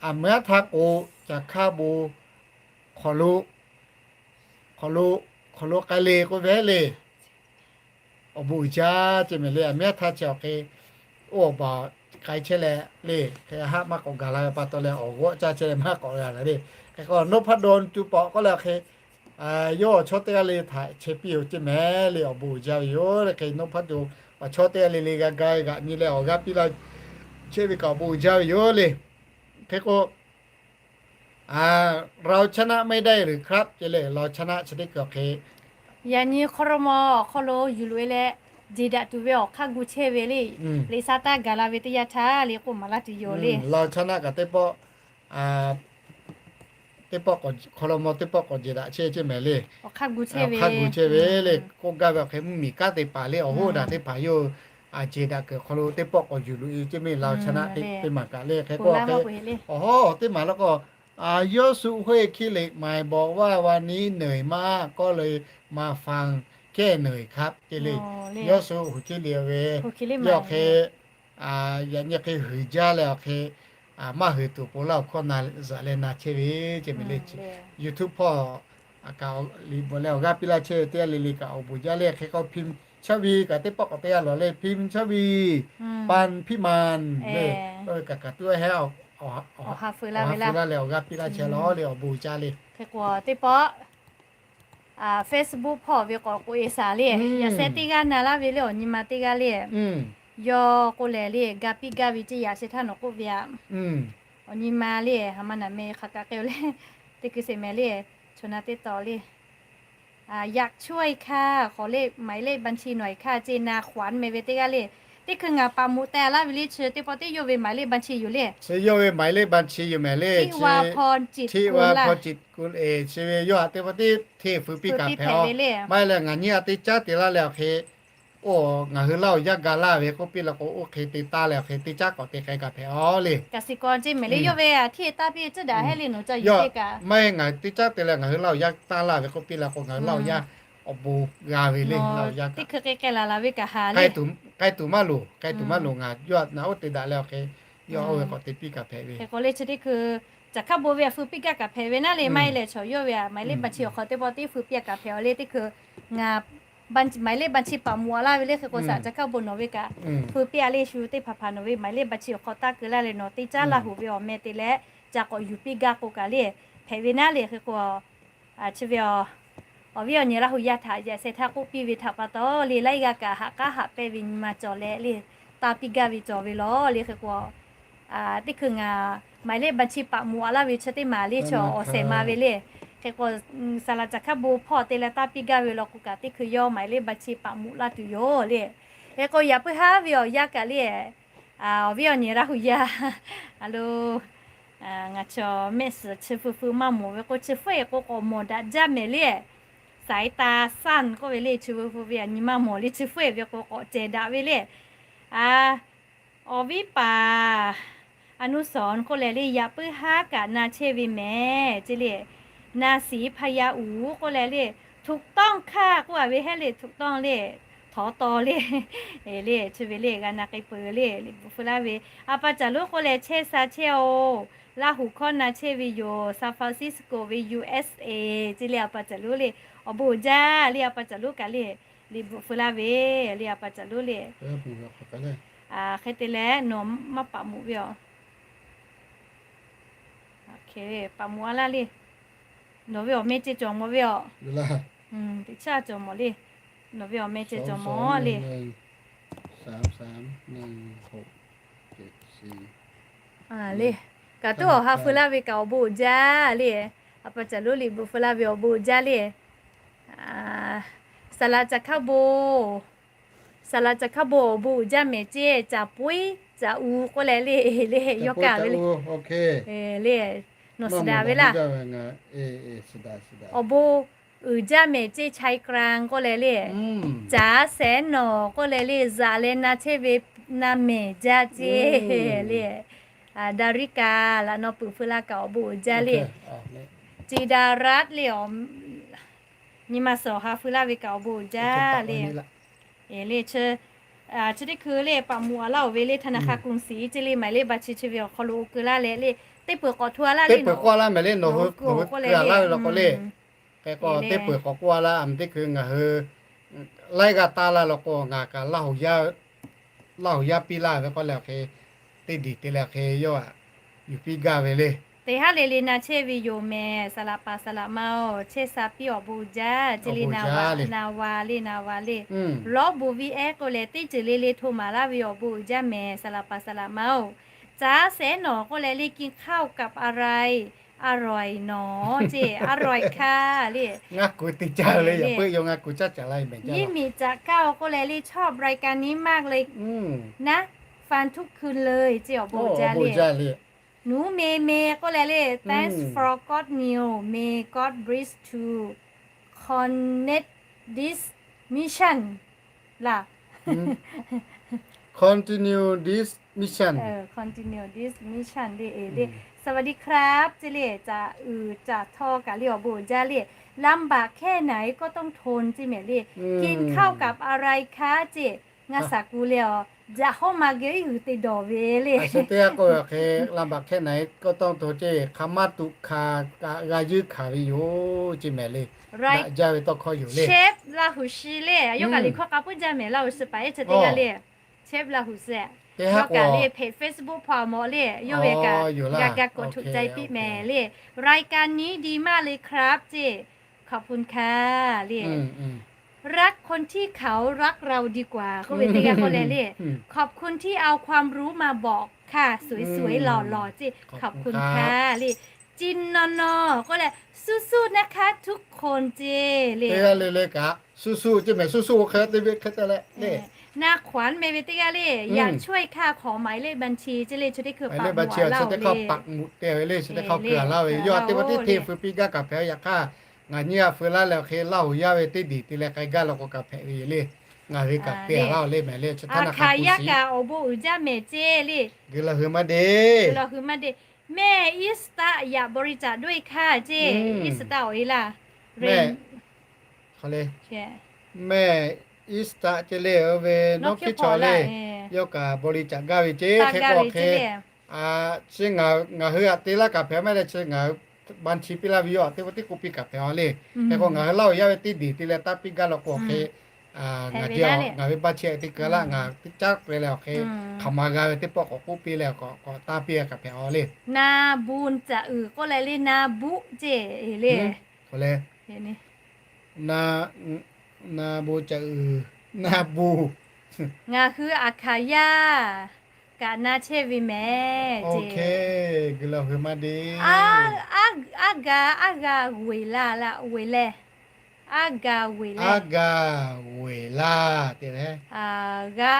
aˬ mehˍ haˉ htaˇ k'o, caˬ hkaˇ bon hk'aw lo, hk'aw lo, hk'aw lo k'ai le k'oˆ ve le. Awˬ bon uiˍ jaˇ ce mehˍ le. Aˬ mehˍ haˉ htaˇ chi awˬ hk'e, oˇ awˬ baˬ k'ai chehˇ leh le, hk'e haˆ maˇ k'awꞈ gaˬ la ve pa taw leh awˬ g'awˆ caˇ chehˇ leh maˇ k'awꞈ g'a la le. Hk'e k'o นพดล co pawꞈ k'oˆ leh hk'e, yawˇ awˬ chawˇ teˇ g'aˇ le htaꞈ chehˇ piˇ-oˬ ce mehˍ le awˬ bon uiˍ jaˇ ve yoˬ le. Hk'e นพดล awˬ chawˇ teˇ g'aˇ le le g'a ga ve kaꞈ nyi leh awˬ g'aˇ piˇ laˇ chehˇ ve kaꞈ awˬ bon uiˍ jaˇ ve yoˬ le. Hk'e k'o, A, เราชนะไม่ได้หรือครับ ce le เราชนะ chi teˇ hkui awˬ hk'e, yaꞈ nyi ครม. awˬ hk'aw lo yuˬ loꞈ e leh jeˬ daꞈ tuˬ ve awˬ hk'aˇ gu chehˇ ve le. Liꞈ shaˉ taˇ gaˬ la ve teˇ yanˇ htaˇ le k'oˆ maˍ laˇ tuˬ yoˬ le. เราชนะ kaꞈ teˇ pawˆ, teˇ pawˆ ครม. teˇ pawˆ k'awꞈ jeˬ daꞈ chehˇ ce mehˍ le. Awˬ hk'aˇ gu chehˇ ve le k'oˆ gaˇ ve awˬ hk'e mvuhˇmiˬ kanˉ te paˍ le awˬ hoˉ daꞈ teˇ hpaˍ yawˇ a jeˬ daꞈ kuiˬ awˬ hk'aw lo teˇ pawˆ k'awꞈ yuˬ loꞈ e ce mehˍ เราชนะ teˇ maˬ kaꞈ le hk'e k'o hk'e, awˬ hawˉ teˇ maˬ law k'o, ยอห์สุ ห้วยขี้เหล็ก บ่ายบอกว่าวันนี้เหนื่อยมาก ก็เลยมาฟังแก้เหนื่อยครับ ce le. ยอห์สุ huˍ hkiˇ liꞈ ve, yawˇ hk'e, yaꞈ nyi hk'e huiˍ jaˇ leh awˬ hk'e, maˇ huiˍ tuˬ po laˇ awˬ hkawˇ na zaꞈ leh na chehˇ ve ce mehˍ le. YouTube hpawˇ kaꞈ liꞈ bvuhꞈ leh awˬ g'aˇ piˇ laˇ chehˇ ve teˇ g'aˇ le le kaꞈ awˬ bon jaˇ le. Hk'e k'o พิมพ์ชวี kaꞈ teˇ pawˆ k'awꞈ teˇ g'aˇ lawˬ le พิมพ์ชวี ปันพิมาน le, kaꞈ kaꞈ tuˉ ehˉ awˬ ha feu laˇ ve laˇ awˬ g'aˇ piˇ laˇ chehˇ lawˬ le awˬ bon jaˇ le. Hk'e k'o teˇ pawˆ Facebook hpawˇ ve k'awꞈ k'oꞈ e shaˍ le. Yaꞈ sheh teˇ g'aˇ na laˇ ve le awˬ nyi ma teˇ g'aˇ le. Yawˇ k'oˆ lehˬ le ga piˇ gaˇ ve ceˇ yaꞈ sheh htaˇ nawˬ k'oˆ ve aꞈ. Awˬ nyi ma le ha ma naˬ meh hk'a kaꞈ k'ai-o le. Teˇ hkui sheˍ mehˍ le, chaw na teˇ taw le, อยากช่วยค่ะ ขอเลข หมายเลขบัญชีหน่อยค่ะ ce na k'awꞈ meh ve teˇ g'aˇ le. Teˇ hkui ngaˬ paˍ moꞈ teh laˇ ve le chi teˇ pawˆ teˇ yawˇ ve หมายเลขบัญชี yoˬ le. Chi yawˇ ve หมายเลขบัญชี yoˬ mehˍ le. Chi ve yawˇ htaꞈ teˇ pawˆ teˇ hteˇ feu piˇ kaꞈ hpehꞈ-o. Maˇ heˆ leh ngaˬ nyiˇ g'aˇ teˇ caˉ te laˇ leh awˬ hk'e, oˇ ngaˬ hui Laˇ awˬ yaˇ ga laˇ ve k'oˆ piˇ la k'o, oˇ hk'e te taˇ leh awˬ hk'e teˇ caˉ k'awꞈ te k'ai kaꞈ hpehꞈ-o le. Maˇ heˆ, ngaˬ teˇ caˉ te leh ngaˬ hui Laˇ awˬ yaˇ tanˇ laˇ ve k'oˆ piˇ la k'o, ngaˬ hui Laˇ awˬ yaˇ awˬ bon g'a ve le. Teˇ hkui k'ai k'ai laˬ laˬ ve kaꞈ ha le. K'ai tuˬ maˇ loˍ, k'ai tuˬ maˇ loˍ, ngaˬ yawˇ htaꞈ na oˇ te daꞈ leh awˬ hk'e, yawˇ oˇ ve k'awꞈ te piˇ kaꞈ hpehꞈ ve. Hk'e k'o le chi teˇ hkui caˬ hkaˇ bon ve aꞈ feu piˇ gaˇ kaꞈ hpehꞈ ve naˉ le. Maˇ heˆ leh chaw yawˇ ve aꞈ หมายเลขบัญชี awˬ hk'aw teˇ pawˆ teˇ feu piˇ kaꞈ hpehꞈ-o le. Teˇ hkui ngaˬ Hmaiˍ leh บัญชี paˍ moˍ a laˇ ve le. Hk'e k'o, saˍ laꞈ ca hkaˉ bon nawˬ ve kaꞈ hpu piˇ a le, shu teˇ hpaˍ hpaˍ nawˬ ve หมายเลขบัญชี awˬ hk'aw taˇ keu laˇ leh nawˬ teˇ caˉ Laˇ huˍ ve awˬ meh te leh ca k'awꞈ yuˬ piˇ gaˇ k'o kaꞈ le, hpehꞈ ve naˉ le. Hk'e k'o, chi ve awˬ viˉ awˬ nyi Laˇ huˍ yaˇ htaꞈ yaꞈ sheh htaˇ k'oˆ piˇ ve htaꞈ pa taw le, laiˉ g'aˇ kaꞈ haꞈ k'aˉ haꞈ pehnˇ ve nyi ma cawˬ leh le, taˇ piˇ gaˇ ve cawˬ ve lawˬ le. Hk'e k'o, teˇ hkui ngaˬ หมายเลขบัญชี paˍ moˍ a laˇ ve chi teˇ maˬ le, chi awˬ shehˍ ma ve le. Hk'e k'o, saˍ laꞈ ca hkaˉ bon hpawˇ te leh taˇ piˇ gaˇ ve law k'o kaꞈ, teˇ hkui yawˇ หมายเลขบัญชี paˍ moˍ laˇ tuˬ yoˬ le. Hk'e k'o, yaꞈ puiˉ haˉ ve awˬ yanˇ kaꞈ le, awˬ viˉ awˬ nyi Laˇ huˍ yaˇ, a lo, ngaˬ chaw mehˆ suhˍ chi pu pu maˇ mawˬ ve k'o, chi hpfuhˇ e k'o k'awꞈ mawˬ daꞈ jaˇ mehˍ le. สายตาสั้น k'oˆ ve le, chi pu pu ve a nyi maˇ mawˬ le, chi hpfuhˇ e ve k'o k'awꞈ cehˬ daꞈ ve le. Awˬ viˉ paˍ อนุสรณ์ k'oˆ leh le, yaꞈ puiˉ haˉ kaꞈ na chehˇ ve mehˍ ce le. นาศรีพญาอู่ k'oˆ leh le, ถูกต้องค่ะ k'oˆ a ve heˆ le, ถูกต้อง le, htaw taw le. Le chi ve le g'a na k'ai peuˬ le, liꞈ bvuhꞈ feu laˇ ve. A pa caˬ lonˉ k'oˆ leh, chehˇ sha chehˇ oˬ, Laˇ huˍ hkawˇ na chehˇ ve yoˬ, San Francisco ve U S A ce le. A pa caˬ lonˉ le, awˬ bon uiˍ jaˇ le. A pa caˬ lonˉ kaꞈ le, liꞈ bvuhꞈ feu laˇ ve le. A pa caˬ lonˉ le, hk'e te leh nawˬ maˇ paˍ moˍ ve aˬ. Paˍ moˍ a laˇ le. Nawˬ ve awˬ meh ce cawˬ mawˬ ve aˬ. Teꞈ chaˇ cawˬ mawˬ le. Nawˬ ve awˬ meh ce cawˬ mawˬ le. Le, kaꞈ tuˉ awˬ ha feu laˇ ve kaꞈ awˬ bon uiˍ jaˇ le. A pa caˬ lonˉ liꞈ bvuhꞈ feu laˇ ve awˬ bon uiˍ jaˇ le. Saˍ laꞈ ca hkaˉ bon, saˍ laꞈ ca hkaˉ bon awˬ bon uiˍ jaˇ mehˍ ce. Caˍ puiˉ caˍ u k'oˆ leh le, le yawˇ kaꞈ ve le. Le, nawˬ suhˍ daꞈ ve laˇ. Awˬ bon uiˍ jaˇ mehˍ ce, ชายกลาง k'oˆ leh le. Caˍ sehˉ nawˬ k'oˆ leh le, zaꞈ leh na chehˇ ve na mehˍ jaˇ ce le. Daˍriˆ kaꞈ laꞈ naw peuˬ feu la kaꞈ awˬ bon uiˍ jaˇ le. Ciˍ daˍ raˆ le, nyi ma suhˍ awˬ ha feu laˇ ve kaꞈ awˬ bon uiˍ jaˇ le. Le, chi teˇ hkui le paˍ moˍ a laˇ oˬ ve le, ธนาคารกรุงศรี ce le, หมายเลขบัญชี chi ve awˬ hk'aw lo oˇ keu laˇ leh le, teˇ peuˬ k'awꞈ hto a laˇ le, teˇ peuˬ k'awꞈ k'oˆ a laˇ ve law k'o le. Hk'e k'o teˇ peuˬ k'awꞈ k'oˆ a laˇ, a meh teˇ hkui ngaˬ hui laiˉ g'aˇ taˇ laˇ law k'o, ngaˬ kaꞈ Laˇ huˍ yaˇ piˇ laˇ ve k'oˆ leh, hk'e teˇ diˬ te leh hk'e yawˇ aꞈ yuˬ piˇ gaˇ ve le. Teˇ haˉ le le na chehˇ ve yoˬ mehˍ, saˍ laꞈ paˍ saˍ laꞈ ma oˬ, chehˇ sha piˇ awˬ bon uiˍ jaˇ ce le. Na va le, na va le. Lawˇ bon viˇ ehˉ k'oˆ leh teˇ ceuˬ le le hto maˍ laˇ ve awˬ bon uiˍ jaˇ mehˍ, saˍ laꞈ paˍ saˍ laꞈ ma oˬ. Caˍ sehˉ nawˬ k'oˆ leh le, กินข้าวกับอะไร อร่อยหนอ ce, อร่อยค่ะ le. Ngaˇ kuiˬ te caˇ le, yaꞈ puiˉ yawˇ ngaˇ kuiˬ caˇ caˍ la ve mehˍ jaˇ. ยี่หมี่จ๋าเก้า k'oˆ leh le, ชอบรายการนี้มากเลยนะ ฟังทุกคืนเลย ce, awˬ bon jaˇ le. หนูเมย์เมย์ k'oˆ leh le, thanks for God news, may God bless to connect this mission laˇ. Continue this mission, continue this mission le, le. สวัสดีครับ ce le, caꞈ uiˍ caꞈ htawˇ kaꞈ le awˬ bon uiˍ jaˇ le. ลำบากแค่ไหนก็ต้องทน ce mehˍ le. กินข้าวกับอะไรคะ ce, ngaˇ shaˍ ku le aˬ, jaꞈ hawˉ ma geh iˉ g'uiˬ te dawˬ ve le. Chi teˇ g'aˇ k'oˆ ve hk'e, ลำบากแค่ไหนก็ต้องทน ce, hk'aˬ ma tuꞈ hkanˍ kaꞈ g'a yuˇ hkanˍ ve yoˬ ce mehˍ le. Daꞈ jaˇ ve tawˇ hkawˇ yoˬ le. Chef Laˇ huˍ shiˍ le, yawˇ kaꞈ liꞈ hkawˇ k'a puiˉ jaˇ mehˍ, Laˇ huˍ shiˍ paˍ ehˉ chi teˇ g'aˇ le. Chef Laˇ huˍ shiˍ, yawˇ kaꞈ le hpehꞈ Facebook hpawˇ mawˬ le, yawˇ ve kaꞈ g'a ga k'awꞈ ถูกใจ piˇ mehˍ le. รายการนี้ดีมากเลยครับ ce, ขอบคุณค่ะ le. รักคนที่เขารักเราดีกว่า k'oˆ ve teˇ g'aˇ k'oˆ leh le, ขอบคุณที่เอาความรู้มาบอกค่ะ สวยๆหล่อๆ ce, ขอบคุณค่ะ le. จินนอนอ k'oˆ leh สู้ๆนะคะทุกคน ce le. Teˇ g'aˇ le le kaꞈ สู้ๆ ce mehˍ, สู้ๆ hk'e te ve hk'e te leh le. Na hk'aˬ meh ve teˇ g'aˇ le, อยากช่วยค่ะ ขอหมายเลขบัญชี ce le, chi teˇ hkui paˍ moˍ a laˇ oˬ le. Paˍ moˍ te ve le, chi teˇ hkui keu a laˇ ve, yawˇ teˇ pawˆ teˇ hteˇ feu piˇ gaˇ kaꞈ hpehꞈ yaꞈ hk'aˇ, ngaˬ nyi a feu laˇ leh hk'e Laˇ huˍ yaˇ ve teˇ diˬ te leh k'ai gaˇ law k'o kaꞈ hpehꞈ ve le. Ngaˬ ve kaꞈ te a laˇ oˬ le mehˍ le, chi htaˇ na hk'aˬ yaˇ kaꞈ awˬ bon uiˍ jaˇ mehˍ ce le. G'uiˬ la hui maˇ de, g'uiˬ la hui maˇ de. แม่อีสเตอร์ อยากบริจาคด้วยค่ะ ce, อีสเตอร์ awˬ e laˇ. Mehˍ อีสเตอร์ ce le, oˇ ve nawˉ hkiˇ chaw le, yawˇ kaꞈ บริจาค gaˇ ve ce, hk'e k'o hk'e, chi ngaˬ hui aꞈ te laˇ kaꞈ hpehꞈ maˇ leh, chi ngaˬ hui บัญชี piˇ laˇ ve yawˇ aꞈ teˇ pawˆ teˇ k'oˆ piˇ kaꞈ hpehꞈ a le. Hk'e k'o ngaˬ hui Laˇ huˍ yaˇ ve teˇ diˬ te leh taˇ piˇ gaˇ law k'o hk'e, Ngaˬ ve, ngaˬ ve baˆ chehˇ teˇ keu laˇ, ngaˬ teˇ caˉ k'ai leh awˬ hk'e, hk'aˬ ma g'a ve teˇ pawˆ k'awꞈ k'oˆ piˇ leh k'awꞈ k'awꞈ tanˇ piˇ kaꞈ hpehꞈ a le. Na bu caꞈ uiˍ k'oˆ leh le, na buˆ ceˇ le. Na bu caꞈ uiˍ, na bu. Ngaˬ hui aˬ hkaˍ yaˇ kaꞈ na chehˇ ve mehˍ ceˇ. Aˉ ga, aˉ ga g'oˬ la la, g'oˬ leh, aˉ ga g'oˬ leh, aˉ ga g'oˬ la te leh, g'a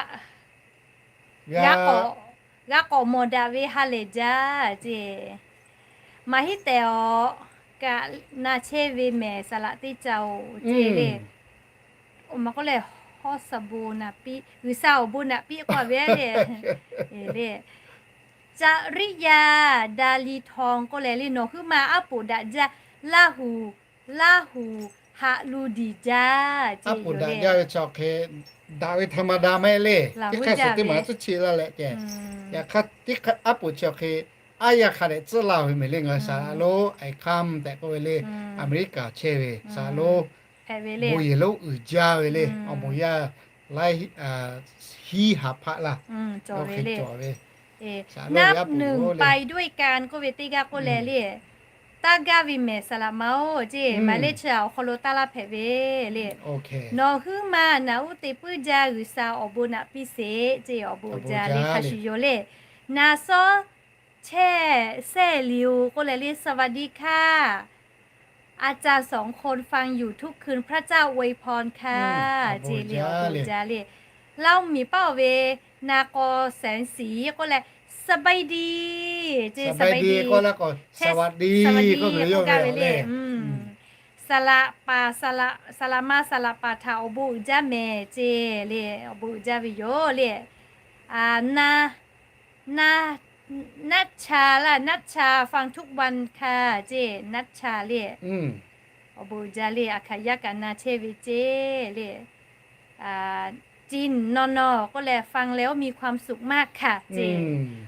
k'awꞈ mawˬ daꞈ ve ha lehˬ jaˇ ceˇ. Maˇ heˆ tehꞈ awˬ kaꞈ na chehˇ ve mehˍ, saˍ laꞈ teˇ ca-oˬ ceˇ le. Oˇ ma k'oˆ leh, hawˉ saˍ bon naˍ piˇ, G'uiˬsha awˬ bon naˍ piˇ k'oˆ ve le. Le, caꞈ riˆ yaˇ da li htaw k'oˆ leh le, nawˬ huiˉ ma aˉ poꞈ daꞈ jaˇ, Laˇ huˍ, Laˇ huˍ haꞈ lu diˬ jaˇ ceˇ. Aˉ poꞈ daꞈ jaˇ ve chi awˬ hk'e, daꞈ ve htaꞈ ma da mehˆ le. Teˇ hk'aˇ suhˍ teˇ maˬ tcuhˉ chi laˇ leh ceˇ. Yaꞈ hk'aˇ, aˉ poꞈ chi awˬ hk'e, aˉ yaˇ hk'a dehꞈ tcuhˉ laˇ ve mehˍ le. Ngaˬ hui saˍ laꞈ lonˉ, I come tehꞈ k'oˆ ve le. Aˍmeˍriˆkaˍ chehˇ ve saˍ laꞈ lonˉ, bon yehˬ lonˉ uiˍ jaˇ ve le. Awˬ moˍ yaˇ laiˉ hiˉ ha hpaˆ laˇ, awˬ hk'e cawˬ ve. นับหนึ่งไปด้วยกัน k'oˆ ve teˇ g'aˇ k'oˆ leh le, taˇ gaˇ ve mehˍ saˍ laꞈ ma-oˬ ceˇ, maˍ lehˆ chi awˬ hk'aw lo taˇ laˇ hpehꞈ ve le. Nawˬ huiˉ ma naꞈ uˉ te puiˉ jaˇ, G'uiˬsha awˬ bon naꞈ piˇ sheˍ ceˇ, awˬ bon jaˇ le. Hk'a shuˍ yoˬ le. Naˍ sawˉ chehˇ sehˇ liˍ-oˬ k'oˆ leh le, สวัสดีค่ะ อาจารย์สองคนฟังอยู่ทุกคืน พระเจ้าอวยพรค่ะ ceˇ le, awˬ bon jaˇ le. Laˇ oˇ miˬ paˆ-oˬ ve, na k'aw แสงสี k'oˆ leh, สบายดี ceˇ, สบายดี k'oˆ leh k'o, สวัสดี k'oˆ ve le. Saˍ laꞈ paˍ, saˍ laꞈ ma saˍ laꞈ paˍ htaꞈ awˬ bon uiˍ jaˇ mehˍ ceˇ le, awˬ bon uiˍ jaˇ ve yoˬ le. Na, na, นัชชา laˇ, นัชชา ฟังทุกวันค่ะ ceˇ, นัชชา le. Awˬ bon uiˍ jaˇ le, aˬ hkaˍ yaˇ kaꞈ na chehˇ ve ceˇ le. จิน nawˬ nawˬ k'oˆ leh, ฟังแล้วมีความสุขมากค่ะ ceˇ.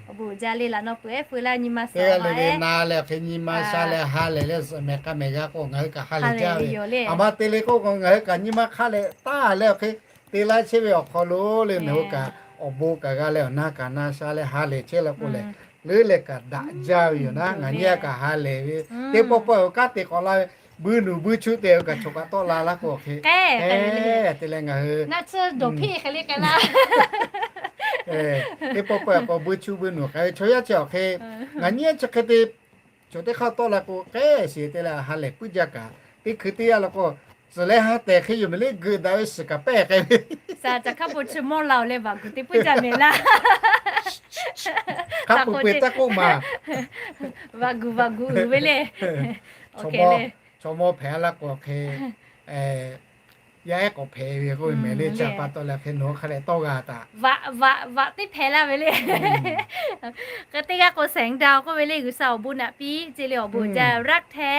Awˬ bon uiˍ jaˇ le, laꞈ nawˬ peuˬ ehˉ feu laˇ nyi ma suh leh, na leh awˬ hk'e nyi ma sha leh ha lehˬ leh, mehˍ k'a mehˍ g'a k'o ngaˬ hui kaꞈ ha lehˬ jaˇ ve. A ma te le k'oˆ k'o ngaˬ hui kaꞈ nyi ma hk'a leh taˇ leh awˬ hk'e te laˇ chehˇ ve awˬ hk'aw lo le, nawˬ hui kaꞈ awˬ bon kaꞈ g'a leh awˬ na kaꞈ na sha leh ha lehˬ chehˇ la k'o lehˬ, leuˉ leh kaꞈ daꞈ jaˇ ve yoˬ naˉ. Ngaˬ nyi a kaꞈ ha lehˬ ve, teˇ pawˆ pawˆ-oˬ kanˉ te k'awꞈ la ve, buiˇ nuˬ buiˇ chuˇ te-o kaꞈ chaw kaꞈ tawˆ la laˇ k'o hk'e, te leh ngaˬ hui teˇ pawˆ pawˆ-oˬ k'o buiˇ chuˇ buiˇ nuˬ k'ai ve chaw yaˇ chi awˬ hk'e, ngaˬ nyi chi hk'e te chaw teˇ hk'aˇ tawˆ la k'o k'ehˉ shiˍ te leh ha lehˬ puiˉ jaˇ kaꞈ, teˇ hkui teˇ yanˇ la k'o, tcuhˬ leh ha tehˬ hk'e yoˬ mehˍ le, geuꞈ daꞈ ve shiˍ kaꞈ pehˇ k'ai ve. Saˍ caꞈ hk'a po chi mawˇ la-oˬ leh vaꞈ guˬ te puiˉ jaˇ mehˍ laˇ. Hk'a po pe taˇ k'oˆ maˬ. Vaꞈ guˬ vaꞈ guˬ uiˍ ve le. Chaw mawˇ hpehꞈ laˇ k'o hk'e, yaˇ ehˉ k'awꞈ hpehꞈ ve k'oˆ ve mehˍ le. Chi pa taw leh hk'e nawˬ hui hk'a leh tawˇ g'a taꞈ. Vaꞈ, vaꞈ teˇ hpehꞈ laˇ ve le. Hk'e teˇ g'aˇ k'o แสงดาว k'oˆ ve le, G'uiˬsha awˬ bon naꞈ piˇ ceˇ le, awˬ bon jaˇ. รักแท้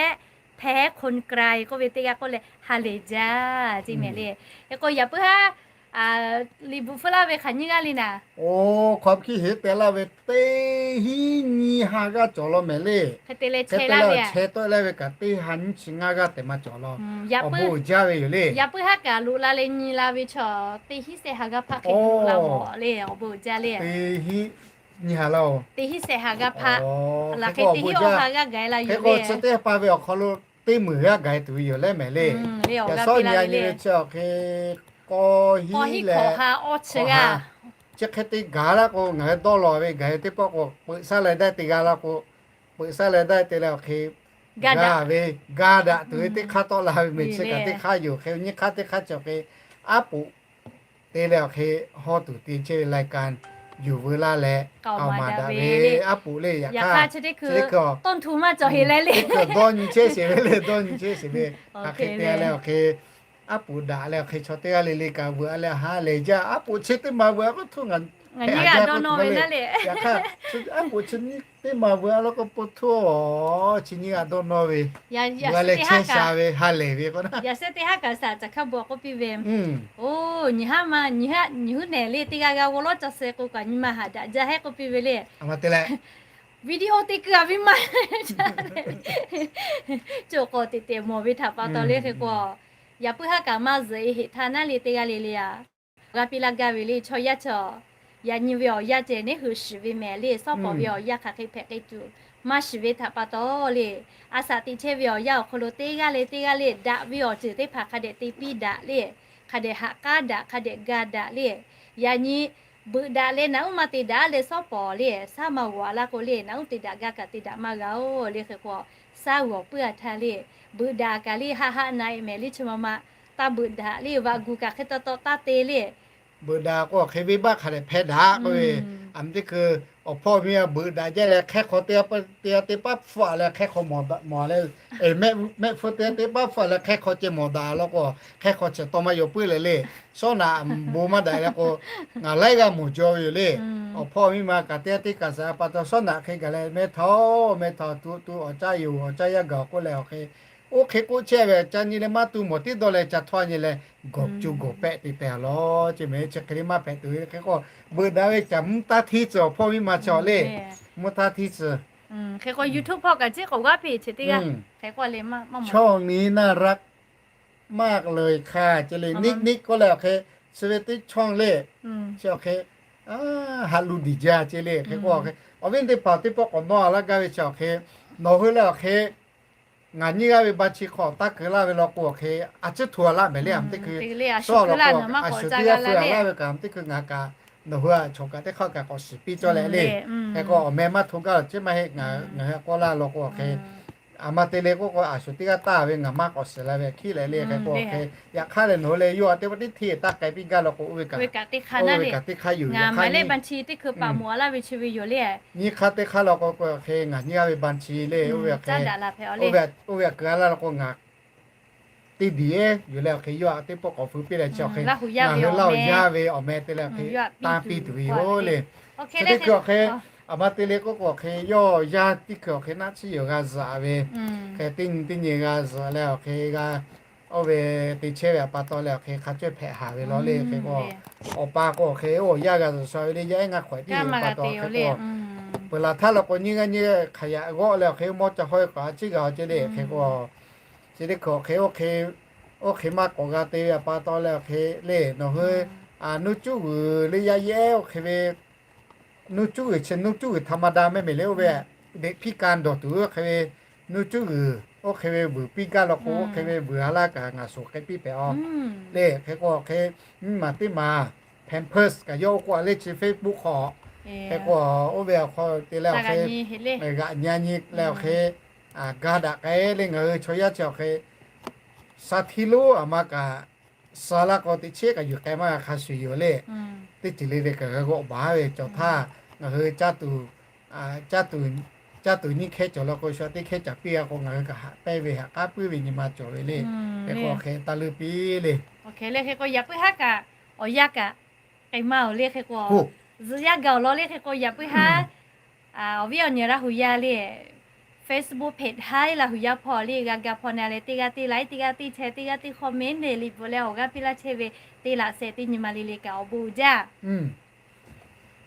แพ้คนไกล k'oˆ ve teˇ g'aˇ k'oˆ leh ha lehˬ jaˇ ceˇ mehˍ le. Hk'e k'o yaꞈ puiˉ haˉ liꞈ bvuhꞈ hpfuhˆ laˇ ve hk'aˬ nyiˇ g'aˇ le naˍ. Oˬ, hk'aw hkiˇ heˍ te laˇ ve teˇ hinˉ nyiˇ ha g'aˇ cawˬ law mehˍ le. Hk'e te leh chehˇ taw leh ve kaꞈ teˇ ha nyiˇ chi ngaˇ g'aˇ tehꞈ maˇ cawˬ law. Awˬ bon uiˍ jaˇ ve yoˬ le. Yaꞈ puiˉ haˉ kaꞈ loꞈ la leh nyi la ve chaw teˇ hinˉ shehˆ ha g'aˇ hpaˆ hk'e loꞈ la mawˬ le, awˬ bon uiˍ jaˇ le. Teˇ hinˉ nyiˇ ha laˇ-oˬ. Teˇ hinˉ shehˆ ha g'aˇ hpaˆ. Laˬ hk'e teˇ hinˉ awˇ ha g'aˇ gaˬ la yoˬ le. Hk'e k'o chi teˇ ha pa ve awˬ hk'aw lo teˇ meunˍ g'aˇ gaˬ tuˬ ve yoˬ leh mehˍ le. Yaꞈ sawˉ nyi a nyi ve chi awˬ hk'e k'awˇ hinˉ leh awˇ chi g'aˇ. Chi hk'e te gaˬ laˇ k'o ngaˬ hui dawˇ law ve gaˬ ve teˇ pawˆ k'o peuꞈ shaˉ leh daiˇ te g'a laˇ k'o, peuꞈ shaˉ leh daiˇ te leh awˬ hk'e g'a ve, ga daꞈ tuˬ ve teˇ hk'aˇ tawˆ la ve mehˍ. Chi kaꞈ teˇ hk'aˇ yoˬ. Hk'e nyiˇ hk'aˇ teˇ hk'aˇ chi awˬ hk'e aˉ poꞈ te leh awˬ hk'e hawˇ tuˬ te chehˇ ve lai kan yuˬ veu laˇ leh k'aoˍ maˍ daꞈ ve aˉ poꞈ le. Yaꞈ hk'aˇ chi teˇ hkui dawˇ nyi chehˇ sheˍ ve le, dawˇ nyi chehˇ sheˍ ve. Hk'aˬ hk'e te leh awˬ hk'e aˉ poꞈ daꞈ leh awˬ hk'e chaw teˇ g'aˇ le le kaꞈ veuꞈ a leh ha lehˬ jaˇ. Aˉ poꞈ chi teˇ ma veuꞈ a k'o htuˇ ngaˬ nyi g'a dawˇ nawˇ ve naˉ le. Yaꞈ hk'aˇ aˉ poꞈ chi nyiˇ teˇ ma veuꞈ a laˇ k'o po htuˇ-oˬ, chi nyiˇ g'a dawˇ nawˇ ve, veuꞈ a leh chehˇ sha ve ha lehˬ ve k'o naˉ. Yaꞈ shehˆ teˇ haˉ kaꞈ saˍ caꞈ hk'a bu k'oˆ piˇ ve, oˬ, nyi haˉ ma nyi haˉ nyi huˉ nehˬ le teˇ g'aˇ g'a g'aw lawˉ ca suh k'o kaꞈ nyi ma haꞈ daꞈ jaˇ heˆ k'oˆ piˇ ve le. Video te kuiˬ a ve maˇ, cawˬ k'awꞈ teꞈ teꞈ mawˬ ve htaꞈ pa taw le hk'e k'o Yaꞈ puiˉ haˉ kaꞈ maˇ zuhꞈ e heꞈ htaˇ naˉ le teˇ g'aˇ le le a, g'a piˇ laˇ gaˇ ve le chaw yaˇ chaw. Yaꞈ nyi ve awˬ yanˇ ceh neˉ hui shiˍ ve mehˍ le, shawˉ pawˍ ve awˬ yanˇ hk'aˬ hk'e hpehꞈ k'ai tuˬ, maˇ shiˍ ve htaꞈ pa taw le, a shaꞈ teꞈ chehˇ ve awˬ yanˇ awˬ hk'aw lo teˇ g'aˇ le teˇ g'aˇ le daꞈ ve awˬ ceuˬ teˇ hpaˍ hk'a dehꞈ te piˇ daꞈ le, hk'a dehꞈ haꞈ k'aˉ daꞈ, hk'a dehꞈ ga daꞈ le. Yaꞈ nyi beuꞈ daꞈ leh naꞈ uˉ maˇ te daꞈ leh shawˉ pawˍ le, shaˉ ma g'awˬ a laˇ k'o le, naꞈ uˉ te daꞈ gaˇ kaꞈ te daꞈ maˇ g'a oˬ le. Hk'e k'o, shaˉ g'awˬ puiˉ a htaˇ le, beuꞈ daꞈ kaꞈ le haˆ haˆ na e mehˍ le chi ma ma, taˇ beuꞈ daꞈ le, vaꞈ guˬ kaꞈ hk'e taw taw taˇ te le. Beuꞈ daꞈ k'o hk'e venˇbaˆ hk'a dehꞈ hpehˇ daꞈ k'oˆ ve, a meh teˇ hkui awˬ hpawˇ miˇ ma beuꞈ daꞈ jaˇ leh hk'e hk'aw teˇ g'aˇ teˇ paˉ hpfuhˆ leh hk'e hk'aw mawˬ daꞈ mawˬ leh, mehˆ hpfuhˇ teˇ g'aˇ teˇ paˉ hpfuhˆ leh hk'e hk'aw ceh mawˬ daꞈ law k'o, hk'e hk'aw ceh tawˇ maˇ yaw puiˉ leh le. Shawˉ naꞈ bon maˇ daꞈ leh k'o, ngaˬ laiˉ g'aˇ mawˬ jaw ve yoˬ le. Awˬ hpawˇ miˇ ma kaꞈ teˇ g'aˇ teˇ kaꞈ saˍ pa taw shawˉ naꞈ hk'e gaˬ leh meh htaꞈ meh htaꞈ tu tu awˬ caˇ yoˬ, awˬ caˇ yaˇ gaˬ k'oˆ leh awˬ hk'e, oˇ hk'e k'oˆ chehˇ ve ca nyi leh maˇ tu mawˬ tiˉ dawˇ leh ca htawˇ nyi leh, gawˬ cu gawˬ pehˆ te pehˍ a law ce meh chi hk'e le maˇ hpehꞈ tuˬ ve hk'e k'o, beuꞈ daꞈ ve caꞈ mvuhˇ taˇ hteˇ tcuh awˬ hpawˇ miˇ ma chi awˬ le, mvuhˇ taˇ hteˇ tcuh. Hk'e k'o YouTube hpawˇ kaꞈ ciˉ k'awꞈ g'aˇ peꞈ chi teˇ g'aˇ, hk'e k'oˆ le, ช่องนี้น่ารักมากเลยค่ะ ce le, nick nick k'oˆ leh awˬ hk'e, chi ve teˇ ช่อง le, chi awˬ hk'e, ha lu diˬ jaˇ ce le. Hk'e k'o awˬ hk'e, awˬ viˉ teˇ hpaˍ teˇ pawˆ k'awꞈ nawˇ a laˇ gaˇ ve chi awˬ hk'e, nawˬ hui leh awˬ hk'e ngaˬ nyiˇ g'aˇ ve banˇ chi hk'aw taˇ keu laˇ ve law k'o awˬ hk'e, a ciˉ hto a laˇ mehˍ le. A meh teˇ hkui shawˉ law k'o, a shuˍ teˇ g'aˇ feu a laˇ ve kaꞈ a meh teˇ hkui ngaˬ kaꞈ nawˬ hui a chaw kaꞈ teˇ hk'aˇ kaꞈ k'awꞈ shiˍ piˇ cawˇ leh le. Hk'e k'o awˬ meh maˇ hto gaˇ awˬ ciˉ maˇ heˆ, ngaˬ hui a k'awˇ laˇ law k'o awˬ hk'e, a ma te le k'oˆ k'o, a shuˍ teˇ g'aˇ taˇ ve ngaˬ maˇ k'awꞈ shiˍ la ve hkiˉ leh le. Hk'e k'o awˬ hk'e, yaꞈ hk'aˇ leh nawˬ hui leh yawˇ a teˇ pawˆ teˇ hteˇ taˇ k'ai piˇ gaˇ law k'o, oˇ ve kaꞈ teˇ hk'aˇ yuˬ, yaꞈ hk'aˇ nyi, nyi hk'aˇ teˇ hk'aˇ law k'o k'o awˬ hk'e ngaˬ nyiˇ g'aˇ ve banˇ chi le, oˇ ve awˬ hk'e, oˇ ve a keu a laˇ law k'o ngaˬ teˇ diˬ eˉ yuˬ leh awˬ hk'e yawˇ a teˇ pawˆ k'awꞈ feu piˇ leh chi awˬ hk'e ngaˬ hui Laˇ huˍ yaˇ ve awˬ meh te leh awˬ hk'e tanˇ piˇ tuˬ ve yoˬ le. Chi teˇ hkui awˬ hk'e, a ma te le k'oˆ k'o awˬ hk'e yawˇ yaˇ teˇ hkui awˬ hk'e naˆ tsuhˇ yoˬ g'a zuhꞈ ve, hk'e teˇ nyi teˇ nyi g'a zuhꞈ leh awˬ hk'e g'a, oˇ ve te chehˇ ve a pa taw leh awˬ hk'e hk'a cawehˇ hpehꞈ haˍ ve law le. Hk'e k'o awˬ pa k'o awˬ hk'e oˇ yaˇ g'a zuhꞈ sha ve le, yaˇ ehˉ ngaˇ hk'awꞈ tiˉ yoˬ pa taw hk'e k'o, peuˬ laˬ htaˇ law k'o nyiˇ g'aˇ nyiˇ hk'aˬ yaꞈ g'awˆ leh awˬ hk'e mawˇ ca hawˇ e k'awꞈ a ciˉ g'a awˬ ce le. Hk'e k'o chi teˇ hkui awˬ hk'e, oˇ hk'e maˇ k'awꞈ g'a te ve a pa taw leh awˬ hk'e le, nawˬ hui nuˇ cuˉ g'uiˬ le yaˇ yehˉ oˇ hk'e ve nuˇ cuˉ g'uiˬ chi nuˇ cuˉ g'uiˬ ธรรมดา mehˆ mehˍ le, oˇ ve deꞈ hpiˇ ka dawˬ tuˬ oˇ hk'e ve nuˇ cuˉ g'uiˬ oˇ hk'e ve vuiˬ piˇ gaˇ law k'o, oˇ hk'e ve vuiˬ a laˇ kaꞈ ngaˬ shuˍ k'ai piˇ pehꞈ a le. Hk'e k'o awˬ hk'e nyiˇ maˬ teˇ maˬ Pampers kaꞈ yawˇ oˇ k'oˆ a le chi Facebook hk'aw, hk'e k'o oˇ ve awˬ hk'aw te leh awˬ hk'e g'aꞈ nyi nyi leh awˬ hk'e ga daꞈ k'ai le. Ngaˬ hui chaw yaˇ chi awˬ hk'e sha htiˇ lonˉ a ma kaꞈ sha laˇ k'o teꞈ chiˉ kaꞈ yuˬ k'ai maˇ g'a hk'a shuˍ yoˬ le. Teˇ ceuˬ le le kaꞈ g'a g'awˆ baˬ ve cawˬ htaˇ, ngaˬ hui caˇ tuˬ, caˇ tuˬ nyiˇ hkehˇ cawˬ law k'o sha teˇ hkehˇ caˍ piˇ g'a k'o ngaˬ hui kaꞈ haꞈ pehnˇ ve haꞈ k'aˉ puiˉ ve nyi ma cawˬ ve le. Hk'e k'o awˬ hk'e taˇ leuˇ piˇ le. Hk'e le hk'e k'o yaꞈ puiˉ haˉ kaꞈ awˬ yanˇ kaꞈ k'ai maˇ oˬ le. Hk'e k'o zuhꞈ yaˇ gaˬ awˬ lawn le. Hk'e k'o yaꞈ puiˉ haˉ awˬ viˉ awˬ nyi Laˇ huˍ yaˇ le, Facebook hpehꞈ htaˇ Laˇ huˍ yaˇ hpawˇ le g'a ga hpawˇ na leh teˇ g'aˇ teˇ like, teˇ g'aˇ teˇ share, teˇ g'aˇ teˇ comment le liꞈ bvuhꞈ leh awˬ g'aˇ piˇ laˇ chehˇ ve teˇ laꞈ shehˍ teˇ nyi ma le le kaꞈ awˬ bon uiˍ jaˇ.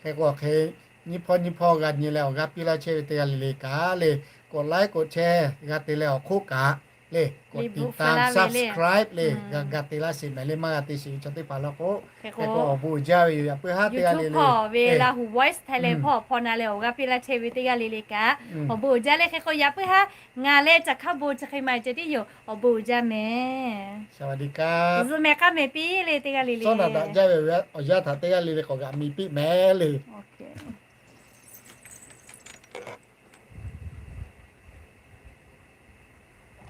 Hk'e k'o hk'e nyiˇ hpawˇ nyiˇ hpawˇ g'a nyi leh awˬ g'aˇ piˇ laˇ chehˇ ve teˇ g'aˇ le le kaꞈ le, กดไลค์ กดแชร์ g'a te leh awˬ hk'oˆ kaꞈ le, กดติดตาม subscribe le, g'a te laˇ sheˍ mehˍ le, maˇ g'a te sheˍ ve chaw teˇ hpaˍ law k'o, hk'e k'o awˬ bon uiˍ jaˇ ve yoˬ. Yaꞈ puiˉ haˉ teˇ g'aˇ le le ve Laˇ huˍ Voice Thailand hpawˇ hpawˇ na leh awˬ g'aˇ piˇ laˇ chehˇ ve teˇ g'aˇ le le kaꞈ awˬ bon uiˍ jaˇ le. Hk'e k'o yaꞈ puiˉ haˉ ngaˬ leh caˬ hkaˉ bon chi hk'e ma ceh tiˉ yoˬ. Awˬ bon uiˍ jaˇ mehˍ. Zuhꞈ mehˍ k'aˇ mehˍ piˇ le teˇ g'aˇ le le. Awˬ yanˇ htaꞈ teˇ g'aˇ le le k'awꞈ g'aꞈ mi piˇ mehˍ le.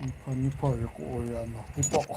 Nyiˇ hpawˇ nyiˇ hpawˇ ve k'o, teˇ pawˆ